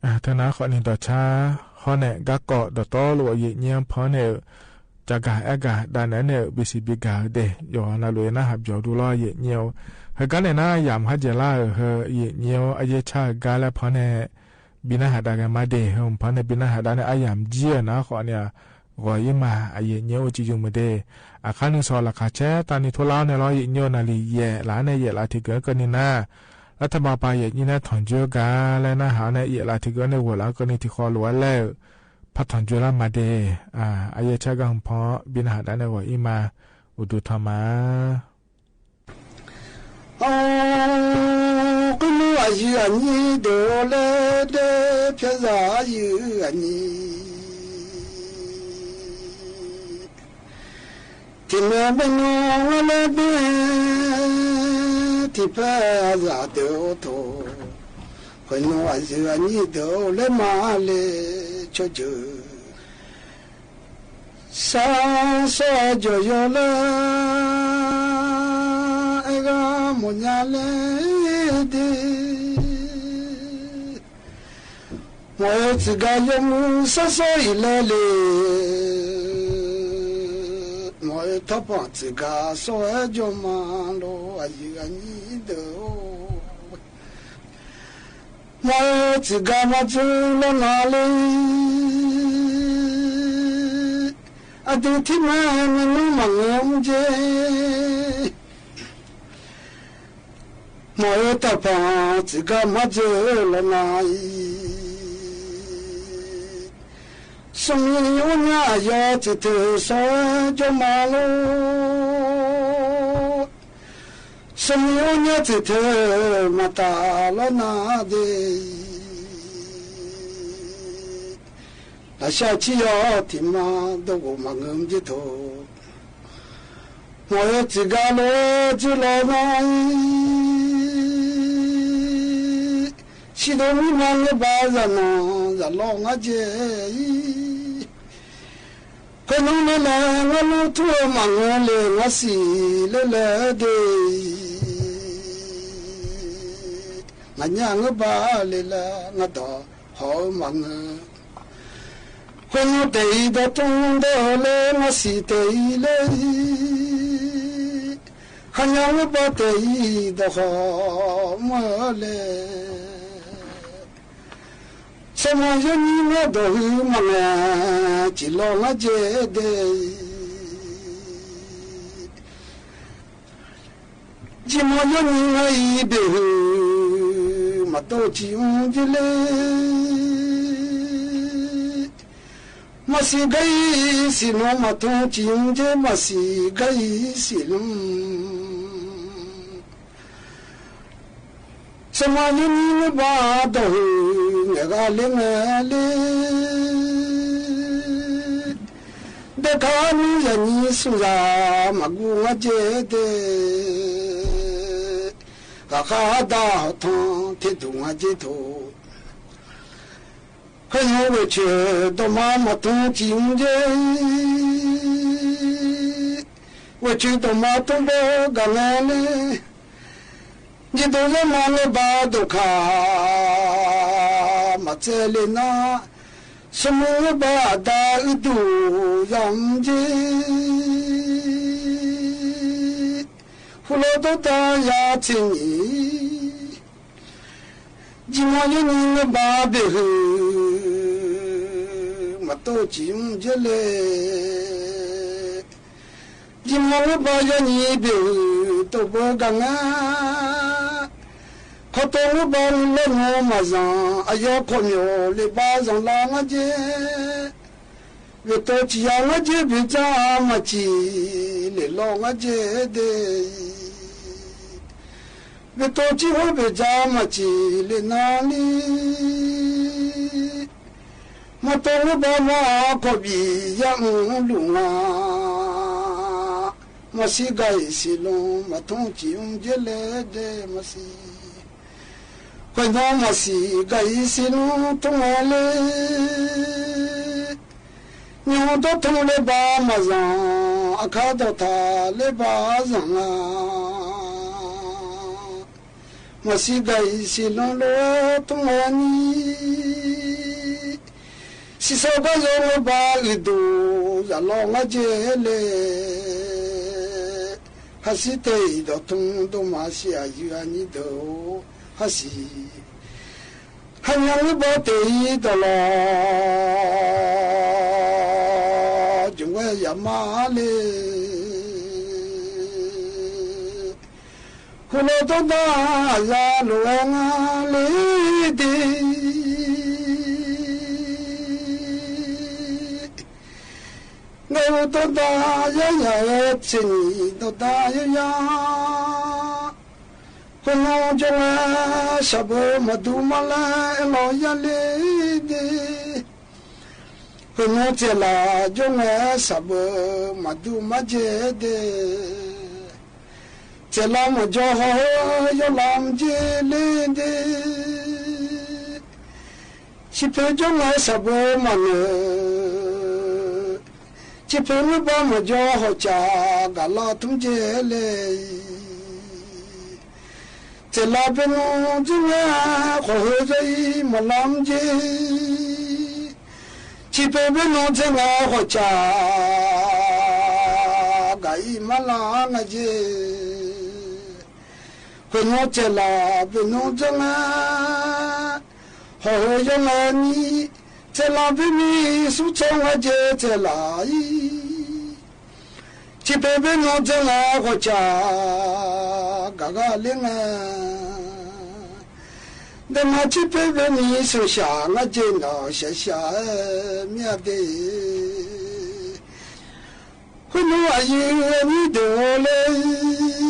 อ่า เทอนาขอนินต่อช้า ฮอแหนะ กากอ ดอตอ หรือว่าเยียะเยียะ พอแหนะ จะก่า แอะก่า ดาแหนะ เนี่ย บีซี บีก่า เดะ ยอ นาลุย นาหาบ ยอ ดูลอ เยียะเยียะ เฮอ ก้า เนี่ย นา ยาม ฮะ เจยะลา เออ เฮอ เยียะเยียะ อะเยียะช้า ก้า และ พอแหนะ บินนาหาดาแกมาเดะ เฮอ พอแหนะ บินนาหาดา เนี่ย อะยาม เยียะ นา ขอ เนี่ย ก่อ อี้ มา อะเยียะเยียะ โอ จี ยู มาเดะ อะ คานึ่งสอง ราคาแชร์ ตานิโทรลาว เนี่ย ลอ เยียะเยียะ นาลี เยียะลา เนี่ย เยียะลา ถือเกิด เกิด นี่ นา รัฐบาลปาเยียะนี่นะ ถอนเจื้อก๋า และนาหาวเนี่ย เยียะลาถือก๋าในหัวหลัง ก็นี่ตี้ขอหลัวแล้ว พัดถอนเจื้อลามาเด อ่า อะเยียะช้ากั๋ง พอบินนาหาดาในหัวอี้มา อุดูทอมา อ๋อ กุโนอายื้ออะนี้เดียวแลเด เปียะสายื้ออะนี้ ตี้แม่แม่นงและแม่ ตี้แปะสาเดียวโต กุโนอายื้ออะนี้เดียวแลมาเล โชเจอ สาสอเจอยอแล เอก้าหมดยาแลเด หมอเอ๋ย ตรึกก๋ายอมสาสออีแลเล หมอเอ๋ย ทอปองตรึกก๋าสอเอ๋ย จอมมาโล อายื้ออะนี้เดียว หมอเอ๋ย ตรึกก๋ามาเจอลอนาเล อะดูตี้แม่แม่นงมาเงือมเจ หมอเอ๋ย ตาปาตรึกก๋ามาเจอลอนาอี สมีโอยายอตรึกเถิงสอจอมมาโล สมีโอยาตรึกเถิงมาตาลอนาเด ลาชาชิยอตี้มาโดโกมาเงือมเจโต หมอเอ๋ย ตรึกก๋าโลจื้อลอนาอี สิโดมีมาเงือบาสะนอสะลองอาเจอี คนนั้นแล งาลูกทั่วมาเงือเลงาสีเลเลเด งาย่างเงือบาเลลางาดอหอมาเงือ คนเตยดอตุงเดอเลมาสีเตยเล ขะยางเงือบาเตยดอหอมาเล สมายอนี้เงาดอหื้อมาแงจิลองอาเจเด จิมายอนี้เงาอีเบหื้อมาโตจิอุงเจเล มาสีกาอีสีนงมาโตจิอุงเจ มาสีกาอีสีนง สมายอนี้เงาบาดอหื้อเงากาเลเงาเล เดกานี้ยานี้สุยามากูงาเจเด กาคาดาทองเทดุงาเจโต ขะยูเวเชดอมามาทุงจิงเจ เวเชดอมาทุงเบกาแงเล จิโตยะมาเลบาโดคา มาเจเลนา สมุบาดาอึดูยำเจ หุโลโตตายาเจนี จิมายอนี้เงาบาเบหื้อ มาโตจิงเจเล จิมายอนี้เบหื้อ โตเบกาแง ขอโตเงาบาเลโนมาสัง อะยอขอโยเลบาสังลางาเจ เวโตจิยางาเจเบจามาจิเลลองาเจเด เวโตจิโหเบจามาจิเลนาลี มาโตเงาบามาขอบียะอุลุงา มาสีกาอีสีลง มาทุงจิอุงเจเลเดมาสี ขอยน้องมาสีกาอีสีลงทุงเอเล ยองโตทุงเลบามาสัง อะคาโตทาเลบาสังอา မၤစံးဒၣ်အံၤ စံးလီၤလီၤတုံးအနံၤ စံးဆၢဘၣ်ယိၤမ့ၢ်ဘၣ်အုၣ်ဒူၣ် ယၢ်လီၤငါယဲလဲၣ် ဟးစံးတဲအံၤဒီး ထုံးဒိၣ်မး စံးအယုၢ်အနံၤဒိၣ် ဟးစံး ဟါညါမ့ၢ်ဘၣ်တဲအံၤဒီးလီၤ ယိၤဝဲယၤမးလဲၣ် ဃုာ်လီၤတီတၢ် ယၤလိာ်ဝဲငါလံဒ့ ငဲၤအိၣ်တီတၢ် ယၤယၤဝဲ ဆ့နံၤတီတၢ်ယၤယၤ ဃိုနီၤကၠိဝဲ ဆၣ်ဘၢမၤဒူမၤလဲ အဲၣ်လီၤယၤလံဒ့ ဃိုနီၤစဲးလးကၠိဝဲ ဆၣ်ဘၢမၤဒူမၤယဲဒ့ စဲးလးမၤယီၤဟီၣ် ယီၤလီၤမၢ်ကၠ့လံဒ့ ဆံးဖဲကၠိဝဲ ဆၣ်ဘၢမၤနၢၤ ဆံးဖဲမ့ၢ်ဘၣ်မၤယီၤ ဟီၣ်စၢ်ဂၤလီၤထုံးကၠ့လဲၣ် စဲးလးဘ့ၣ်နူကၠိဝဲ ဃီၣ်ဟၢယီၤအံၤ မၤလီၤမၢ်ကၠ့ ဆံးဖဲဘ့ၣ်နူကၠိဝဲ ဃီၣ်စၢ်ဂၤအံၤ မၤလီၤငါကၠ့ ဃိုနီၤစဲးလးဘ့ၣ်နူကၠိဝဲ ဟီၣ်ဟၢယီၤလီၤနံၤ စဲးလးဘ့ၣ်နံၤ ဆူၣ်ဆိဝဲကၠ့ စဲးလးအံၤ ဆံးဖဲဘ့ၣ်နူကၠိဝဲ ဃီၣ်စၢ်ဂၤဂၤလံန့ၣ် ဒဲးမးဆံးဖဲဘ့ၣ်နံၤ ဆၢၣ်စၢ်ငါကၠ့နီၤ စၢၣ်စၢ်မ့ၢ်အဒ့ ဃိုနီၤအယုၢ်အနံၤဒိၣ်လဲၣ်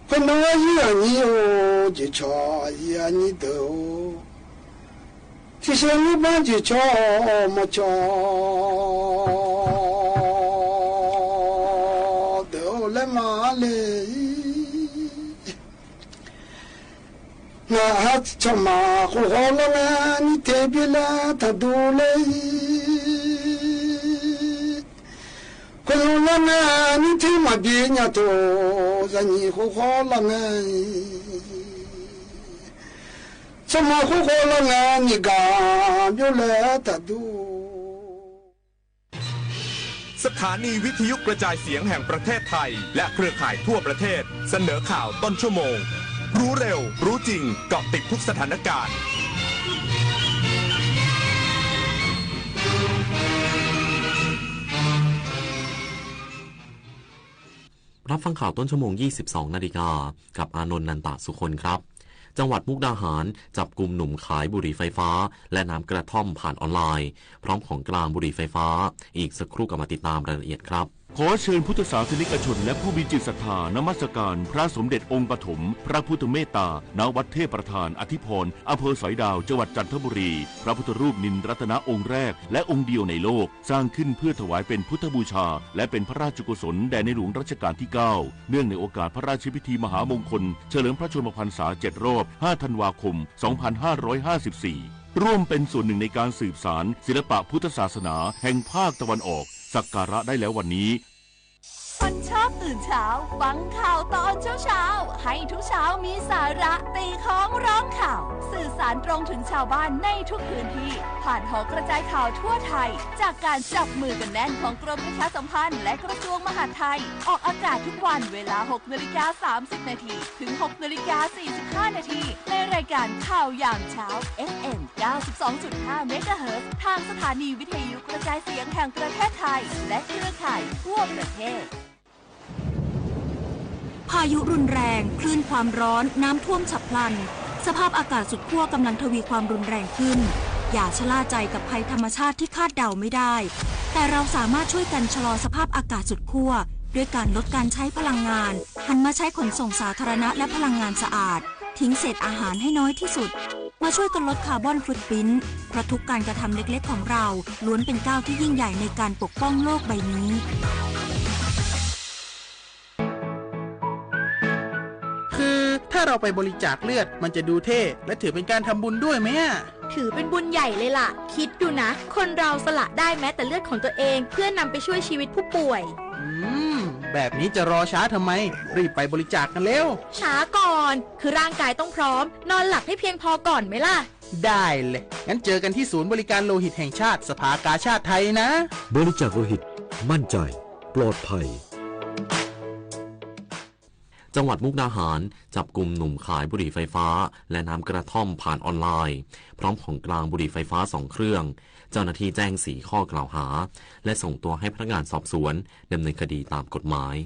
ဃိုနီၤအယုၢ်အနံၤအိၣ် ယုၢ်ဆီအယုၢ်အနံၤဒိၣ် ဆံးဆံးမ့ၢ်ဘၣ်ယုၢ်ဆီ မၤဆီ ဒိၣ်လဲၣ်မးလဲၣ် နဟးဆီၣ်မၤဃိဃီလီၤန့ၣ် နံၣ်ထဲဘ့ၣ်လၢတၢ်ဒိၣ်လဲၣ် ဃိလီၤန့ၣ် နံၣ်ထဲမၤဘ့ၣ်ညါထိၣ် ယၤနံၣ်ဃိဃီလီၤန့ၣ် ဆီၣ်မၤဃိဃီလီၤန့ၣ် နံၣ်ဂၤဘျိလဲၣ်တၢ်ဒိၣ် สถานีวิทยุกระจายเสียงแห่งประเทศไทย และเครือข่ายทั่วประเทศ เสนอข่าวต้นชั่วโมง รู้เร็ว รู้จริง เกาะติดทุกสถานการณ์ รับฟังข่าวต้นชั่วโมง ยี่สิบสองนาฬิกา กับอานนท์ นันตะสุคนครับ จังหวัดมุกดาหารจับกุมหนุ่มขายบุหรี่ไฟฟ้าและน้ำกระท่อมผ่านออนไลน์ พร้อมของกลางบุหรี่ไฟฟ้า อีกสักครู่กลับมาติดตามรายละเอียดครับ ขอเชิญพุทธศาสนิกชนและผู้มีจิตศรัทธานมัสการพระสมเด็จองค์ปฐมพระพุทธเมตตา ณ วัดเทพประธานอธิพร อำเภอสอยดาว จังหวัดจันทบุรี พระพุทธรูปนิลรัตนะองค์แรกและองค์เดียวในโลก สร้างขึ้นเพื่อถวายเป็นพุทธบูชา และเป็นพระราชกุศลแด่ในหลวงรัชกาลที่เก้า เนื่องในโอกาสพระราชพิธีมหามงคล เฉลิมพระชนมพรรษาเจ็ดรอบ ห้าธันวาคม สองพันห้าร้อยห้าสิบสี่ ร่วมเป็นส่วนหนึ่งในการสืบสานศิลปะพุทธศาสนาแห่งภาคตะวันออก สักการะได้แล้ววันนี้ คนชอบตื่นเช้า ฟังข่าวตอนเช้าๆ ให้ทุกเช้ามีสาระตีค้องร้องข่าว สื่อสารตรงถึงชาวบ้านในทุกพื้นที่ ผ่านหอกระจายข่าวทั่วไทย จากการจับมือกันแน่นของกรมประชาสัมพันธ์และกระทรวงมหาดไทย ออกอากาศทุกวันเวลา หกนาฬิกาสามสิบนาที ถึง หกนาฬิกาสี่สิบห้านาที ในรายการข่าวยามเช้า เอฟเอ็ม เก้าสิบสองจุดห้าเมกะเฮิรตซ์ ทางสถานีวิทยุกระจายเสียงแห่งประเทศไทย และเครือข่ายทั่วประเทศ พายุรุนแรง คลื่นความร้อน น้ำท่วมฉับพลัน สภาพอากาศสุดขั้วกำลังทวีความรุนแรงขึ้น อย่าชะล่าใจกับภัยธรรมชาติที่คาดเดาไม่ได้ แต่เราสามารถช่วยกันชะลอสภาพอากาศสุดขั้ว ด้วยการลดการใช้พลังงาน หันมาใช้ขนส่งสาธารณะและพลังงานสะอาด ทิ้งเศษอาหารให้น้อยที่สุด มาช่วยกันลดคาร์บอนฟุตพริ้นท์ เพราะทุกการกระทำเล็กๆของเรา ล้วนเป็นก้าวที่ยิ่งใหญ่ในการปกป้องโลกใบนี้ คือถ้าเราไปบริจาคเลือด มันจะดูเท่ และถือเป็นการทำบุญด้วยไหมอะ ถือเป็นบุญใหญ่เลยล่ะ คิดดูนะ คนเราสละได้แม้แต่เลือดของตัวเอง เพื่อนำไปช่วยชีวิตผู้ป่วย อืม แบบนี้จะรอช้าทำไม รีบไปบริจาคกันเร็ว ช้าก่อน คือร่างกายต้องพร้อม นอนหลับให้เพียงพอก่อนไหมล่ะ ได้เลย งั้นเจอกันที่ศูนย์บริการโลหิตแห่งชาติ สภากาชาดไทยนะ บริจาคโลหิต มั่นใจ ปลอดภัย จังหวัดมุกดาหารจับกุมหนุ่มขายบุหรี่ไฟฟ้าและน้ำกระท่อมผ่านออนไลน์ พร้อมของกลางบุหรี่ไฟฟ้าสองเครื่อง เจ้าหน้าที่แจ้งสี่ข้อกล่าวหา และส่งตัวให้พนักงานสอบสวนดำเนินคดีตามกฎหมาย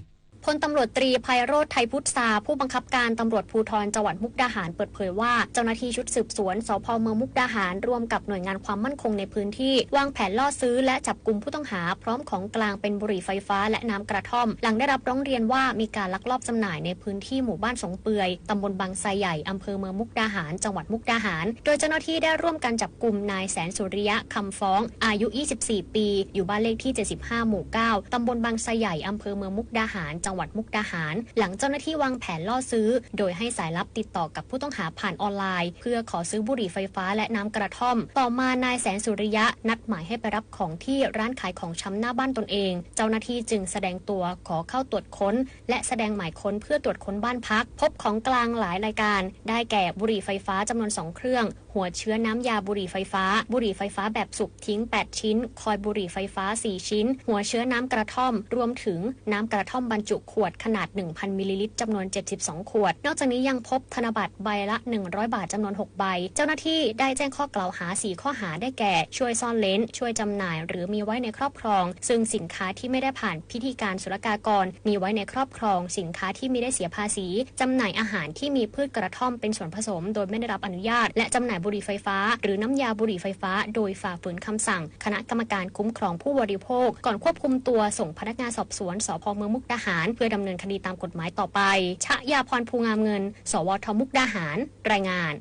พลตำรวจตรีไพโรจน์ ไทยพุทธา ผู้บังคับการตำรวจภูธรจังหวัดมุกดาหารเปิดเผยว่า เจ้าหน้าที่ชุดสืบสวน สภ.เมืองมุกดาหาร ร่วมกับหน่วยงานความมั่นคงในพื้นที่ วางแผนล่อซื้อและจับกุมผู้ต้องหา พร้อมของกลางเป็นบุหรี่ไฟฟ้าและน้ำกระท่อม หลังได้รับร้องเรียนว่ามีการลักลอบจำหน่ายในพื้นที่หมู่บ้านสงเปือย ตำบลบางไทรใหญ่ อำเภอเมืองมุกดาหาร จังหวัดมุกดาหาร โดยเจ้าหน้าที่ได้ร่วมกันจับกุมนายแสนสุริยะ คำฟ้อง อายุ ยี่สิบสี่ ปี อยู่บ้านเลขที่ เจ็ดสิบห้า หมู่ เก้า ตำบลบางไทรใหญ่ อำเภอเมืองมุกดาหาร จังหวัดมุกดาหาร หลังเจ้าหน้าที่วางแผนล่อซื้อ โดยให้สายลับติดต่อกับผู้ต้องหาผ่านออนไลน์ เพื่อขอซื้อบุหรี่ไฟฟ้าและน้ำกระท่อม ต่อมานายแสนสุริยะนัดหมายให้ไปรับของที่ร้านขายของชำหน้าบ้านตนเอง เจ้าหน้าที่จึงแสดงตัวขอเข้าตรวจค้น และแสดงหมายค้นเพื่อตรวจค้นบ้านพัก พบของกลางหลายรายการ ได้แก่บุหรี่ไฟฟ้าจำนวนสองเครื่อง หัวเชื้อน้ำยาบุหรี่ไฟฟ้า บุหรี่ไฟฟ้าแบบสูบทิ้งแปดชิ้น คอยบุหรี่ไฟฟ้าสี่ชิ้น หัวเชื้อน้ำกระท่อม รวมถึงน้ำกระท่อมบรรจุขวดขนาดหนึ่งพันมิลลิลิตรจำนวนเจ็ดสิบสองขวด นอกจากนี้ยังพบธนบัตรใบละหนึ่งร้อยบาทจำนวนหกใบ เจ้าหน้าที่ได้แจ้งข้อกล่าวหาสี่ข้อหาได้แก่ ช่วยซ่อนเร้น ช่วยจำหน่าย หรือมีไว้ในครอบครอง ซึ่งสินค้าที่ไม่ได้ผ่านพิธีการศุลกากร มีไว้ในครอบครอง สินค้าที่มิได้เสียภาษี จำหน่ายอาหารที่มีพืชกระท่อมเป็นส่วนผสมโดยไม่ได้รับอนุญาต และจำหน่ายบุหรี่ไฟฟ้า หรือน้ำยาบุหรี่ไฟฟ้า โดยฝ่าฝืนคำสั่งคณะกรรมการคุ้มครองผู้บริโภค ก่อนควบคุมตัวส่งพนักงานสอบสวน สภ.เมืองมุกดาหาร เพื่อดำเนินคดีตามกฎหมายต่อไป ชยาพร ภูงามเงิน สวท มุกดาหาร รายงาน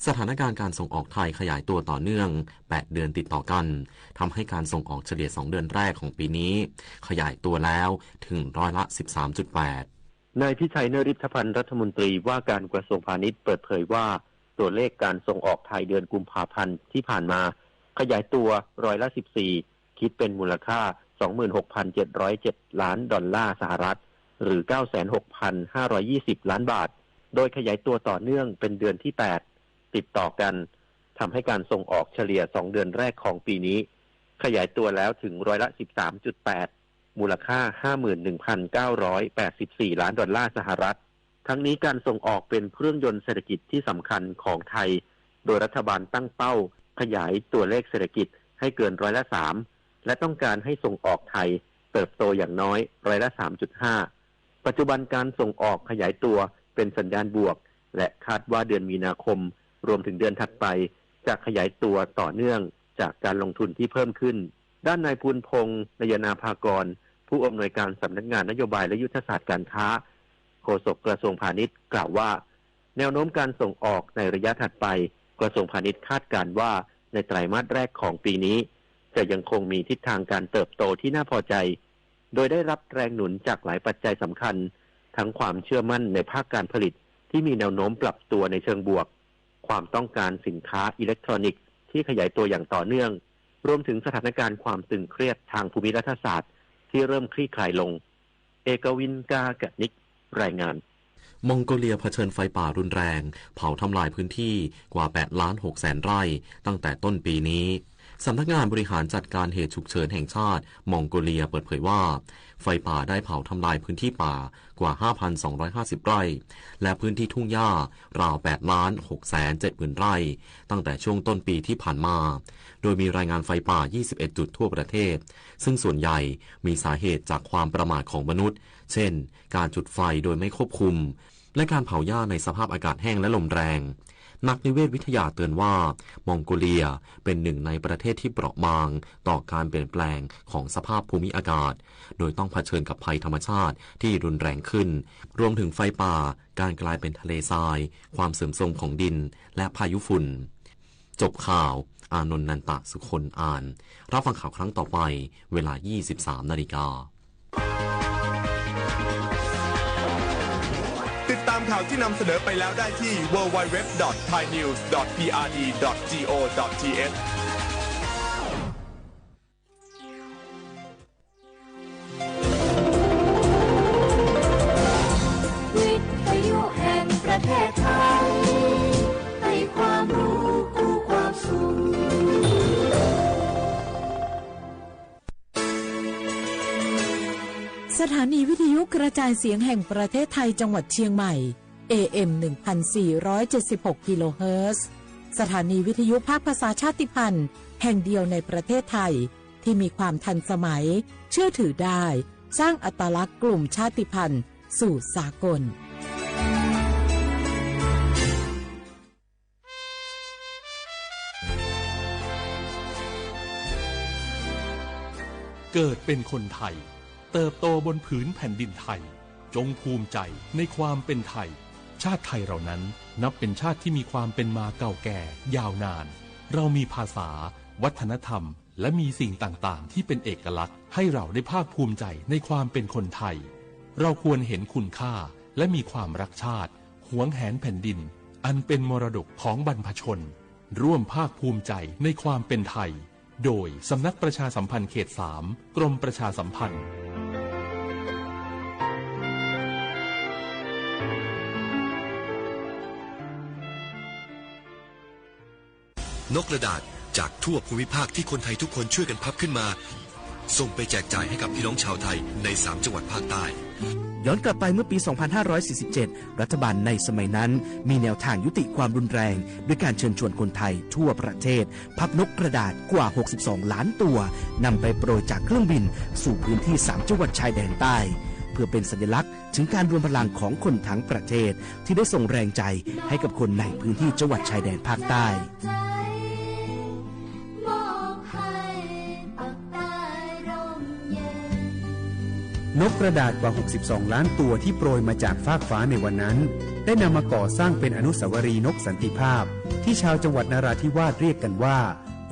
สถานการณ์การส่งออกไทยขยายตัวต่อเนื่องแปดเดือนติดต่อกัน ทำให้การส่งออกเฉลี่ยสองเดือนแรกของปีนี้ ขยายตัวแล้วถึงร้อยละสิบสามจุดแปด นายพิชัย นฤทธพันธ์ รัฐมนตรีว่าการกระทรวงพาณิชย์เปิดเผยว่า ตัวเลขการส่งออกไทยเดือนกุมภาพันธ์ที่ผ่านมา ขยายตัวร้อยละสิบสี่ คิดเป็นมูลค่า สองหมื่นหกพันเจ็ดร้อยเจ็ดล้านดอลลาร์สหรัฐ หรือ เก้าแสนหกพันห้าร้อยยี่สิบล้านบาท โดยขยายตัวต่อเนื่องเป็นเดือนที่แปดติดต่อกัน ทำให้การส่งออกเฉลี่ยสองเดือนแรกของปีนี้ ขยายตัวแล้วถึงร้อยละสิบสามจุดแปด มูลค่า ห้าหมื่นหนึ่งพันเก้าร้อยแปดสิบสี่ล้านดอลลาร์สหรัฐ ทั้งนี้การส่งออกเป็นเครื่องยนต์เศรษฐกิจที่สำคัญของไทย โดยรัฐบาลตั้งเป้าขยายตัวเลขเศรษฐกิจให้เกินร้อยละสาม และต้องการให้ส่งออกไทยเติบโตอย่างน้อยร้อยละสามจุดห้า ปัจจุบันการส่งออกขยายตัวเป็นสัญญาณบวก และคาดว่าเดือนมีนาคม รวมถึงเดือนถัดไป จะขยายตัวต่อเนื่องจากการลงทุนที่เพิ่มขึ้น ด้านนายภูลพงษ์ นยนาภากร ผู้อำนวยการสำนักงานนโยบายและยุทธศาสตร์การค้า โฆษกกระทรวงพาณิชย์ กล่าวว่า แนวโน้มการส่งออกในระยะถัดไป กระทรวงพาณิชย์คาดการณ์ว่าในไตรมาสแรกของปีนี้ จะยังคงมีทิศทางการเติบโตที่น่าพอใจ โดยได้รับแรงหนุนจากหลายปัจจัยสำคัญ ทั้งความเชื่อมั่นในภาคการผลิตที่มีแนวโน้มปรับตัวในเชิงบวก ความต้องการสินค้าอิเล็กทรอนิกส์ที่ขยายตัวอย่างต่อเนื่อง รวมถึงสถานการณ์ความตึงเครียดทางภูมิรัฐศาสตร์ที่เริ่มคลี่คลายลง เอกวิน กาเกตนิก รายงาน มองโกเลียเผชิญไฟป่ารุนแรง เผาทำลายพื้นที่กว่าแปดล้านหกแสนไร่ ตั้งแต่ต้นปีนี้ สำนักงานบริหารจัดการเหตุฉุกเฉินแห่งชาติมองโกเลียเปิดเผยว่า ไฟป่าได้เผาทำลายพื้นที่ป่ากว่าห้าพันสองร้อยห้าสิบไร่ และพื้นที่ทุ่งหญ้าราวแปดล้านหกแสนเจ็ดหมื่นไร่ ตั้งแต่ช่วงต้นปีที่ผ่านมา โดยมีรายงานไฟป่ายี่สิบเอ็ดจุดทั่วประเทศ ซึ่งส่วนใหญ่มีสาเหตุจากความประมาทของมนุษย์ เช่น การจุดไฟโดยไม่ควบคุม และการเผาหญ้าในสภาพอากาศแห้งและลมแรง นักนิเวศวิทยาเตือนว่า มองโกเลียเป็นหนึ่งในประเทศที่เปราะบางต่อการเปลี่ยนแปลงของสภาพภูมิอากาศ โดยต้องเผชิญกับภัยธรรมชาติที่รุนแรงขึ้น รวมถึงไฟป่า การกลายเป็นทะเลทราย ความเสื่อมโทรมของดิน และพายุฝุ่น จบข่าว อานนท์ นันตะสุคนอ่าน รับฟังข่าวครั้งต่อไป เวลายี่สิบสามนาฬิกา ติดตามข่าวที่นำเสนอไปแล้วได้ที่ ดับเบิลยู ดับเบิลยู ดับเบิลยู ดอท ไทย นิวส์ ดอท พี อาร์ ดี ดอท จี โอ ดอท ที เอช ประเทศไทย ให้ความรู้กู้ความสุข สถานีวิทยุกระจายเสียงแห่งประเทศไทยจังหวัดเชียงใหม่ เอ เอ็ม หนึ่งพันสี่ร้อยเจ็ดสิบหก กิโลเฮิรตซ์ สถานีวิทยุภาคภาษาชาติพันธุ์แห่งเดียวในประเทศไทย ที่มีความทันสมัย เชื่อถือได้ สร้างอัตลักษณ์กลุ่มชาติพันธุ์สู่สากล เกิดเป็นคนไทย เติบโตบนผืนแผ่นดินไทย จงภูมิใจในความเป็นไทย ชาติไทยเรานั้นนับเป็นชาติที่มีความเป็นมาเก่าแก่ยาวนาน เรามีภาษา วัฒนธรรม และมีสิ่งต่างๆ ที่เป็นเอกลักษณ์ ให้เราได้ภาคภูมิใจในความเป็นคนไทย เราควรเห็นคุณค่า และมีความรักชาติ หวงแหนแผ่นดิน อันเป็นมรดกของบรรพชน ร่วมภาคภูมิใจในความเป็นไทย โดยสำนักประชาสัมพันธ์เขตสาม กรมประชาสัมพันธ์ นกกระดาษจากทั่วภูมิภาคที่คนไทยทุกคนช่วยกันพับขึ้นมา ส่งไปแจกจ่ายให้กับพี่น้องชาวไทยในสามจังหวัดภาคใต้ ย้อนกลับไปเมื่อปี สองพันห้าร้อยสี่สิบเจ็ด รัฐบาลในสมัยนั้นมีแนวทางยุติความรุนแรง ด้วยการเชิญชวนคนไทยทั่วประเทศ พับนกกระดาษกว่า หกสิบสองล้านตัว นำไปโปรยจากเครื่องบินสู่พื้นที่สามจังหวัดชายแดนใต้ เพื่อเป็นสัญลักษณ์ถึงการรวมพลังของคนทั้งประเทศ ที่ได้ส่งแรงใจให้กับคนในพื้นที่จังหวัดชายแดนภาคใต้ นกกระดาษกว่า หกสิบสองล้านตัวที่โปรยมาจากฟากฟ้าในวันนั้น ได้นำมาก่อสร้างเป็นอนุสาวรีย์นกสันติภาพ ที่ชาวจังหวัดนราธิวาสเรียกกันว่า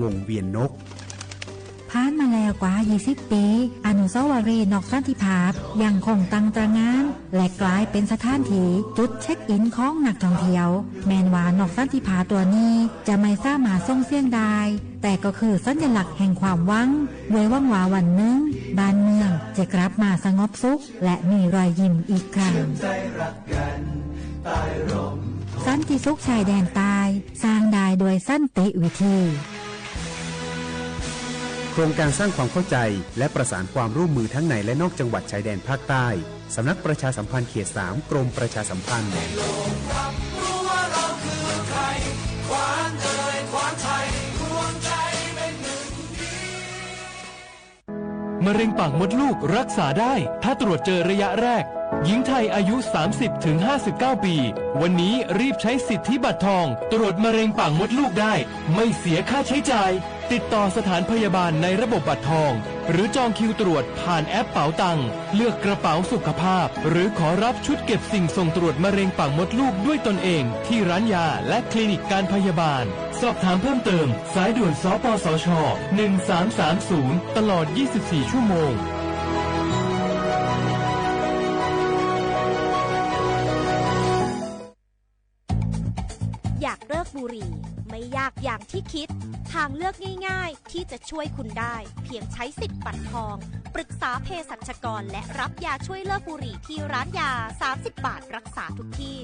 วงเวียนนก ผ่านมาแล้วกว่า ยี่สิบ ปี อนุสาวรีย์นกสันติภาพยังคงตั้งตระหง่าน และกลายเป็นสถานที่จุดเช็คอินของนักท่องเที่ยว แม้นว่านกสันติภาพตัวนี้จะไม่สามารถส่งเสียงได้ แต่ก็คือสัญลักษณ์แห่งความหวัง ด้วยหวังว่าวันหนึ่งบ้านเมืองจะกลับมาสงบสุข และมีรอยยิ้มอีกครั้ง สันติสุขชายแดนใต้ สร้างได้ด้วยสันติวิธี โครงการสร้างความเข้าใจและประสานความร่วมมือทั้งในและนอกจังหวัดชายแดนภาคใต้ สำนักประชาสัมพันธ์เขตสาม กรมประชาสัมพันธ์ มะเร็งปากมดลูกรักษาได้ ถ้าตรวจเจอระยะแรก หญิงไทยอายุ สามสิบถึงห้าสิบเก้า ปี วันนี้รีบใช้สิทธิบัตรทอง ตรวจมะเร็งปากมดลูกได้ ไม่เสียค่าใช้จ่าย ติดต่อสถานพยาบาลในระบบบัตรทอง หรือจองคิวตรวจผ่านแอปเป๋าตัง เลือกกระเป๋าสุขภาพ หรือขอรับชุดเก็บสิ่งส่งตรวจมะเร็งปากมดลูกด้วยตนเอง ที่ร้านยาและคลินิกการพยาบาล สอบถามเพิ่มเติม สายด่วน สปสช. หนึ่งสามสามศูนย์ ตลอด ยี่สิบสี่ ชั่วโมง อยากเลิกบุหรี่ ไม่ยากอย่างที่คิด ทางเลือกง่ายๆ ที่จะช่วยคุณได้ เพียงใช้สิทธิ์บัตรทอง ปรึกษาเภสัชกร และรับยาช่วยเลิกบุหรี่ที่ร้านยา สามสิบ บาทรักษาทุกที่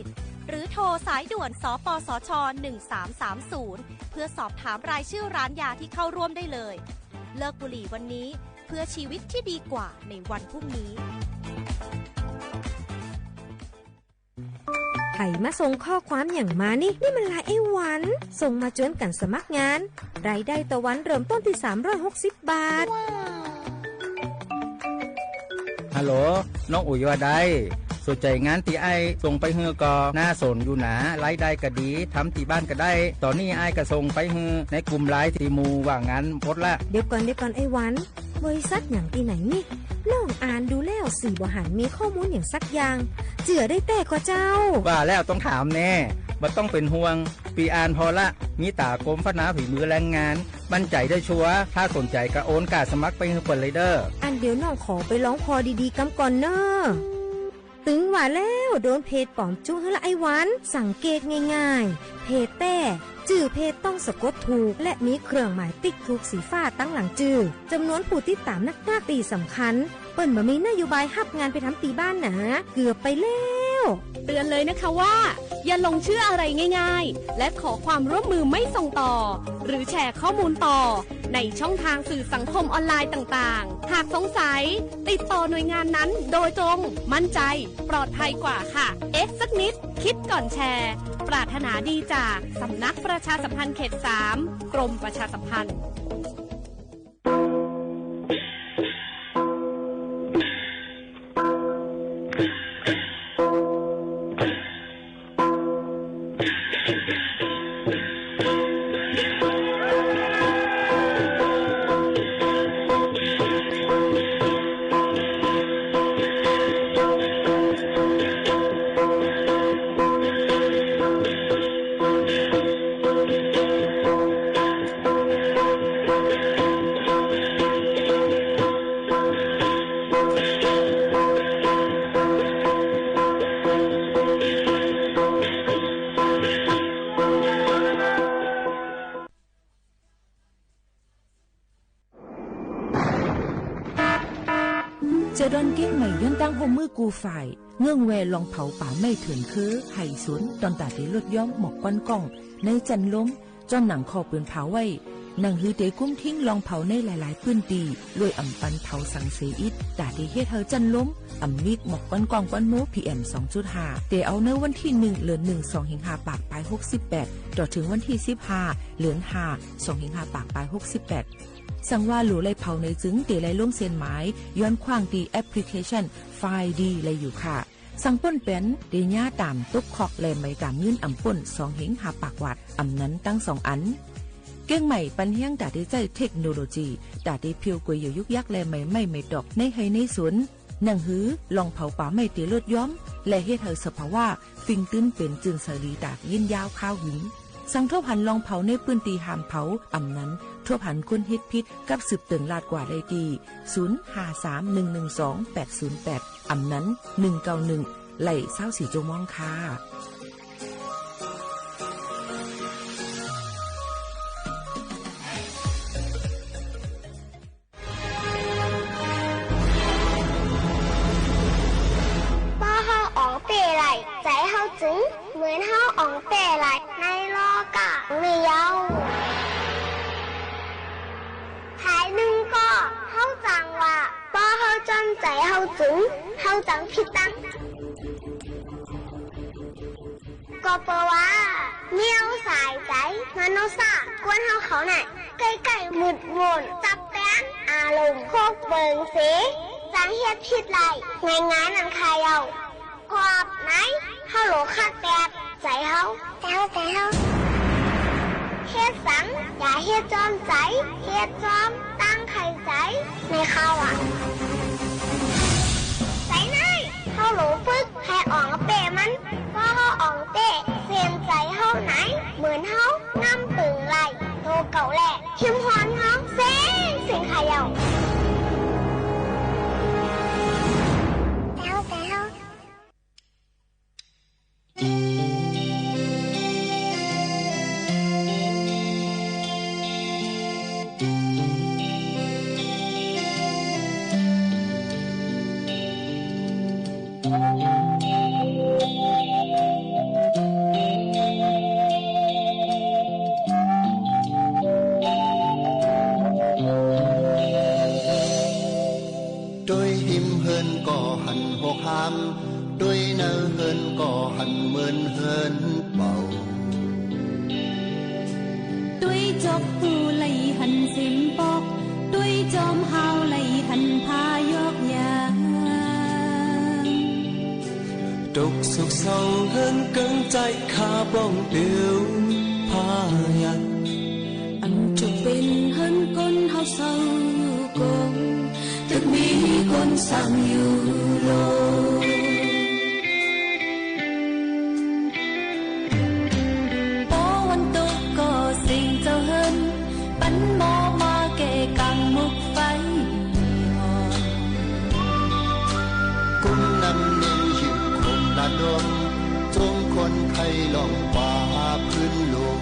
หรือโทรสายด่วน สปสช. หนึ่งสามสามศูนย์ เพื่อสอบถามรายชื่อร้านยาที่เข้าร่วมได้เลย เลิกบุหรี่วันนี้ เพื่อชีวิตที่ดีกว่าในวันพรุ่งนี้ ใผมาส่งข้อความหยังมานี่ นี่มันลายไอ้หวัน ส่งมาจวนกั๋นสมัครงาน รายได้ต่อวันเริ่มต้นตี้ สามร้อยหกสิบ บาท ฮัลโหล น้องอุ๋ยว่าใด สนใจ๋งานตี้อ้ายส่งไปหื้อก่อ น่าสนอยู่หนา รายได้ก็ดี ทำตี้บ้านก็ได้ ต๋อนนี้อ้ายก็ส่งไปหื้อในกลุ่มไลน์ตี้หมู่ว่างงานหมดละ เดี๋ยวก่อน เดี๋ยวก่อนไอ้หวัน บริษัทหยังตี้ไหนนี่ น้องอ่านดูแล้วสี่บ่หันมีข้อมูลหยังสักอย่าง เจื้อได้แต๊ก่อเจ้า ว่าแล้วต้องถามแน่ บ่ต้องเป๋นห่วง ปี้อ่านผ่อละ มีต๋ากรมพัฒนาฝีมือแรงงาน มั่นใจ๋ได้ชัวร์ ถ้าสนใจ๋ก็โอนก้าสมัครไปหื้อเปิ้นเลยเด้อ อันเดี๋ยวน้องขอไปลองผ่อดีๆ กำก่อนเน่อ ตึงว่าแล้ว โดนเพจป๋อมจุกหื้อละไอ้หวัน สังเกตง่ายๆ เพจแต๊ จื้อเพจต้องสะกดถูก และมีเครื่องหมายติ๊กถูกสีฟ้าตังหลังจื้อ จ๋ำนวนผู้ติดต๋ามนักๆ ตี้สำคัญ เปิ้นบ่มีนโยบายฮับงานไปทำตี้บ้านหนา เกือบไปแล้ว เตือนเลยนะคะว่า อย่าหลงเชื่ออะไรง่ายๆ และขอความร่วมมือไม่ส่งต่อ หรือแชร์ข้อมูลต่อ ในช่องทางสื่อสังคมออนไลน์ต่างๆ หากสงสัย ติดต่อหน่วยงานนั้นโดยตรง มั่นใจ ปลอดภัยกว่าค่ะ เอ๊ะสักนิด คิดก่อนแชร์ ปรารถนาดีจากสำนักประชาสัมพันธ์เขตสาม กรมประชาสัมพันธ์ จะดอนเกียงใหม่ ย้อนตั้งฮ่วมมือกู้ฝ่าย เงื่อนแวลองเผาป่าไม้เถื่อนเคือ ไห่สวน ตอนต๋าเตลดย้อมหมอกควันก้อง ในจั้นลม จอมหนังข้อปืนเผาไว้ หนังหือเตกุ้มทิ้งลองเผาในหลายๆ ปื้นตี้ โดยอ่ำปันเผาสังเสียอิด ต๋าเตเฮ็ดหื้อจั้นลม อ่ำมีหมอกควันก้องควันโม พีเอ็ม สองจุดห้า เต๋าเนินวันตี้หนึ่ง เดือนหนึ่ง สองเหียงห้าปากปายหกสิบแปด ต่อเถิงวันตี้สิบห้า เดือนห้า สองเหียงห้าปากปายหกสิบแปด สังว่าหลู่ไล่เผาไหนจึง เต๋ไล่ลงเส้นหมาย ย้อนขว้างตี้แอปพลิเคชัน ไฟดี ไล่อยู่ค่ะ สังป้นแป๋น เต๋ย้าต๋ามตกคอก และไหมต๋ามเงินอ่ำป้น สองเหียงห้าปากวาท อ่ำนั้นตึงสองอัน เกียงใหม่ปันแฮงต๋าเตใจ๊เทคโนโลยี ต๋าเตเผียวก๋วยเหยี่ยวยุกยัก และไหมไม้ไหมตอก ในไฮ่ในสวน หนังหือลองเผาป่าไม้เตลดย้อม และเฮ็ดหื้อสภาวะ ฟิงตื้นเป๋นจื้นใสดีต๋าบยินยาวคาวหึง สังทบหันลองเผาในปื้นตี้ห้ามเผา อ่ำนั้น ทบหันคนเฮ็ดผิด กับสืบเติ่งลาดกว่าได้ตี้ ศูนย์ ห้า สาม หนึ่ง หนึ่ง สอง แปด ศูนย์ แปด อ่ำนั้น หนึ่ง เก้า หนึ่ง ไล่ ซาวสี่ จั่วโมงค่ะ ป้อเฮาอ่องเป้ไล่ ใจ๋เฮาจึง เหมือนเฮาอ่องเป้ไล่ ในลอกา ไม่เย้า ภายนึ่งก็ เฮาจังว่า ป้อเฮาจ้อมใจ๋เฮาจึง เฮาจังผิดตัง ก็เป๋นว่า แนวสายใจ๋ มโนสา กวนเฮาเขานั่น ใก้ๆ มืดมน จับแป๋น อารมณ์ พวกเปิงเส จังเฮ็ดผิดไล่ ง่ายๆ นั่นค่ะเย้า ขอบไหน เฮาหลวงคักแตด ใจ๋เฮา ใจ๋เฮา ใจ๋เฮา เฮ็ดสัง อย่าเฮ็ดจ้อมใจ๋ เฮ็ดจ้อมตั้งใค่ใจ๋ ในคราวอะ ใจ๋ใน เฮาหลวงฝึก ใค่อ่องเป้มัน ป้อเฮาอ่องเป้ เส้นใจ๋เฮาไหน เหมือนเฮา งำเปิงไล่ โตเก่าแล หิมฮอนเฮา เซ้งเซ้งค่ะเย้า ใจ๋เฮา ใจ๋เฮา ตวยหิมเฮิรนก็หันหกหาม ตวยเนอเฮิรนก็หันเหมือนเฮิรนเป่า ตวยจกปูไหล่หันสิมปอก ตวยจอมฮาวไหล่หันพายอกยาง ตกสุกสองเฮิรนเกิงใจ๋ข้าป้องเตียวพายัก อันจุกเป๋นเฮิรนคนเฮาเซาอยู่กง ตึกมีคนสั่งอยู่โล ปอวันตกก็เสียงเจ้าเฮิรน ปันหม้อมาแก่กังหมกไฟ กุมน้ำเน่งหิวคมระดม จงคนไข้ลองป่าพื้นโลก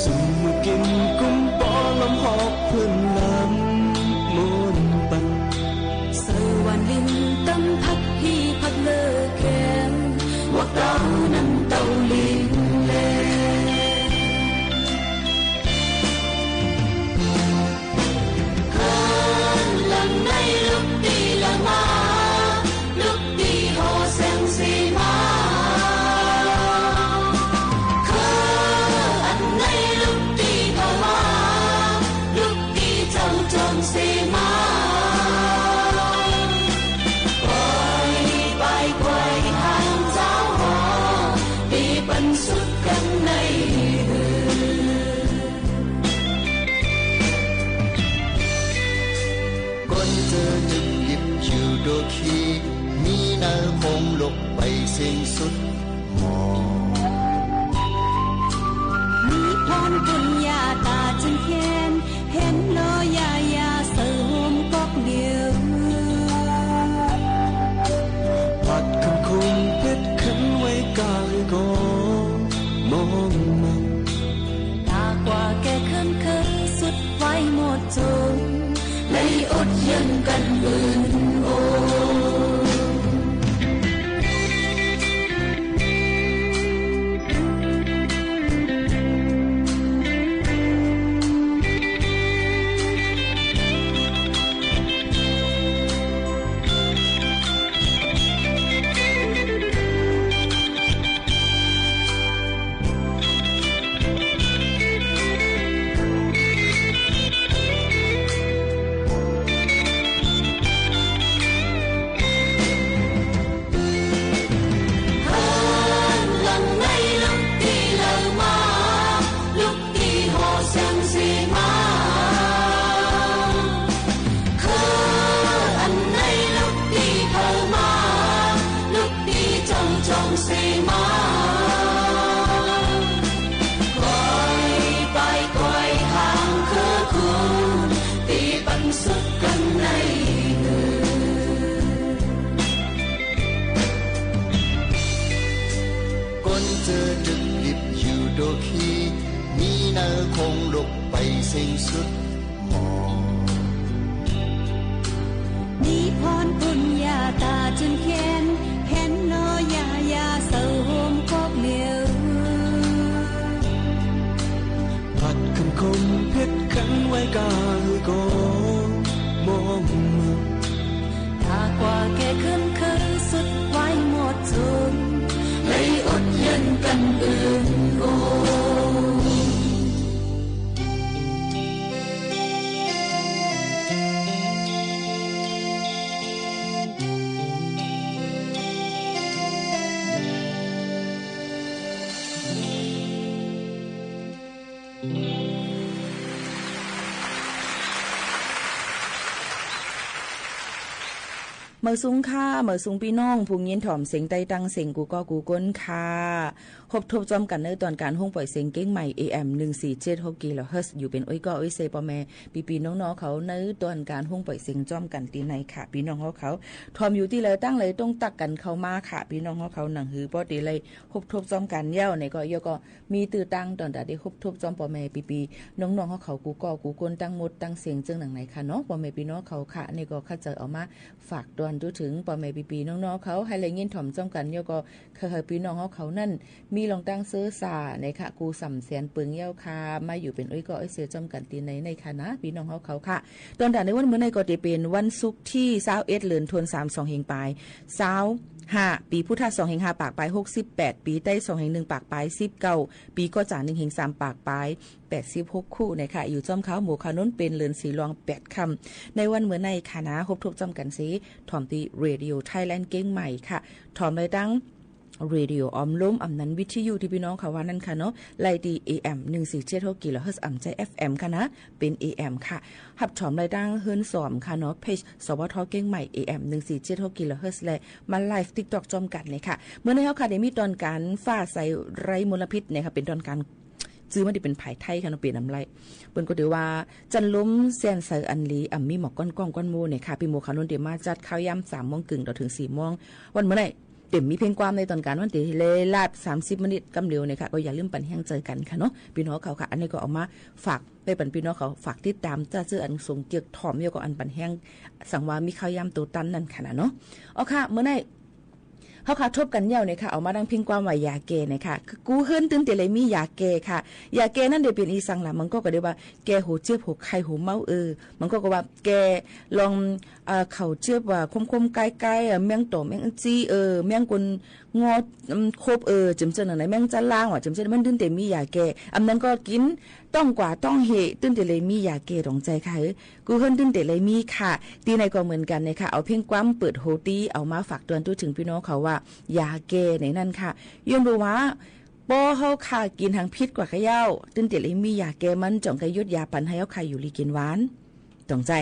สุมกินกุมปอลำหอกพื้นลำมนต์ปัน ใส่หวานลิ้นตำผักฮีผักเลอแก้ เต้านั้นเต้าหลิงแล เคินหลังในลุกตี้ละมา ลุกตี้หอแสงสีมา เคินอันในลุกตี้ผามา ลุก ตี้จ้องจ้องเสมา ก้อยไปก้อยหางเจ้าหอ ตี้ปันสุดกั๋นในหื้อ คนเจอจึกหยิบอยู่โดขี มีในคงลกไปเสี้ยงสุด มีพรปุญญาต๋าจึงแค้น หันลอยาเสาโฮมก๊อกเดียว ผัดขึ้นคมเพ็ดขึ้นไว้ก้าหื้อก็มองมัน ถ้ากว่าแก่ขึ้นเคยสุดไว้หมดจน เลยอดเยินกั๋นอื่นโอ หันหลังในลุกตี้ละมา ลุกตี้หอแสงสีมา เคินอันในลุกตี้ผามา ลุกตี้จ้องจ้องเสมา ก้อยไปก้อยหางคือคุณ ตี้ปันสุดกั๋นในหื้อ คนเจอจึกหยิบอยู่โดขี มีในคงลกไปเสี้ยงสุด มีพรปุญญาต๋าจึงแค้น หันลอยาเสาโฮมก๊อกเดียว ผัดขึ้นคมเพ็ดขึ้นไว้ก้าหื้อก็มองมัน ถ้ากว่าแก่ขึ้นเคยสุดไว้หมดจน เลยอดเยินกั๋นอื่นโอ เมิวสุงค่ะ เมิวสุงปี้น้อง ผู้ยินถ่อมเสียงใต้ตั้งเสียงกู้ก๊อกู้คนค่ะ ฮบทบจ้อมกั๋นในตอนก๋านห้องป่อยเสียงเก้งใหม่ เอ เอ็ม หนึ่งสี่เจ็ดหก กิโลเฮิรตซ์ อยู่เป๋นอ้อยก้ออ้อยเซป้อแม่ปี้ๆน้องๆเขา ในตอนก๋านห้องป่อยเสียงจ้อมกั๋นตี้ในค่ะ ปี้น้องเฮาเขา ถ่อมอยู่ตี้ใดตั้งใดต้องตักกั๋นเข้ามาค่ะ ปี้น้องเฮาเขา หนังหื้อป้อตี้ใดฮบทบจ้อมกั๋นเย้า ในก็เย้าก็ มีตื้อตังตอนตาได้ฮบทบจ้อมป้อแม่ปี้ๆน้องๆเฮาเขากู้ก๊อกู้คน ตึงหมดตึงเสียงเจิ่งหนังในค่ะเนาะ ป้อแม่ปี้น้องเขาค่ะ ในก็ข้าเจ้าเอามาฝากตอนทั่วเถิงป้อแม่ปี้ๆน้องๆเขา หื้อได้ยินถ่อมจ้อมกั๋น เย้าก็ ขอหื้อปี้น้องเฮาเขานั้น มีรองตั้งเซิร์ชหาในค่ะ กู้สำแสนเปิงเย้าค่ะ มาอยู่เป๋นอ้อยก้ออ้อยเซจ้อมกั๋นตี้ในในค่ะนะ ปี้น้องเฮาเขาค่ะ ตอนตาในวันเมื่อในก็จะเป๋นวันศุกร์ตี้ซาวเอ็ด เดือนธันวา สองเฮงปาย ซาวห้า ปี๋พุทธะ สองเฮงห้าปากปาย หกสิบแปด ปี๋ ไต้ สองเฮงหนึ่งปากปาย สิบเก้า ปี๋ ก็จ๋า หนึ่งเฮงสามปากปาย แปดสิบหก คู่ในค่ะ อยู่จ้อมข้าวหมู่ข้าวหนุนเป๋นเดือนสี่รองแปดค่ำ ในวันเมื่อในค่ะนะ ฮบทบจ้อมกั๋นเสีย ถ่อมตี้เรดิโอไทยแลนด์เก้งใหม่ค่ะ ถ่อมได้ตึงเรดิโอออมลม อำนั้นวิทยุตี้ปี้น้องเขาว่านั้นค่ะเนาะ ไล่ตี้ เอ เอ็ม หนึ่งสี่เจ็ดหก กิโลเฮิรตซ์ อำใจ้ เอฟ เอ็ม ค่ะนะ เป๋น เอ เอ็ม ค่ะ ฮับถ่อมได้ตึงเฮือนส้อมค่ะเนาะ เพจ สวท เก้งใหม่ เอ เอ็ม หนึ่งสี่เจ็ดหก กิโลเฮิรตซ์ และมาไลฟ์ติ๊กต็อกจ้อมกั๋นเลยค่ะ เมื่อในเฮาค่ะได้มีตอนก๋านฟ้าใสไร้มลพิษนะคะ เป๋นตอนก๋าน จื้อมันตี้เป๋นภายไทยค่ะเนาะ เป๋นอำไร เปิ้นก็ถือว่า จันทร์ลมแจ่มใสอันหลี อ่ำมีหมอกก้อนก้องก้อนโมเนี่ยค่ะ ปี้หมู่ข้าวหนุนตี้มาจัดข้าวยามสามโมงเกิ่งต่อเถิงสี่โมง วันเมื่อใน เต็มมีเพลงความในตอนก๋านวันตี้เลาดสามสิบมินิตรกำเดียวเนี่ยค่ะ ก็อย่าลืมปันแฮงใจ๋กั๋นค่ะเนาะ ปี้น้องเขาค่ะ อันนี้ก็เอามาฝากไว้ปันปี้น้องเขา ฝากติดตาม จ้าเจื้ออันส่งเกียรติถ่อม เย้าก็อันปันแฮง สังว่ามีข้าวยามโตตันนั้นค่ะนะเนาะ เอาค่ะ เมื่อใน เฮาค่ะทบกั๋นเย้าเน่ยค่ะ เอามาดังเพ่งความว่ายาแก้เน่ยค่ะ กูเฮิรนตึงเต๋เลยมียาแก้ค่ะ ยาแก้นั้นเดเป๋นอี่สังล่ะ บางก้อก็เดว่าแก้หัวเจ็บหัวไข้หัวเมา เออ บางก้อก็ว่าแก้ลอง เอ่อ เข่าเจ็บว่าคมๆ ก้ายๆ เอ่อ แมงต่อแมงจี้ เออ แมงก๋นงอ อืม คบ เออ เจิ่มเจ้าหนังไหน แมงจ้าล่างว่ะ เจิ่มเจ้า มันตึงเต๋มียาแก้ อำนั้นก็กิ๋นต้องกว่าต้องเหตุ ตึงเต๋เลยมียาแก้ต๋องใจ๋ค่ะ เออ กูเฮิรนตึงเต๋เลยมีค่ะ ตี้ไหนก็เหมือนกั๋นเน่ยค่ะ เอาเพ่งความเปิดหัวตี้ เอามาฝากตวนตุ๊ถึงปี้น้องเขาว่า ยาแก้เน่ยนั้นค่ะ ย้อนบ่าว่า ปอเฮาค่ะกิ๋นหังผิดกว่าเก่าเย้า ตึงเต๋เลยมียาแก้มัน จ่องก้าหยุดยาปันหื้อเฮาค่ะอยู่ดีกิ๋นหวาน ต๋องใจ๋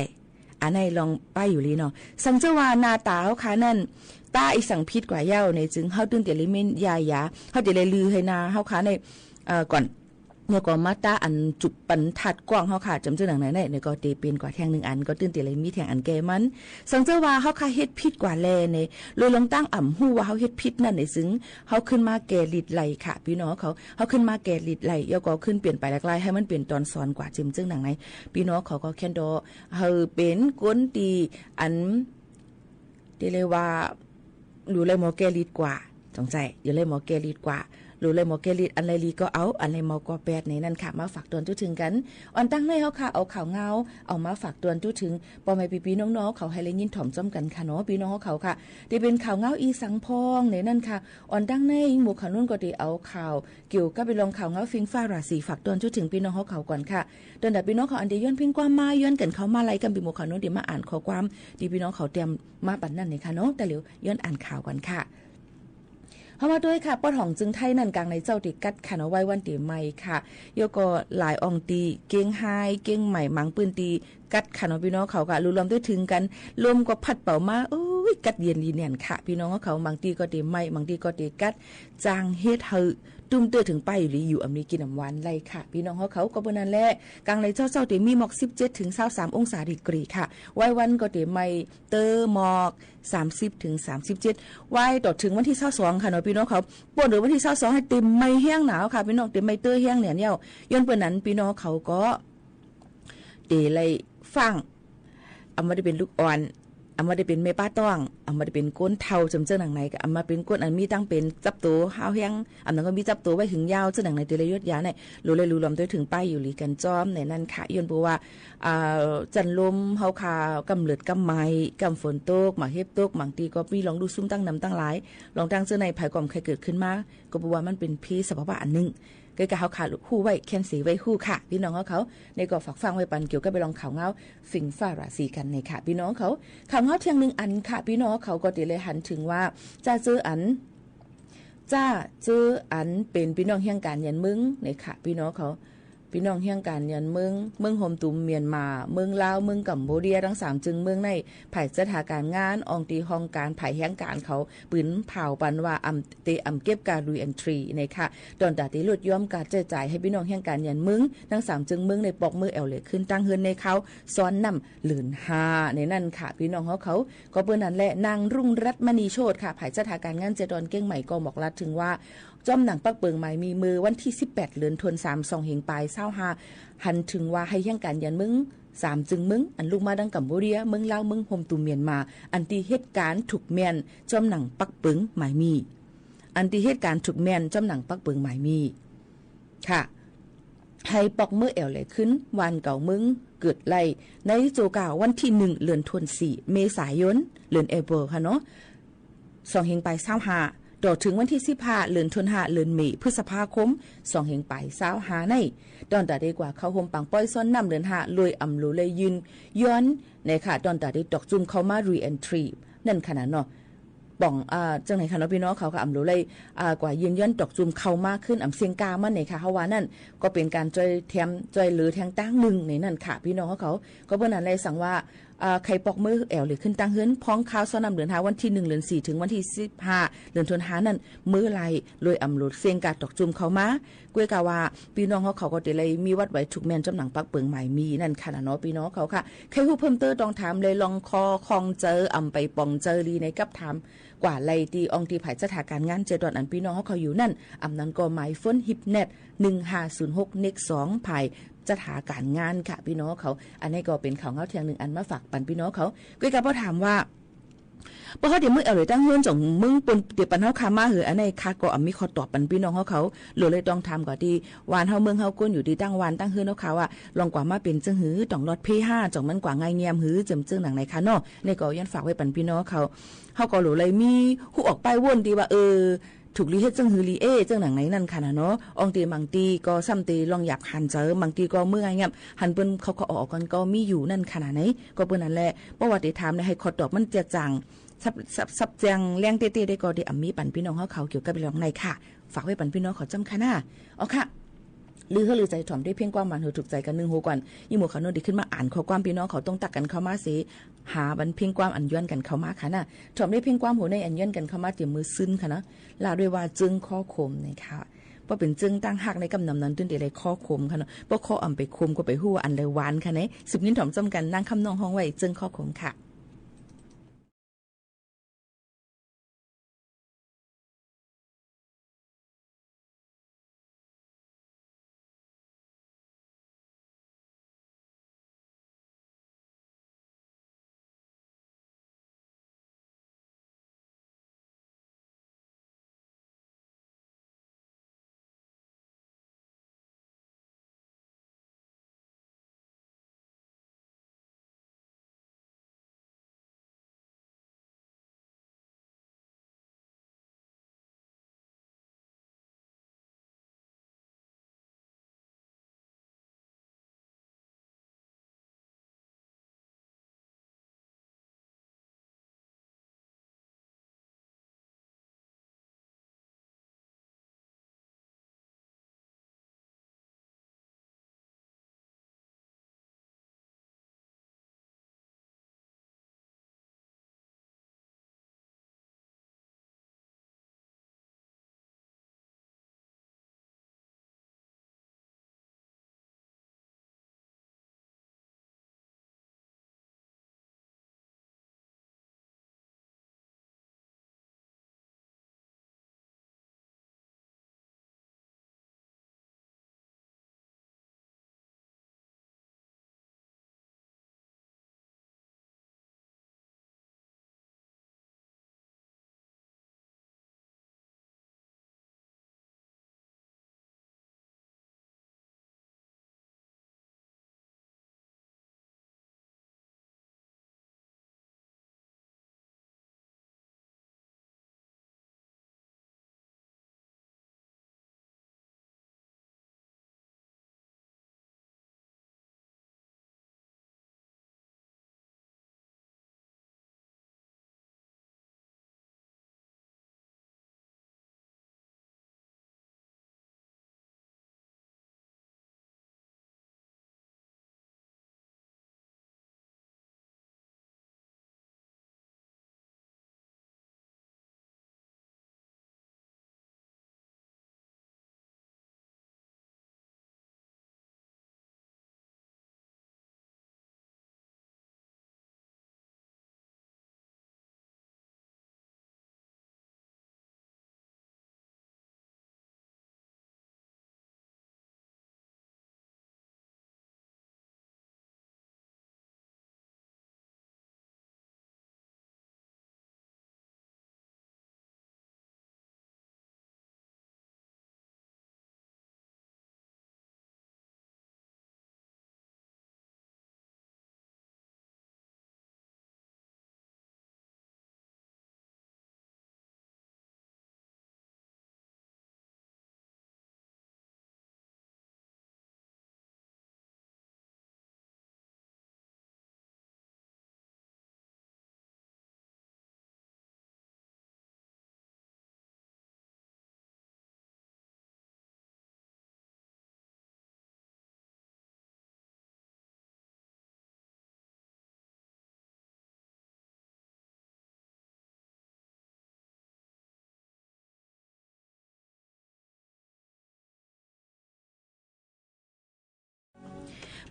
อันไหนลองไปอยู่ดีเนาะ สังเจ้าว่าหน้าต๋าเฮาค่ะนั้น ต๋าอี่สังผิดกว่าเย้าเน่ย จึงเฮาตึงเต๋เลยมียา ยา เฮาเต๋เลยลือหื้อหน้าเฮาค่ะใน เอ่อ ก่อน แล้วก็มาต๋าอันจุบปันทัดกว้างเฮาค่ะ เจิ่มเจ้าหนังไหนเน่ย เน่ยก็เต๋เป๋นกว่าแท่งนึ่งอัน ก็ตึงเต๋เลยมีแท่งอันแก้มัน สังเจ้าว่าเฮาค่ะเฮ็ดผิดกว่าแลเน่ย โดยลองตั้งอ่ำฮู้ว่าเฮาเฮ็ดผิดนั้นเน่ย จึงเฮาขึ้นมาแก้ฤทธิ์ไล่ค่ะ ปี้น้องเขา เฮาขึ้นมาแก้ฤทธิ์ไล่ แล้วก็ขึ้นเปลี่ยนไปหลากหลาย หื้อมันเป๋นต๋อนสอนกว่า เจิ่มเจ้าหนังไหน ปี้น้องเขาก็แค่นดอ หื้อเป๋นคนตี้อัน ตี้เรียกว่า อยู่ไล่หมอแก้ฤทธิ์กว่า ต๋องใจ๋ อยู่ไล่หมอแก้ฤทธิ์กว่า อยู่ไล่หมอแก้ฤทธิ์ อันใดดีก็เอา อันใดเมาก็แปดเน่ยนั้นค่ะ มาฝากตวนตุ๊ถึงกั๋น อ่อนตังในเฮาค่ะ เอาข่าวเงา เอามาฝากตวนตุ๊ถึง ป้อแม่ปี้ๆ น้องๆ เขาหื้อได้ยินถ่อมจ้อมกั๋นค่ะเนาะ ปี้น้องเขาค่ะ ตี้เป๋นข่าวเงาอี่สังพ่องเน่ยนั้นค่ะ อ่อนตังในหมู่ข่าวนู้นก็ตี้เอาข่าว เกี่ยวกับเป๋นรองข่าวเงาฟิงฟ้าราศีฝากตวนตุ๊ถึงปี้น้องเขาก่อนค่ะ ตวนต๋าปี้น้องเขาอันตี้ย้อนเพ่งความมาย้อนกั๋นเข้ามาไล่กั๋นเป๋นหมู่ข่าวนู้นตี้มาอ่านข้อความตี้ปี้น้องเขาเตรียมมาปันนั้นเน่ยค่ะเนาะ แต่เหลียวย้อนอ่านข่าวก่อนค่ะ เฮามาตวยค่ะ ปอดห้องจึงไทยนั้นก๋างในเจ้าตี้กั๊ดค่ะเนาะ ไหว้วันตี้ไหม้ค่ะ แล้วก็หลายอ่องตี้เกียงฮาย เกียงใหม่ หมางปื้นตี้กั๊ดค่ะเนาะ ปี้น้องเขาค่ะ ลูรวมตวยเถิงกั๋น ลมก็พัดเป่ามา โอ๊ย กั๊ดเย็นดีแน่นค่ะ ปี้น้องเขา บางตี้ก็ตี้ไหม้ บางตี้ก็ตี้กั๊ด จางเฮ็ดหื้อ ตุ้มเตื้อเถิงป้ายอยู่ดี อยู่อำมีกิ๋นอำหวานไล่ค่ะ ปี้น้องเขา ก็เปิ้นนั้นแหละ ก๋างในเจ้าเจ้าตี้มีหมอกสิบเจ็ดเถิงซาวสามองศาดีกรีค่ะ ไหว้วันก็ตี้ไหม้เต๊อะหมอกสามสิบเถิงสามสิบเจ็ด ไหว้ต่อเถิงวันตี้ซาวสองค่ะเนาะ ปี้น้องเขา ปนเดือนวันตี้ซาวสองหื้อตี้ไหม้แฮงหนาวค่ะ ปี้น้อง ตี้ไหม้เต๊อะแฮงเนี่ย ย้อนเปิ้นนั้น ปี้น้องเขาก็ ตี้ไล่ฟั่ง อำว่าได้เป๋นลูกอ่อน อำว่าได้เป๋นแม่ป้าต๊อง อำว่าได้เป๋นคนเฒ่า เจิ่มเจ้าหนังไหนก็ อำว่าเป๋นคนอันมีตังเป๋นจับตั๋วฮาวแฮง อำนั้นก็มีจับตั๋วไว้หึงยาว เจ้าหนังไหนตี้ไล่หยุดยาใน ลูไล่ลูรวมตวยเถิงป้ายอยู่ดีกั๋นจ้อมเน่ยนั้นค่ะ ย้อนบ่าว่า อ่า จั๊นลมเฮาค่ะ ก่ำเลิดก่ำไหม้ ก่ำฝนตก หมากเห็บตก บางตี้ก็มีลองดูซุ่มตั้งนำตั้งหลาย ลองตั้งเจ้าในภัยก็บ่ใค่เกิดขึ้นมา ก็บ่าว่ามันเป๋นเภสัชภาวะอันนึ่ง ก็กะเฮาค่ะฮู้ไว้แค่นเสียไว้ฮู้ค่ะ ปี้น้องเขา เน่ยก็ฝากฟั่งไว้ปันเกี่ยวกับเป๋นรองข่าวเงา ฟิงฟ้าราศีกั๋นเน่ยค่ะ ปี้น้องเขา ข่าวเงาแท่งนึ่งอันค่ะ ปี้น้องเขาก็ตี้เลยหันเถิงว่า จ้าเจ้ออัน จ้าเจ้ออันเป๋นปี้น้องเฮี้ยงก๋านยันเมืองเน่ยค่ะ ปี้น้องเขา ปี้น้องเฮี้ยงก๋านยันเมือง เมืองโฮมตุมเมียนมา เมืองลาว เมืองกัมพูเดีย ตังสามจึงเมืองใน ฝ่ายจัดหาก๋านงาน อ่องตี้ห้องก๋าน ฝ่ายแฮงก๋านเขา ปืนผ่าวปันว่า อำ ตี้อำเก็บก้า รีเอนทรี เน่ยค่ะ ตอนต๋าตี้ลดหย่อนก้าใจ๊จ่ายหื้อปี้น้องเฮี้ยงก๋านยันเมือง ตังสามจึงเมืองในปอกมือแอ่วแหลกขึ้นตั้งเฮือนในคาวซ้อนน้ำเลินห้าเน่ยนั้นค่ะ ปี้น้องเขา ก็เปิ้นนั้นแหละ นางรุ่งรัตน์มณีโชติค่ะ ฝ่ายจัดหาก๋านงานเจดอนเกียงใหม่ก็หมอกลัดเถิงว่า จ้อมหนังปักเปิงหมายมีเมื่อวันตี้สิบแปด เดือนธันวาคม สองเฮงปายซาวห้า หันเถิงว่าหื้อเฮี้ยงก๋านยันเมือง สามจึงเมือง อันลุกมาดังกัมพูเดีย เมืองลาว เมืองโฮมตุมเมียนมา อันตี้เหตุก๋ารณ์ถูกแม่น จ้อมหนังปักเปิงหมายมี อันตี้เหตุก๋ารณ์ถูกแม่น จ้อมหนังปักเปิงหมายมี ค่ะ หื้อปอกมือแอ่วแหลกขึ้น ว่านเก่าเมืองเกิดไล่ ในโจก้าวันตี้หนึ่ง เดือนธันวาคม เมษายน เดือนเอเปริลค่ะเนาะ สองเฮงปายซาวห้า ต่อเถิงวันตี้สิบห้า เดือนธันวาคม ห้า เดือนเม พฤษภาคม สองเฮงปายซาวห้าใน ตอนต๋าได้กว่าเข้าโฮมปางป้อยซ้อนน้ำเลินห้า โดยอำโลไล่ยืนย้อนเน่ยค่ะ ตอนต๋าได้ตอกจุ่มเข้ามา รีเอนทรี นั่นค่ะนะเนาะ ป๋อง อ่า จังไหนคะเนาะ ปี้น้องเขา ก็อำโลไล่ อ่า กว่ายืนย้อนตอกจุ่มเข้ามาขึ้น อำเสี้ยงก้ามันเน่ยค่ะ เฮาว่านั่น ก็เป๋นก๋านจ้อยแถม จ้อยเหลือแถงตางนึ่งเน่ยนั้นค่ะ ปี้น้องเขา ก็เปิ้นนั้นแหละ สังว่า อ่า หื้อปอกมือแอ่วแหลกขึ้นตั้งเฮือน พ่องคาวซ้อนน้ำเลินห้า วันตี้หนึ่ง เดือนสี่ เถิงวันตี้สิบห้า เดือนธันวาคม ห้า นั้น เมื่อไล่ โดยอำโลเสี้ยงก้าตอกจุ่มเข้ามา ก้วยกาว่า ปี้น้องเขา เขาก็ตี้ไล่มีวัดไหวถูกแม่น จ้อมหนังปักเปิงหมายมีนั่นค่ะนะเนาะ ปี้น้องเขาค่ะ ใค่ฮู้เพิ่มเติมต้องถามเลย ลองคอข้องใจ๋ อำไปป๋องใจ๋ดีในกับถาม กว่าไล่ตี้อ่องตี้ฝ่ายจัดหาก๋านงานเจดอนอันปี้น้องเขา เขาอยู่นั่น อำนั้นก็หมายโฟนฮิปเน็ต หนึ่งห้าศูนย์หก เลขสอง ฝ่ายจัดหาก๋านงานค่ะ ปี้น้องเขา อันนี้ก็เป๋นข่าวเงาแท่งนึ่งอันมาฝากปันปี้น้องเขา ก้วยกาปอถามว่า เปิ้นเฮาเตียมเมืองแอ่วหลวยตั้งเฮือนจ๋องเมืองเปิ้นเตียมปันเฮาคามาหื้อ อันไหนข้าก็อ่ำมีคำตอบปันปี้น้องเฮาเขา เหลือเลยต้องถามก่อตี้ วานเฮาเมืองเฮา คนอยู่ตี้ต่างวานต่างเฮือนเฮาคาว่า ลองกว่ามาเป๋นเจิ่งหื้อ ต้องลอดเพ่ห้า จ๋องมันกว่าง่ายแง้มหื้อ เจิ่มเจิ่งหนังไหนคะเนาะ นี่ก็ย้อนฝากไว้ปันปี้น้องเขา เฮาก็เหลือเลยมีฮู้ออกป้ายว่นตี้ว่า เออ ถูกดีเฮ็ดเจิ่งหื้อดีเอ้ เจิ่งหนังไหนนั่นค่ะนะเนาะ อ่องตี้บางตี้ก็ซ้ำเตลองหยาบคายเจ๋อ บางตี้ก็เมื่อไงเงี้ย หันเปิ้นเขาก็ออกๆ กั๋นก็มีอยู่นั่นค่ะนะ ไหนก็เปิ้นนั่นแหละ เพราะว่าเตถามเนี่ยหื้อคำตอบมันจะจ่าง ซับ ซับ ซับแจ้งแรงเต๊ๆ ได้ก็เตอ่ำมีปันปี้น้องเฮาเขาเกี่ยวกับเรื่องไหนค่ะ ฝากไว้ปันปี้น้องเขาจ้ำค่ะนะ อ๋อค่ะ ลือเฮอลือใจ๋ถ่อมได้เพียงความหวานหื้อถูกใจ๋กั๋นนึ่งฮูก่อน ยี่หมู่เขาโน้นตี้ขึ้นมาอ่านข้อความปี้น้องเขาต้องตักกั๋นเข้ามาเส หาปันเพียงความอันย้อนกั๋นเข้ามาค่ะนะ ถ่อมได้เพียงความฮูในอันย้อนกั๋นเข้ามาเตรียมมือซึ่นค่ะนะ ละด้วยว่าเจิ่งข้อความนี่ค่ะ เพราะเป๋นเจิ่งตั้งฮักในกำนำนั้น ตึงเต๋เลยข้อความค่ะเนาะ เพราะข้ออ่ำไปความก็ไปฮู้ว่าอันใดหวานค่ะ ไหน สืบยินถ่อมจ้ำกั๋น นางคำน้องฮ้องไว้ เจิ่งข้อความค่ะ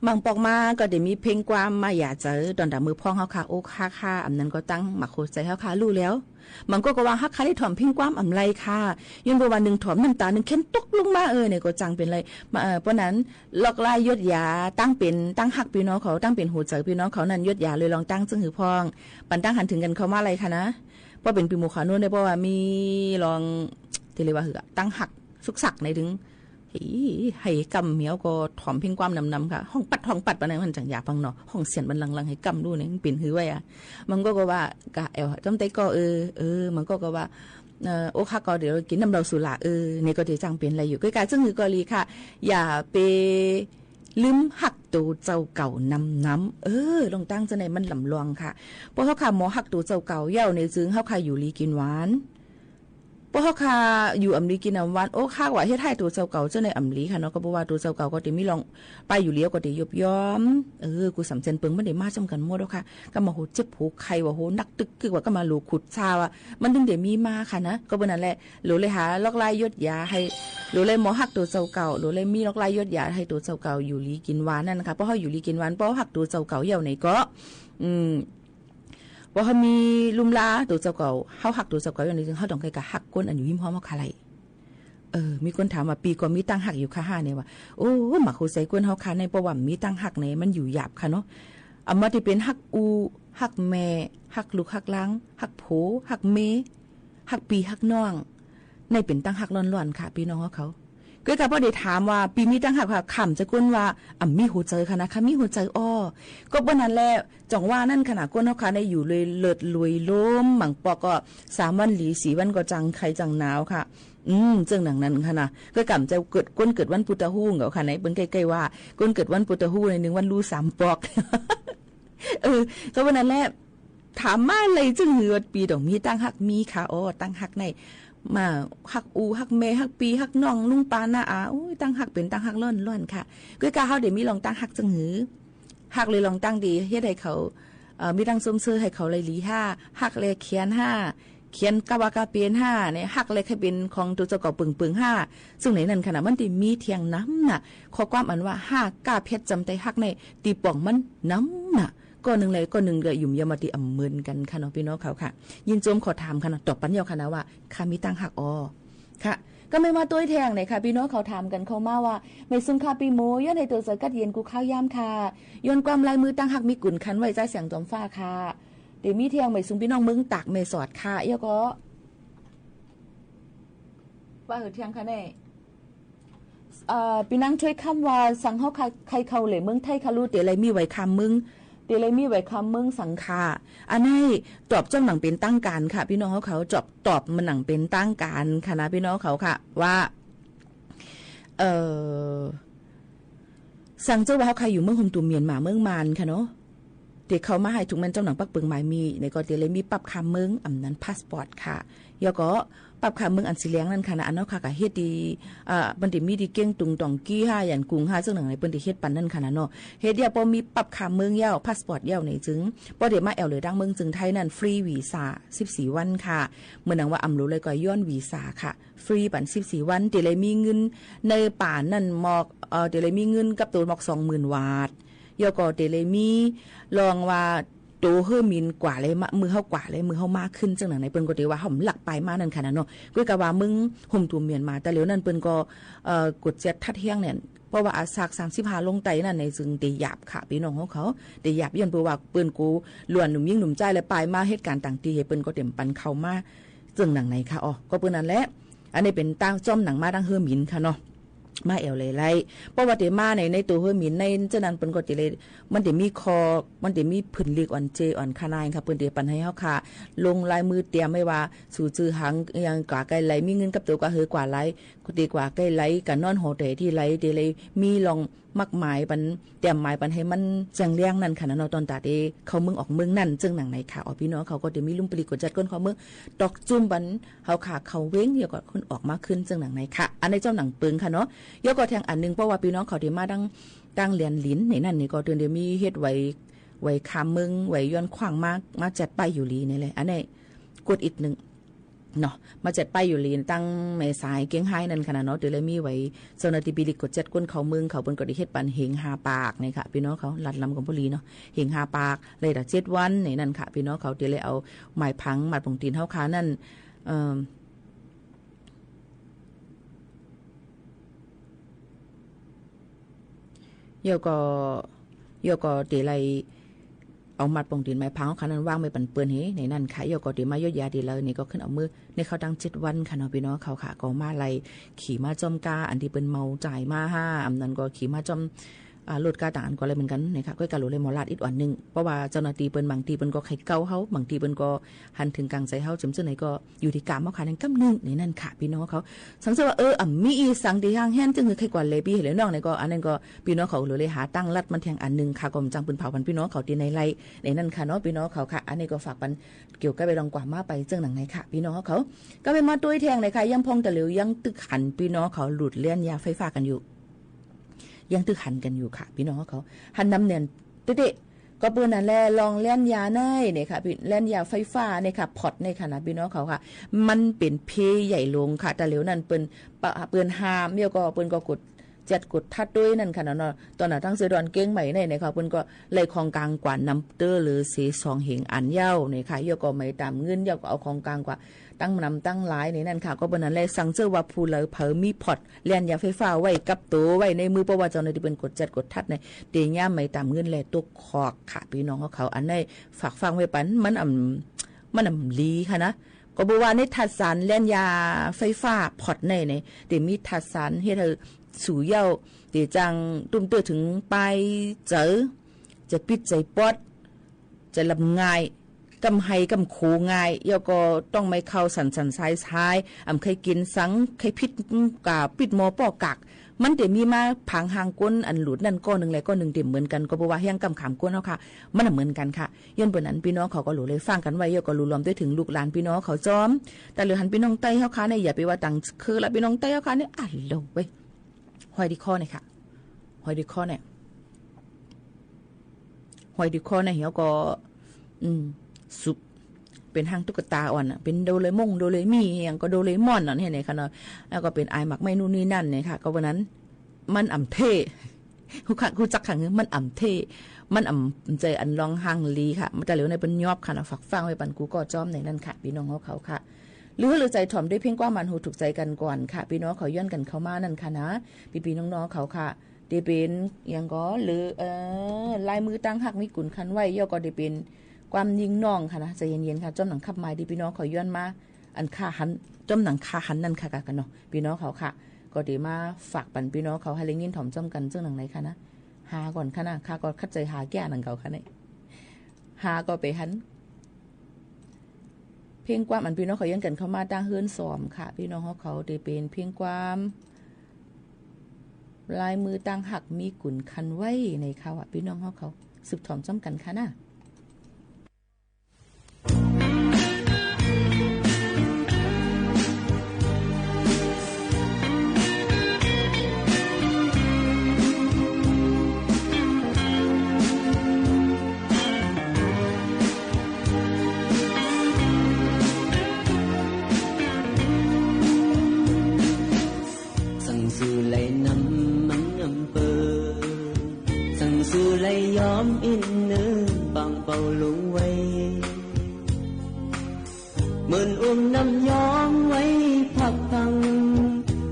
บางปอกมาก็เดมีเพลงความมาหย่าใจ๋ ต๋อนต๋าเมื่อพ่องเฮาค่ะ อกหักค่ะ อำนั้นก็ตั้งหมากหัวใจ๋เฮาค่ะ ฮู้แล้ว บางคนก็ว่าฮักค่ะ ได้ถ่อมเพลงความอำไรค่ะ ย้อนเปื้อว่านึ่งถ่อมน้ำต๋านึ่งเข็มตกลงมา เออ เนี่ยก็จังเป๋นไร มา เออ เปิ้นนั้น ลอกลายยดยา ตั้งเป๋น ตั้งฮักปี้น้องเขา ตั้งเป๋นหัวใจ๋ปี้น้องเขานั้น ยดยาเลยลองตั้งเจิ่งหื้อพ่อง ปันตั้งหันเถิงกั๋นเข้ามาเลยค่ะนะ ป้อเป๋นปี๋หมู่ขาวโน้นได้ เพราะว่ามีลอง ตี้เรียกว่าหื้อ ตังหัก สุกสักในตึง เฮ้ย หื้อก้ำเหียวก็ถ่อมเพ่งความนำๆ ค่ะ ฮ้องปัดฮ้องปัดปะนั้น มันจั่งหยาบปังเนาะ ฮ้องเสี้ยนมันลังๆ หื้อก้ำดูเนี่ย มันเป๋นหื้อไว้อะ บางก๊อกก็ว่า กะแอ่ว จ้ำไต้ก็ เออ เออ บางก๊อกก็ว่า เอ่อ อกหักก็เดี๋ยวกิ๋นน้ำเหล้าสุรา เออ นี่ก็จะจั่งเป๋นไรอยู่ ก้อยกา เซิ่งหื้อก็ดีค่ะ อย่าไป ลืมฮักตั๋วเจ้าเก่านำๆ เออ ลองตั้งเจ้าในมันลำลองค่ะ เพราะเฮาค่ะหมอฮักตั๋วเจ้าเก่าเย้าในจึงเฮาค่ะอยู่ดีกิ๋นหวาน เพราะเฮาค่ะอยู่อ่ำดีกิ๋นอ่ำหวาน โอ้ หากว่าเฮ็ดหื้อตั๋วเจ้าเก่าเจ้าในอ่ำดีค่ะเนาะ ก็เพราะว่าตั๋วเจ้าเก่าก็จะมีลองไปอยู่แล้วก็จะยบยอม เออ กู้สำเจนเปิงมันได้มาจ้ำกั๋นหมดแล้วค่ะ ก็มาโหเจ็บโหไข้ว่าโหนักตึกกึกว่าก็มาโหลขุดซาว่า มันตึงได้มีมาค่ะนะ ก็เปิ้นนั่นแหละ โหลเลยหาลอกลายยดยาหื้อ โหลเลยหมอฮักตั๋วเจ้าเก่า โหลเลยมีลอกลายยดยาหื้อตั๋วเจ้าเก่าอยู่ดีกิ๋นหวานนั่นค่ะ เพราะเฮาอยู่ดีกิ๋นหวาน เพราะเฮาฮักตั๋วเจ้าเก่าเย้าในก็ อืม เพราะเฮามีลุ่มลาตั๋วเจ้าเก่า เฮาฮักตั๋วเจ้าเก่าเย้าในจึงเฮาต้องก้อยกาฮักคนอันอยู่ฮิมฮอมเฮาค่ะไหล เออ มีคนถามว่า ปี๋ก็มีตังหักอยู่ก่อห้าเนี่ยว่า โอ้ หมากหัวใจ๋คนเฮาค่ะใน เพราะว่ามีตังหักในมันอยู่หยาบค่ะเนาะ อ่ำว่าตี้เป๋นฮักอู่ ฮักแม่ ฮักลูกฮักหลาน ฮักผัว ฮักเมีย ฮักปี้ฮักน้อง ในเป๋นตังหักล้วนๆ ค่ะ ปี้น้องเฮาเขา ก้อยกาป้อได้ถามว่า ปี้มีตังหักค่ะ ค่ำจะก้นว่า อ่ำมีหัวใจ๋ค่ะนะ ค่ะมีหัวใจ๋อ้อ ก็เปิ้นนั่นแหละ จ่องว่านั่นค่ะนะ คนเฮาค่ะในอยู่รวยเลิศรวยล้ม บางปอกก็สามวันดี สี่วันก็จังไข้จังหนาวค่ะ อืม เซิ่งหนังนั้นค่ะนะ ก้อยกาจะเกิด คนเกิดวันพุธฮูกเอาค่ะใน เปิ้นใก้ๆ ว่า คนเกิดวันพุธฮูในหนึ่งวันฮูสามปอก เออ ก็เปิ้นนั่นแหละ ถามมาเลย เซิ่งหื้อว่าปี้ต้องมีตังหัก มีค่ะ อ้อ ตังหักใน มาฮักอู่ฮักแม่ฮักปี้ฮักน้องลุงป้าน้าอา โอ้ย ตังหักเป๋นตังหักล้วนๆ ค่ะ ก้อยกาเฮาได้มีลองตังหักเซิ่งหื้อ ฮักเลยลองตังตี้เฮ็ดหื้อเขา เอ่อ มีตังส้มเซอหื้อเขาเลยหลีห้า ฮักแลเขียนห้า เขียนกะว่าก้าเป๋นห้าเนี่ย ฮักแลใค่เป๋นของตั๋วเจ้าเก่าเปิงๆ ห้า เซิ่งในนั้นค่ะนะ มันตี้มีเตียงนำน่ะ ข้อความอันว่า ห้าก้าเพชรจำไต้ฮักใน ตี้ป๋องมันนำน่ะ ก้อนึ่งเลย ก้อนึ่งก็หยุมยามาตี้อ่ำเหมือนกั๋นค่ะเนาะ ปี้น้องเขาค่ะ ยินจมขอถามค่ะเนาะ ตอบปันเย้าค่ะนะว่า ค่ะมีตังหักอ้อ ค่ะ ก็แม่มาตวยแทงหน่อยค่ะ ปี้น้องเขาถามกั๋นเข้ามาว่า แม่สุงค่ะปี้หมู ย้อนหื้อตั๋วเจ้ากั๊ดเย็นกู้ข้าวยามค่ะ ย้อนความลายมือตังหักมีกุ๋นคันไหว้จ้าเสียงจอมฟ้าค่ะ เดี๋ยวมีแทงแม่สุงปี้น้องเมืองตากแม่สอดค่ะ แล้วก็ ว่าหื้อแทงค่ะแน่ เอ่อ ปี้นางถ้วยคำว่า สังเฮาใค่ ใค่เข้าแหล่เมืองไทยค่ะลูก เดี๋ยวเลยมีไหว้ข้ามเมือง เดี๋ยวเลยมีไหว้ข้ามเมืองสังค่ะ อันนี้ตอบจ้อมหนังเป๋นตังก๋านค่ะ ปี้น้องเขาเขา ตอบ ตอบมันหนังเป๋นตังก๋านค่ะนะ ปี้น้องเขาค่ะ ว่า เอ่อ สังเจ้าว่าเฮาใค่อยู่เมืองโฮมตูมเมียนมาเมืองมานค่ะเนาะ เดี๋ยวเข้ามาหื้อถูกแม่นจ้อมหนังปักเปิงหมายมี เนี่ยก็เดี๋ยวเลยมีปั๊บข้ามเมือง อ่ำนั้นพาสปอร์ตค่ะ แล้วก็ปั๊บข้ามเมืองอันสีแดงนั่นค่ะนะ อันเนาะค่ะ ก็เฮ็ดตี้ อ่า เปิ้นตี้มีตี้เก้งตุงตองกี้ห้า หยันกุงห้า เซิ่งหนังในเปิ้นตี้เฮ็ดปันนั่นค่ะนะเนาะ เฮ็ดเดี๋ยวป้อมีปั๊บข้ามเมืองเย้า พาสปอร์ตเย้าในจึง ป้อเดี๋ยวมาแอ่วเหลือดังเมืองจึงไทยนั่น ฟรีวีซ่า สิบสี่วันค่ะ เหมือนหนังว่าอ่ำหลูเลยก็ย้อนวีซ่าค่ะ ฟรีปันสิบสี่วัน เดี๋ยวเลยมีเงินในป๋านนั่นหมอก เอ่อ เดี๋ยวเลยมีเงินกับตั๋วหมอกสองหมื่นวาท แล้วก็เดี๋ยวเลยมีลองว่าตั๋วเฮือหมินกว่าเลยมา มื้อเฮากว่าเลย มื้อเฮามาขึ้น เซิ่งหนังในเปิ้นก็เดี๋ยวว่าเฮาบ่ลักปายมานั่นค่ะนะเนาะ ก้อยกาว่าเมืองโฮมตูมเมียนมา แต่เหลียวนั่นเปิ้นก็ เอ่อ กวดเจ็ดทัดแฮงเนี่ย เพราะว่าอาสากสามสิบห้าลงไต้นั่นในจึงเดี๋ยวหยาบค่ะ ปี้น้องเขาเขา เดี๋ยวหยาบย้อนเปิ้นว่าเปิ้นกูล้วนหนุ่มญิงหนุ่มจ้ายและปายมาเหตุก๋ารณ์ต่างตี้หื้อเปิ้นก็เดี๋ยวบ่ปันเข้ามา เซิ่งหนังในค่ะ อ้อ ก็เปิ้นนั่นแหละ อันนี้เป๋นตังจ้อมหนังมาตังเฮือหมินค่ะเนาะ มาแอ่วเลยไล่ เพราะว่าเดี๋ยวมาใน ในตั๋วเฮือหมินในเจ้านั้นเปิ้นก็เดี๋ยวเลย มันเดี๋ยวมีคอ มันเดี๋ยวมีผืนลีกอ่อนเจอ่อนคานายค่ะ เปิ้นเดี๋ยวปันหื้อเฮาค่ะ ลงลายมือเตรียมไว้ว่า สูจื้อหางอย่างกว่าใก้ไหล มีเงินกับตั๋วกว่าหื้อกว่าไหล ก็เดี๋ยวกว่าใก้ไหล กะนอนหอแต๋ตี้ไหล เดี๋ยวเลยมีลอง มักหมายปัน เตรียมหมายปันหื้อมันแจ้งแล้งนั่นค่ะนะเนาะ ตอนต๋าเดเข้าเมืองออกเมืองนั่น เซิ่งหนังในค่ะ อ้อ ปี้น้องเขาก็เดี๋ยวมีลุ่มปลีกกวดจัดก้นเข้าเมือง ตอกจุ้มปันเฮาค่ะเข้าเว้ง แล้วก็คนออกมาขึ้น เซิ่งหนังในค่ะ อันนี้จ้อมหนังเปิงค่ะเนาะ แล้วก็แทงอันนึ่ง เพราะว่าปี้น้องเขาเดี๋ยวมาตัง ตังแหลนหลินในนั่นนี่ก็เดี๋ยวมีเฮ็ดไหว้ ไหว้ข้ามเมือง ไหว้ย้อนขว้างมา มาจัดป้ายอยู่หลีนี่แหละ อันนี้กวดอิดนึ่ง เนาะ มาจัดป้ายอยู่หลีตังแม่สายเกียงไฮ้นั่นค่ะนะเนาะ เดี๋ยวเลยมีไหว้เจ้าหน้าตี้ปลีกกวดจัดก้นเข้าเมืองเขา เปิ้นก็ได้เฮ็ดปันเหงห้าปากนี่ค่ะ ปี้น้องเขา ลัดล้ำกำบ่ดีเนาะ เหงห้าปาก เลยตะเจ็ดวันนี่นั่นค่ะ ปี้น้องเขา เดี๋ยวเลยเอาหมายผังมัดป๋องตี๋นเฮาค่ะนั่น เอ่อ แล้วก็ แล้วก็เดี๋ยวเลย เอาหมัดป่องตี๋นไม้พางเฮาค่ะนั้นวางไว้ปันเปิ้นเฮ ในนั้นค่ะ ยอดก็เต๋มายดยาตี้เลิวนี่ก็ขึ้นเอามือ ในเข้าตั้งเจ็ดวันค่ะเนาะ ปี้น้องเขาค่ะ ก็มาไล่ขี่มาจ้อมก้า อันตี้เปิ้นเหมาจ่ายมาห้า อันนั้นก็ขี่มาจ้อม อ่า รถก้าต่างอันก็ไล่เหมือนกั๋นนะคะ ก้อยก้าหลูเลยหมอลาดอีกอันนึ่ง เพราะว่าเจ้าหน้าตี้เปิ้นบางตี้เปิ้นก็ใค่เกาเฮา บางตี้เปิ้นก็หันเถิงก๋างใจ๋เฮา เจิ่มเจ้าไหนก็อยู่ตี้ก๋ามเฮาค่ะ นั้นก้ำนึ่ง ในนั้นค่ะ ปี้น้องเขา สังเสริญว่า เออ อ่ำมีอี่สังตี้ห้างแฮน จึงหื้อใค่กว่าแลปี้หื้อแลน้องนี่ก็ อันนั้นก็ ปี้น้องเขาหลูเลยหาตางลัดมันแทงอันนึ่งค่ะ ก็บ่จั่งปืนเผาพันปี้น้องเขาตี้ในไล่ ในนั้นค่ะเนาะ ปี้น้องเขาค่ะ อันนี้ก็ฝากปัน เกี่ยวกับไปลองกว่ามาไปเจิ่งหนังไหนค่ะ ปี้น้องเขา ก็ไปมาตวยแทงเลยค่ะ ยังพ่องตะเหลียวยังตึกหันปี้น้องเขาหลุดเล่นยาไฟฟ้ากั๋นอยู่ ยังตึกหันกั๋นอยู่ค่ะ ปี้น้องเขา หันนำแน่นเต๊ะๆ ก็เปิ้นนั้นแหละ ลองเล่นยาในเนี่ยค่ะ ปี้ เล่นยาไฟฟ้าเนี่ยค่ะ พอตเนี่ยค่ะนะ ปี้น้องเขาค่ะ มันเป๋นเพใหญ่หลวงค่ะ ตะเหลียวนั้นเปิ้นปะ เปิ้นห้าม แล้วก็เปิ้นก็กด จัดกดทัดตวยนั้นค่ะเนาะ ตอนนั้นตังเสือดอนเกียงใหม่ในเนี่ยค่ะ เปิ้นก็ไล่ของกลางกว่านำเตื้อเหลือเสียสองเหงอันเย้าเนี่ยค่ะ ยอดก็ไม่ต๋ามเงิน ยอดก็เอาของกลางกว่าตั้งนำตั้งหลายในนั้นค่ะ ก็เปิ้นนั้นแหละ สังเสริญว่าผู้ใดเผลอมีพอตเล่นยาไฟฟ้าไว้กับตั๋วไว้ในมือ เพราะว่าเจ้าหน้าตี้เปิ้นกดจัดกดทัดใน เต๋ย่ามไม่ต๋ามเงินแลตกคอกค่ะ ปี้น้องเขา อันนี้ฝากฟังไว้ปัน มันอ่ำ มันอ่ำลีค่ะนะ ก็บ่ว่าในธาตุสารเล่นยาไฟฟ้าพอตในเนี่ย เต๋มีธาตุสารเฮ็ดหื้อสูเย้า เต๋จั่งตุ้มเตื้อเถิงปายเจ๋อ จะปิ๊ดใจ๋ป๊อด จะหลับง่าย ก้ำไห้ก้ำโขง่าย แล้วก็ต้องไม่เข้าสั่นๆ ซ้ายๆ อ่ำใค่กิ๋นสัง ใค่ปิ๊ด ก้าปิ๊ดหม้อป้อกาก มันเต๋มีมาผางห่างคนอันหลุดนั้นก้อนึ่งแลก้อนึ่งเต๋เหมือนกั๋น ก็บ่ว่าแฮงก้ำขามคนเฮาค่ะ มันเหมือนกั๋นค่ะ ย้อนเปิ้นนั้นปี้น้องเขาก็หลูเลยฟังกั๋นไว้ แล้วก็หลูลอมตวยเถิงลูกหลานปี้น้องเขาจ้อม ตะเหลียวหันปี้น้องใต้เฮาค่ะเนี่ย อย่าไปว่าต่างเขตละ ปี้น้องใต้เฮาค่ะเนี่ย อะโหลเว้ย ห้อยตี้คอเนี่ยค่ะ ห้อยตี้คอเนี่ย ห้อยตี้คอเนี่ย แล้วก็ อืม สุบ เป๋นหางตุ๊กตาอ่อนน่ะ เป๋นโดเรมง โดเรมี อะหยังก็โดเรมอนน่ะ เห็นไหมคะเนาะ แล้วก็เป๋นอายหมากไม้นู่นนี่นั่นเนี่ยค่ะ ก็วันนั้น มันอ่ำเท่ ฮู้ค่ะ ฮู้จักค่ะ มันอ่ำเท่ มันอ่ำใจ๋อันลองฮังลีค่ะ มาตะเหลียวในเปิ้นยอบค่ะเนาะ ฝากฟังไว้ปันกูก็จ้อมในนั้นค่ะ ปี้น้องเขาค่ะ หรือ หรือใจ๋ถ่อมด้วยเพลงความหวานหูถูกใจ๋กั๋นก่อนค่ะ ปี้น้องเขาย้อนกั๋นเข้ามานั้นค่ะนะ ปี้ๆ น้องๆ เขาค่ะ เต๋เป๋นอะหยังก็ หรือ เอ่อ ลายมือตางฮักมีกุ๋นคันไว้ ยอดก็เต๋เป๋นความยิ่งน้องค่ะนะ ใจ๋เย็นๆ ค่ะ จ้อมหนังคับไมค์ตี้ปี้น้องเขาย้อนมา อันข้าหัน จ้อมหนังข้าหันนั้นค่ะ กะเนาะ ปี้น้องเขาค่ะ ก็เต๋มาฝากปันปี้น้องเขาหื้อได้ยินถ่อมจ้อมกั๋นเจิ่งหนังไหนค่ะนะ หาก่อนค่ะนะ ข้าก็คัดใจ๋หาแก้หนังเก่าค่ะเนี่ย หาก็ไปหัน เพลงความอันปี้น้องเขาย้อนกั๋นเข้ามาตางเฮือนสอมค่ะ ปี้น้องเขา เต๋เป๋นเพลงความ ลายมือตางฮักมีกุ๋นคันไว้ในเขาอะ ปี้น้องเขา สืบถ่อมจ้อมกั๋นค่ะนะ สังสือไหลนำมันนำเปิง สังสือไหลยอมอินเนินปางเป่าลงไว้ เหมือนอุ้มน้ำยองไว้พักพัง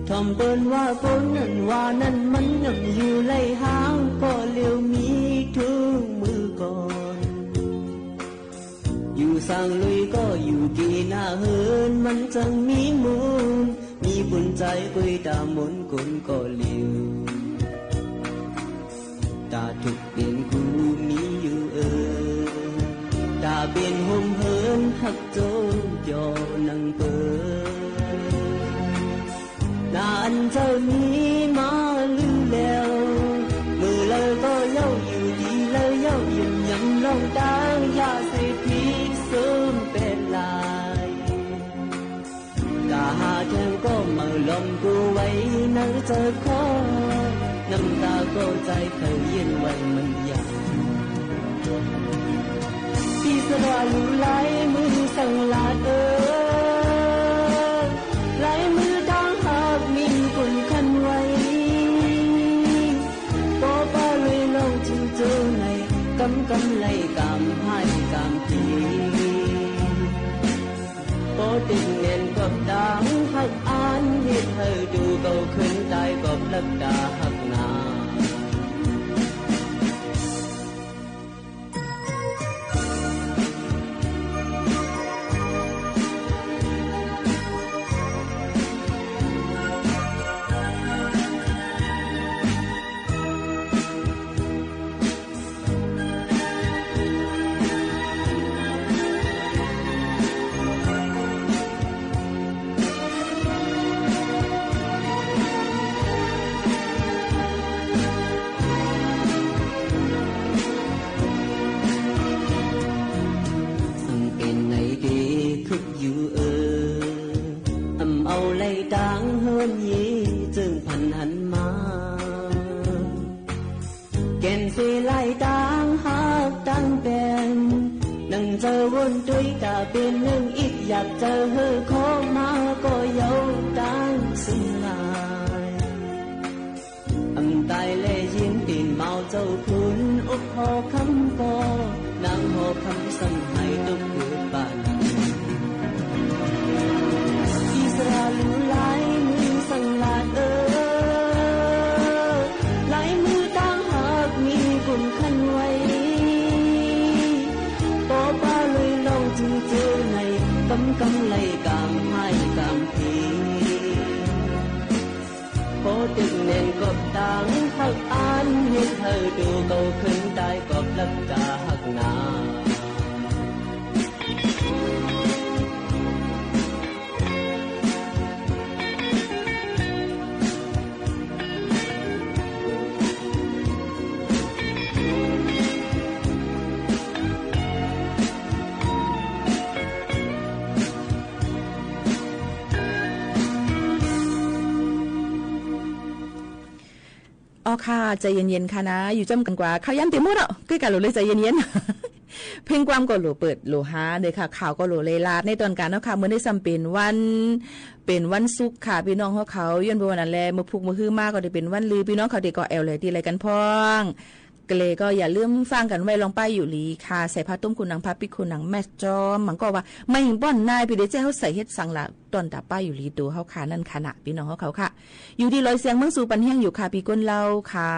ถ่อมเปิ้นว่าคนนั้นว่านั้นมันยังอยู่ไหลห่าง ก็เหลียวมีทุกมื้อก่อน อยู่สร้างลุยก็อยู่กี่หน้าเฮือน มันจังมีมูล มีบุญใจ๋กุยต๋ามนคนก็เหลียว ต๋าทุกข์เป๋นกูมีอยู่เออ ต๋าเป๋นโฮมเฮือนฮักโจยอนังเปิง หน้าอันเจ้านี้มาลือแล้ว มื้อใดก็เย้าอยู่ตี้ใดเย้า ยืนยำลองตาง อย่าใส่ผิดเสิมแปดลาย ต๋าหาแทงก็เมาลอมกูไว้ในเจิดคอ น้ำต๋าก็ใจ๋เผยเย็นไว้มันยาก ตี้สระอยู่หลายมื้อสังหลาดเออ ลายมือตางฮักมีกุ๋นคันไว้ ปอป้าเลยลองจิงเจอใน กำกำไล่กามฮ้ายกามตี ปอติดแน่นกับตางฮักอัน เฮ็ดหื้อดูเก่าขึ้นต๋ายกับลักต๋าฮักนา คนยีจึงพันหันมา แก่นเสลายตางฮักตางแป้น หนังเจอวนตวยต๋าเป๋นนึ่ง อิกอยากเจอหื้อขอมาก็เย้าตางเสลาย อำตายแลยินตี๋นเมาเจ้าขุน อกหอคำก็ นางหอคำสั่งให้ตกคือป่าน อิสราลูลายมือสั่งลาดเออ ลายมือตางฮักมีกุนขันไว้ ปอป้าเลยลองจึงเจอใน กำกำไลกามให้กามผี ปอตึกแน่นกอบตางฮักอัน เฮ็ดหื้อดูเก่าขึ้นตายกอบลับตาฮักนา อ๋อค่ะ ใจ๋เย็นๆ ค่ะนะ อยู่จ้ำกั๋นกว่า ข่าวย้ำเต๋มหมดอ่ะ ก้อยก่าหลูเลยใจ๋เย็นๆ เพลงความก็หลูเปิดหลูหาเน่อค่ะ ข่าวก็หลูเลยลาดในตอนกลางเนาะค่ะ มื้อนี้ซ้ำเป๋นวัน เป๋นวันศุกร์ค่ะ ปี้น้องเฮาเขา ย้อนเป๋นวันนั้นแล มื้อพุกมื้อฮื้อมาก็ได้เป๋นวันลือ ปี้น้องเขาเต๋ก็แอ่วแหล่ตี้ไรกั๋นพ่อง ก็เลยก็อย่าลืมฟังกั๋นไว้ลองป้ายอยู่หลีค่ะ ใส่ผ้าตุ้มคูหนัง ผ้าปิดคูหนัง แมสจ๊อม บางก็ว่า ไม่บ่อนนาย ปี้เดเจ้าเฮาใส่เฮ็ดสังละ ตอนต๋าป้ายอยู่หลีตั๋วเฮาค่ะ นั่นค่ะนะ ปี้น้องเฮาเขาค่ะ อยู่ตี้ลอยเสียงเมืองสูปันแห้งอยู่ค่ะ ปี้ก้นเล่าค่ะ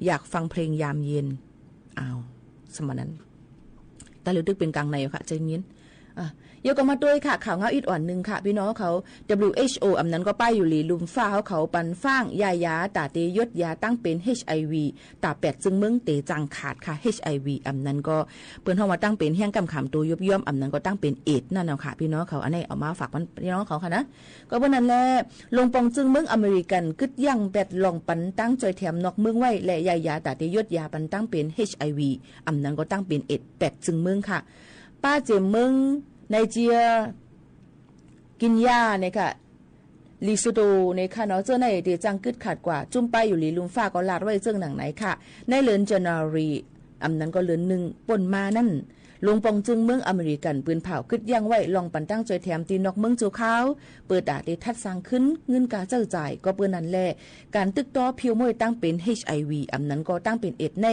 อยากฟังเพลงยามเย็น อ้าว สมัยนั้น ต๋าเหลียวตึกเป๋นกลางในอยู่ค่ะ ใจ๋เย็น อ่ะ เดี๋ยวก็มาตวยค่ะ ข่าวเงาอิดอ่อนนึ่งค่ะ ปี้น้องเขา ดับเบิลยู เอช โอ อำนั้นก็ป้ายอยู่หลีลุ่มฟ้าเฮาเขาปันฟ้าง ยายาต๋าเตยดยาตั้งเป๋น เอช ไอ วี ต๋าแปดจึงเมืองเตจังขาดค่ะ เอช ไอ วี อำนั้นก็เปิ้นฮ้องว่าตั้งเป๋นแห้งก้ำขามตั๋วยุบย่อม อำนั้นก็ตั้งเป๋นเอดส์นั่นเนาะค่ะ ปี้น้องเขา อันนี้เอามาฝากปันปี้น้องเขาค่ะนะ ก็เปิ้นนั้นแล ลงปองจึงเมืองอเมริกันกึ๊ดยั้งแบดลองปันตังจ้อยแถมนอกเมืองไว้ และยายาต๋าเตยดยาปันตังเป๋น เอช ไอ วี อำนั้นก็ตั้งเป๋นเอดส์แปดจึงเมืองค่ะ ป้าเจ๋มเมืองไนเจีย กินยาเนี่ยค่ะ ลีโซโตเนี่ยค่ะเนาะ เจ้าในเตจังกึ๊ดขาดกว่า จุ้มป้ายอยู่หลีลุ่มฟ้าก็ลาดไว้เจิ่งหนังไหนค่ะ ในเดือนจันวารี อำนั้นก็เดือนนึ่งป้นมานั่น ลงปองจึงเมืองอเมริกันปืนเผากึ๊ดยั้งไว้ลองปันตังจ้อยแถมตี้นอกเมืองจั่วคราว เปื้อต๋าเตทัดสั่งคืนเงินก้าใจ๊จ่าย ก็เปื้อนั้นแล ก๋านตึกต๊อเพียวม้วยตั้งเป๋น เอช ไอ วี อำนั้นก็ตั้งเป๋นเอดส์ใน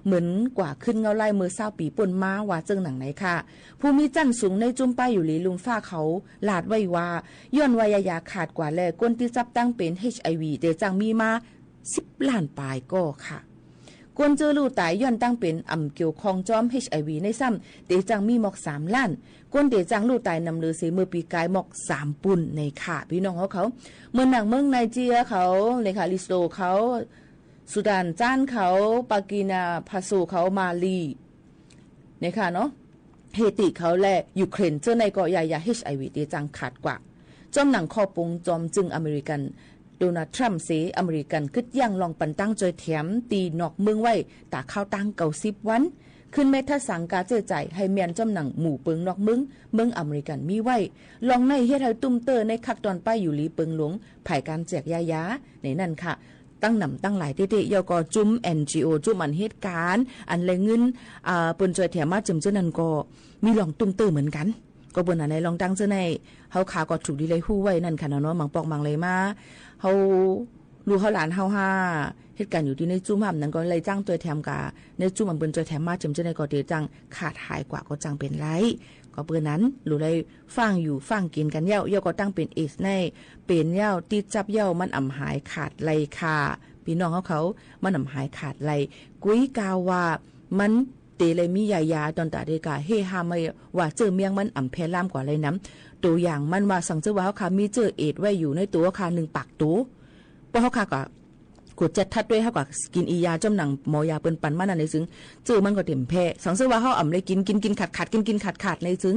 เหมือนกว่าขึ้นเงาไล่เมื่อซาวปี๋ป้นมาว่าเจิ่งหนังไหนค่ะ ผู้มีจั้นสูงในจุ้มป้ายอยู่หลีลุ่มฟ้าเขา ลาดไว้ว่า ย้อนว่ายายาขาดกว่าแล คนตี้จับตั้งเป๋น เอช ไอ วี เตจังมีมา สิบล้านปายก่อค่ะ คนเจอลู่ต๋ายย้อนตั้งเป๋นอ่ำเกี่ยวข้องจ้อม เอช ไอ วี ในซ้ำ เตจังมีหมอก สาม ล้าน คนเตจังลู่ต๋ายนำเหลือเสียเมื่อปี๋ก๋ายหมอก สาม ปุ้นในค่ะ ปี้น้องเฮาเขา เหมือนหนังเมืองไนเจียเขา เลยค่ะ ลีโซโตเขา ซูดานจ๊านเขา ปากีนาฟาโซเขา มาลี เนี่ยค่ะเนาะ เฮติเขาและยูเครน เจ้าในก็ยายา เอช ไอ วี เตจังขาดกว่า จ้อมหนังข้อปงจอมจึงอเมริกัน โดนัลด์ ทรัมป์เส อเมริกันกึ๊ดยั้งลองปันตังจ้อยแถมตี้นอกเมืองไว้ ต๋าคราวตัง เก้าสิบ วัน ขึ้นแม่ทัดสั่งก้าใจ๊จ่ายให้แม่นจ้อมหนังหมู่เปิงนอกเมือง เมืองอเมริกันมีไว้ ลองในเฮ็ดหื้อตุ้มเตื้อในคักตอนป้ายอยู่หลีเปิงหลวง ฝ่ายก๋านแจกยายา ในนั้นค่ะ ตั้งหนำตั้งหลายเต๊ๆ เย้าก็จุ้ม เอ็น จี โอ จุ้มอันเหตุก๋ารณ์ อันแลเงิน อ่า เปิ้นจ้อยแถมมาเจิ่มเจ้านั้นก็มีลองตุ้มเตื้อเหมือนกั๋น ก็เปิ้นอันใดลองตั้งเจ้าใน เฮาข้าก็ถูกดีไลฮู้ไว้นั่นค่ะเนาะ บางปอกบางไลมา เฮา ลูกเฮาหลานเฮาฮ่า เหตุก๋ารณ์อยู่ตี้ในจุ้มห้ามนั้นก็ไลจ้างจ้อยแถมก้า ในจุ้มอันเปิ้นจ้อยแถมมาเจิ่มเจ้าในก็เตจังขาดหายกว่าก็จังเป๋นไล ก็เปื้อนั้น ลูกไล ฟังอยู่ฟังกิ๋นกั๋นเย้า เย้าก็ตั้งเป๋นเอดส์ใน เป๋นเย้า ตี้จับเย้า มันอ่ำหายขาดไลค่ะ ปี้น้องเฮาเขา มันอ่ำหายขาดไล กุ้ยกาวว่า มันเตไลมียายาตอนต๋าเดกา เฮ่ห้ามไว้ว่าเจื้อเมี้ยงมันอ่ำแพร่ลามกว่าไลนำ ตั๋วอย่างมันว่าสังเจื้อว่าเฮาข้ามีเจื้อเอดส์ไว้อยู่ในตั๋วเฮาข้านึ่งปากตั๋ว ปอเฮาข้าก็ กรดเจ็ดธาตุด้วย เฮาก็กิ๋นอียาจ้อมหนังหมอยาเปิ้นปันมานั้นในจึง เจื้อมันก็เต็มแพร่ สังเสริญว่าเฮาอ่ำเลยกิ๋น กิ๋นกิ๋นขาดขาด กิ๋นกิ๋นขาดขาดในจึง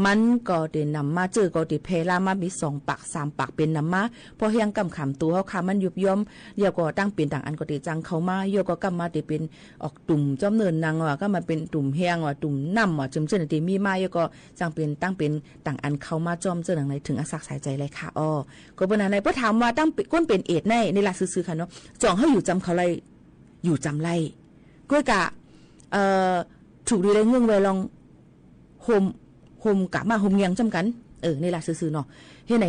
มันก็เต๋นำมา เจื้อก็เต๋นแพร่ลามมา มีสองปากสามปากเป๋นนำมา พอแฮงก้ำขามตั๋วเฮาข้ามันยุบย่อน แล้วก็ตังเป๋นต่างอันก็เต๋นจังเข้ามา แล้วก็ก้ำมาเต๋นเป๋นออกตุ่มจ้อมเนินหนังว่ะ ก้ำมาเป๋นตุ่มแฮงว่ะ ตุ่มน้ำว่ะ เจิ่มเจื้อเต๋นมีมา แล้วก็จังเป๋นตังเป๋นต่างอันเข้ามาจ้อมเจื้อหนังใน เถิงอะซักสายใจ๋เลยค่ะ อ้อ ก็เปิ้นอันไหน พอถามว่าตังก้นเป๋นเอดส์ใน ในลาดซื่อๆ ค่ะเนาะ จ่องเฮาอยู่จำเขาไล่ อยู่จำไล่ ก้วยกะ เอ่อ ถูกดีได้เงื่อนไวลอง โฮม โฮมกะมาโฮมเงียงจ้ำกั๋น เออ ในลาดซื่อๆ เนาะ เฮ็ดไหน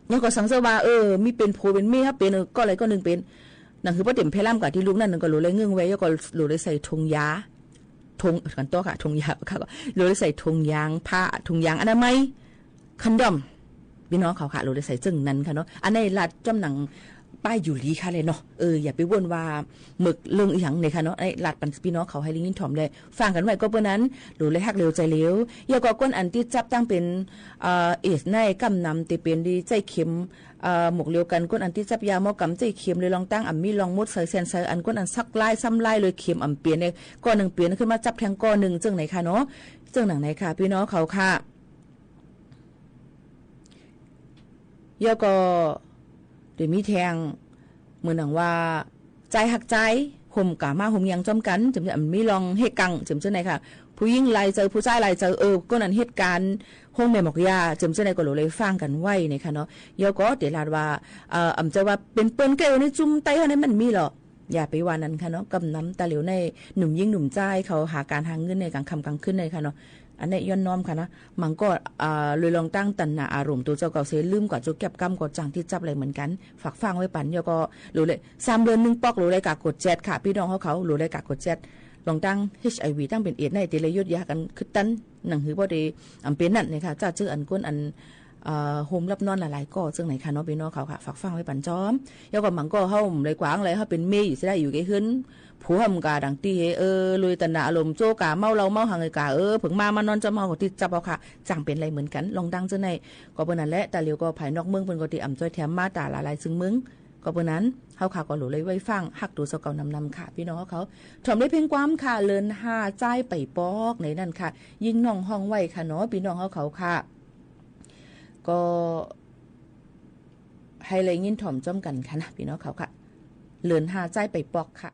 แล้วก็สังเสริญว่า เออ มีเป๋นผัวเป๋นเมีย เป๋น เออ ก้อใดก้อนึ่งเป๋น หนังหือป้อเต๋นแพร่ลามกั๋นตี้ลูกนั้น ก็หลูได้เงื่อนไว แล้วก็หลูได้ใส่ถุงยา ถุง กั๋นต่อค่ะ ถุงยาค่ะ หลูได้ใส่ถุงยางผ้า ถุงยางอนามัย คอนโดม ปี้น้องเขาค่ะ หลูได้ใส่เจิ่งนั้นค่ะเนาะ อันไหนลาดจ้อมหนัง ป้ายอยู่หลีค่ะเลยเนาะ เออ อย่าไปว่นว่าเมิกเรื่องอะหยังเนี่ยค่ะเนาะ ไอ้ลาดปันปี้น้องเขาหื้อได้ยินถ่อมเลย ฟังกั๋นไว้ก็เปิ้นนั้น หลูเลยฮักเหลียวใจ๋เหลียว แล้วก็ก้นอันตี้จับตังเป๋น เอ่อ เอดส์ใน ก้ำนำเต๋นเป๋นดีใจ๊เข็ม เอ่อ หมวกเหลียวกั๋น ก้นอันตี้จับยาหมอกำใจ๊เข็มเลย ลองตังอ่ำมีลองมดใส่แสนใส่อัน ก้นอันสักลายซ้ำลายเลย เข็มอ่ำเป๋นเนี่ย ก้อนึ่งเป๋นขึ้นมาจับแทงก้อนึ่ง เจิ่งไหนค่ะเนาะ เจิ่งหนังไหนค่ะ ปี้น้องเขาค่ะ แล้วก็เต๋นมีแทง เหมือนหนังว่า จายฮักจาย โฮมกะมาโฮมเงียงจ้อมกั๋น เจิ่มเจื้ออันมีลองเฮกัง เจิ่มเจื้อไหนค่ะ ผู้หญิงหลายใจ๋ ผู้จายหลายใจ๋ เออ ก้นอันเฮ็ดก๋าน โฮงแม่หมอกยา เจิ่มเจื้อไหนก็หลูเลยฟังกั๋นไว้เนี่ยค่ะเนาะ แล้วก็เต๋นลาดว่า เอ่อ อ่ำจะว่าเป๋นเปิ้นแก้วในจุ่มไต้เฮาในมันมีเหรอ อย่าไปว่านั้นค่ะเนาะ ก้ำนำตาเหลียวใน หนุ่มญิงหนุ่มจายเขาหาก๋านหาเงินในก๋างค่ำก๋างคืนในค่ะเนาะ อันนี้ย้อนน้อมค่ะนะ บางก็ อ่า เลยลองตังตัณหาอารมณ์ตั๋วเจ้าเก่าเสีย ลืมกว่าโจแก็บกำก็จังตี้จับอะไรเหมือนกั๋น ฝากฟังไว้ปัน แล้วก็หลูเลย สามเดือนนึ่งปอก หลูเลยกะกรดเจ็ดค่ะ ปี้น้องเขาเขา หลูเลยกะกรดเจ็ด ลองตัง เอช ไอ วี ตังเป๋นเอดส์ใน เต๋นเลยหยุดยากั๋นคือตัน หนังหือป้อเต๋น อ่ำเป๋นนั้นเนี่ยค่ะ จ้าเจื้ออันก้นอัน เอ่อ โฮมหลับนอนหลายๆ ก้อ เจิ่งไหนค่ะเนาะ ปี้น้องเขาค่ะ ฝากฟังไว้ปันจ้อม แล้วก็บางก็เฮาบ่ได้กว้างเลย เฮาเป๋นเมย์อยู่เสียได้ อยู่ใก้เฮือน ผัวห้ามกาดังตี้ เออ เลยตัณหาอารมณ์ โจกาเมาเหล้าเมาหังไอ้กา เออ เผิงมา มานอนจ้อมเฮาก็ตี้จับเอาค่ะ จังเป๋นอะไรเหมือนกั๋น ลองตังเจื้อไหน ก็เปิ้นนั้นแหละ ตาเหลียวก็ภายนอกเมืองเปิ้นก็ตี้อ่ำจ้อยแถมมาต๋าหลายๆ ซึ่งเมือง ก็เปิ้นนั้น เฮาค่ะก็หลูเลยไว้ฟัง ฮักตั๋วเจ้าเก่านำๆ ค่ะ ปี้น้องเขาเขา ถ่อมได้เพียงความค่ะ เลินห้าจ้ายไปปอกในนั้นค่ะ ยิ่งน้องฮ้องไว้ค่ะเนาะ ปี้น้องเขาเขาค่ะ ก็หื้อได้ยินถ่อมจ้อมกั๋นค่ะนะ ปี้น้องเขาค่ะ เลินห้าจ้ายไปปอกค่ะ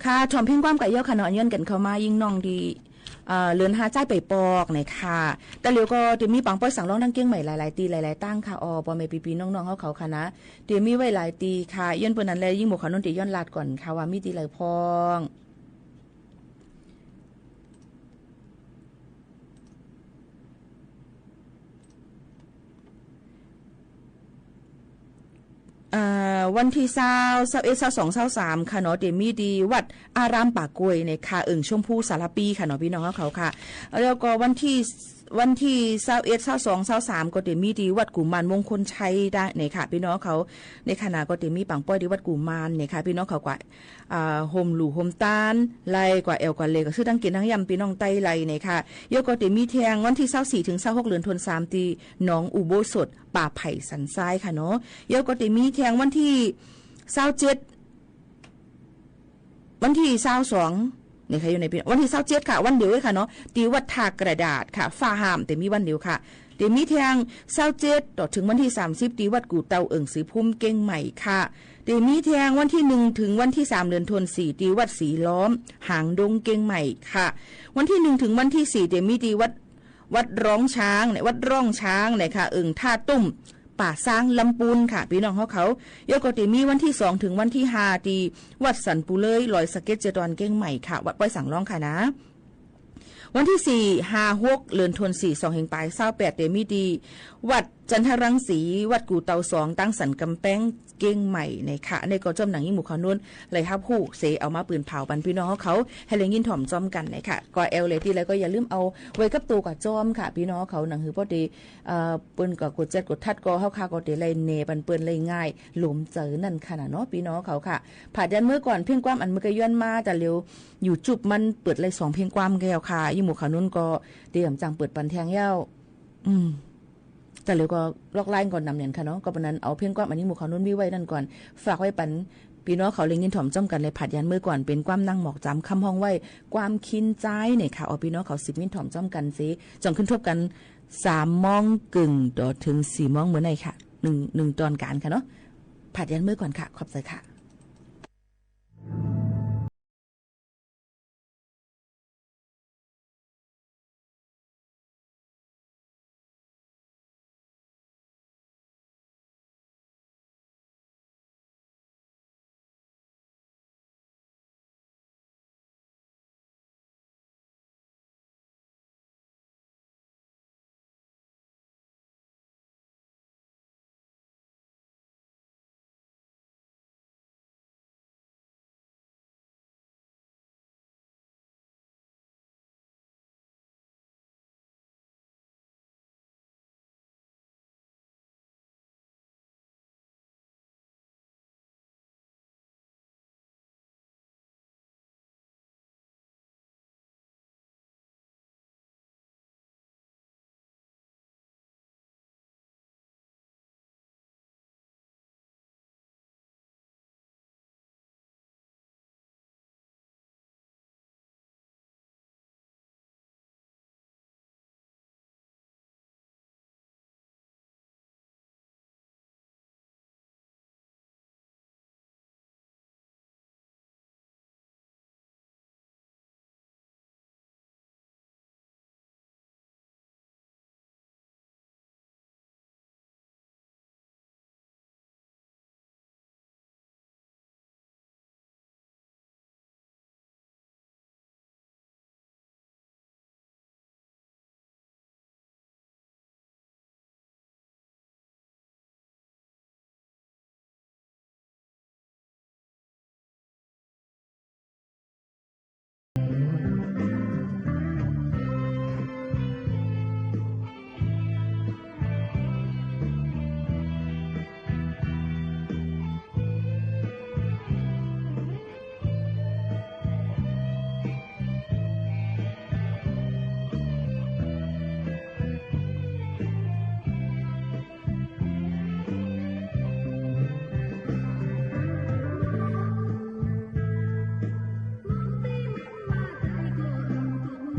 ค่ะ ถ่อมเพลงความก๋ายเย้าค่ะเนาะ อันยวนกั๋นเข้ามา ยิ่งน้องตี้ เอ่อ เลินฮาจ้ายไปปอกเนี่ยค่ะ แต่เดี๋ยวก็จะมีปางป้อยสังร้องดังเก้งใหม่หลายๆ ตี้หลายๆ ตั้งค่ะ ออ ป้อแม่ปี้ๆ น้องๆ เฮาเขาค่ะนะ จะมีไว้หลายตี้ค่ะ ย้อนเปิ้นนั้นแล ยิ่งหมวกขาวนุ่นจะย้อนลาดก่อนค่ะ ว่ามีตี้ใดพ่อง อ่า วันตี้ซาว ซาวเอ็ด ซาวสอง ซาวสาม ค่ะเนาะ จะมีตี้วัดอารามป่ากล้วยเนี่ยค่ะ เอิ่งชมพูสารปีค่ะเนาะ ปี้น้องเฮาเขาค่ะ แล้วก็วันตี้ วันตี้ซาวเอ็ด ซาวสอง ซาวสาม ก็จะมีตี้วัดกุมารมงคลชัยได้เนี่ยค่ะ ปี้น้องเขา ในขณะก็จะมีปางป้อยตี้วัดกุมารเนี่ยค่ะ ปี้น้องเขากว่า อ่า โฮมหลู่โฮมตาน ไล่กว่าแอ่วกว่าเลก็ซื้อตังกิ๋นตังย่ำปี้น้องใต้ไล่เนี่ยค่ะ แล้วก็จะมีแทงวันตี้ซาวสี่ เถิงซาวหก เดือนธันวา ตี้หนองอุโบสถป่าไผ่สันทรายค่ะเนาะ แล้วก็จะมีแทงวันตี้ซาวเจ็ด วันตี้ซาวสอง เนี่ยค่ะ อยู่ในปี วันตี้ซาวเจ็ดค่ะ วันเดียวเลยค่ะเนาะ ตี้วัดท่ากระดาษค่ะ ฟ้าห้าม แต่มีวันเดียวค่ะ จะมีแทงซาวเจ็ด ต่อเถิงวันตี้สามสิบ ตี้วัดกู่เตาเอิ่งสีภูมิเก้งใหม่ค่ะ จะมีแทงวันตี้หนึ่งเถิงวันตี้สาม เดือนธันวา ตี้วัดสีล้อม หางดงเก้งใหม่ค่ะ วันตี้หนึ่งเถิงวันตี้สี่ จะมีตี้วัด วัดร้องช้างเนี่ย วัดร่องช้างเนี่ยค่ะ เอิ่งท่าตุ้ม ป่าซางลำปูนค่ะ ปี้น้องเฮาเขา แล้วก็จะมีวันตี้สองเถิงวันตี้ห้า ตี้วัดสันปูเลย รอยสะเก็ดเจดอนเก้งใหม่ค่ะ วัดป้อยสังร้องค่ะนะ วันตี้สี่ ห้า หก เดือนธันวา สองเฮงปายซาวแปด จะมีตี้วัดจันทรังสี วัดกู่เตาสอง ตังสันก๋ำแปงเก้งใหม่เนี่ยค่ะ อันนี้ก็จ้อมหนังยิ่งหมวกขาวนุ่น ไล่ฮับฮู้เส เอามาปืนเผาปันปี้น้องเฮาเขา หื้อได้ยินถ่อมจ้อมกั๋นเนี่ยค่ะ ก็แอ่วเลตี้ไล่ก็อย่าลืมเอาไว้กับตั๋วกับจ้อมค่ะ ปี้น้องเฮาเขา หนังหื้อป้อตี้ เอ่อ เปิ้นก็กดแจ๊ดกดทัดก็เฮาค่ะ ก็จะไล่แหน่ปันเปิ้นไล่ง่าย หลวมใจ๋นั่นค่ะนะเนาะ ปี้น้องเฮาเขาค่ะ ผาดยันเมื่อก่อน เพลงความอันเมื่อกี้ย้อนมา แต่เดี๋ยวยูทูบมันเปิดไล่สองเพลงความแก้วค่ะ ยิ่งหมวกขาวนุ่นก็เตรียมจังเปิดปันแทงเย้า อืม แต่เดี๋ยวก็ลอกไล่ก่อนนำเนี่ยค่ะเนาะ ก็ปะนั้นเอาเพลงความอันยิ่งหมวกขาวนุ่นมีไว้นั่นก่อน ฝากไว้ปันปี้น้องเขาได้ยินถ่อมจ้อมกั๋นเลย ผาดยันเมื่อก่อน เป๋นความนั่งหมอกจ๋ำคำฮ้องไหว้ ความคินใจ๋เนี่ยค่ะ ออ ปี้น้องเขาสืบยินถ่อมจ้อมกั๋นเส จ่องขึ้นทบกั๋น สามโมงเกิ่ง ต่อเถิงสี่โมงเมื่อไหร่ค่ะ หนึ่ง หนึ่งตอนก๋านค่ะเนาะ ผาดยันเมื่อก่อนค่ะ ขอบใจ๋ค่ะ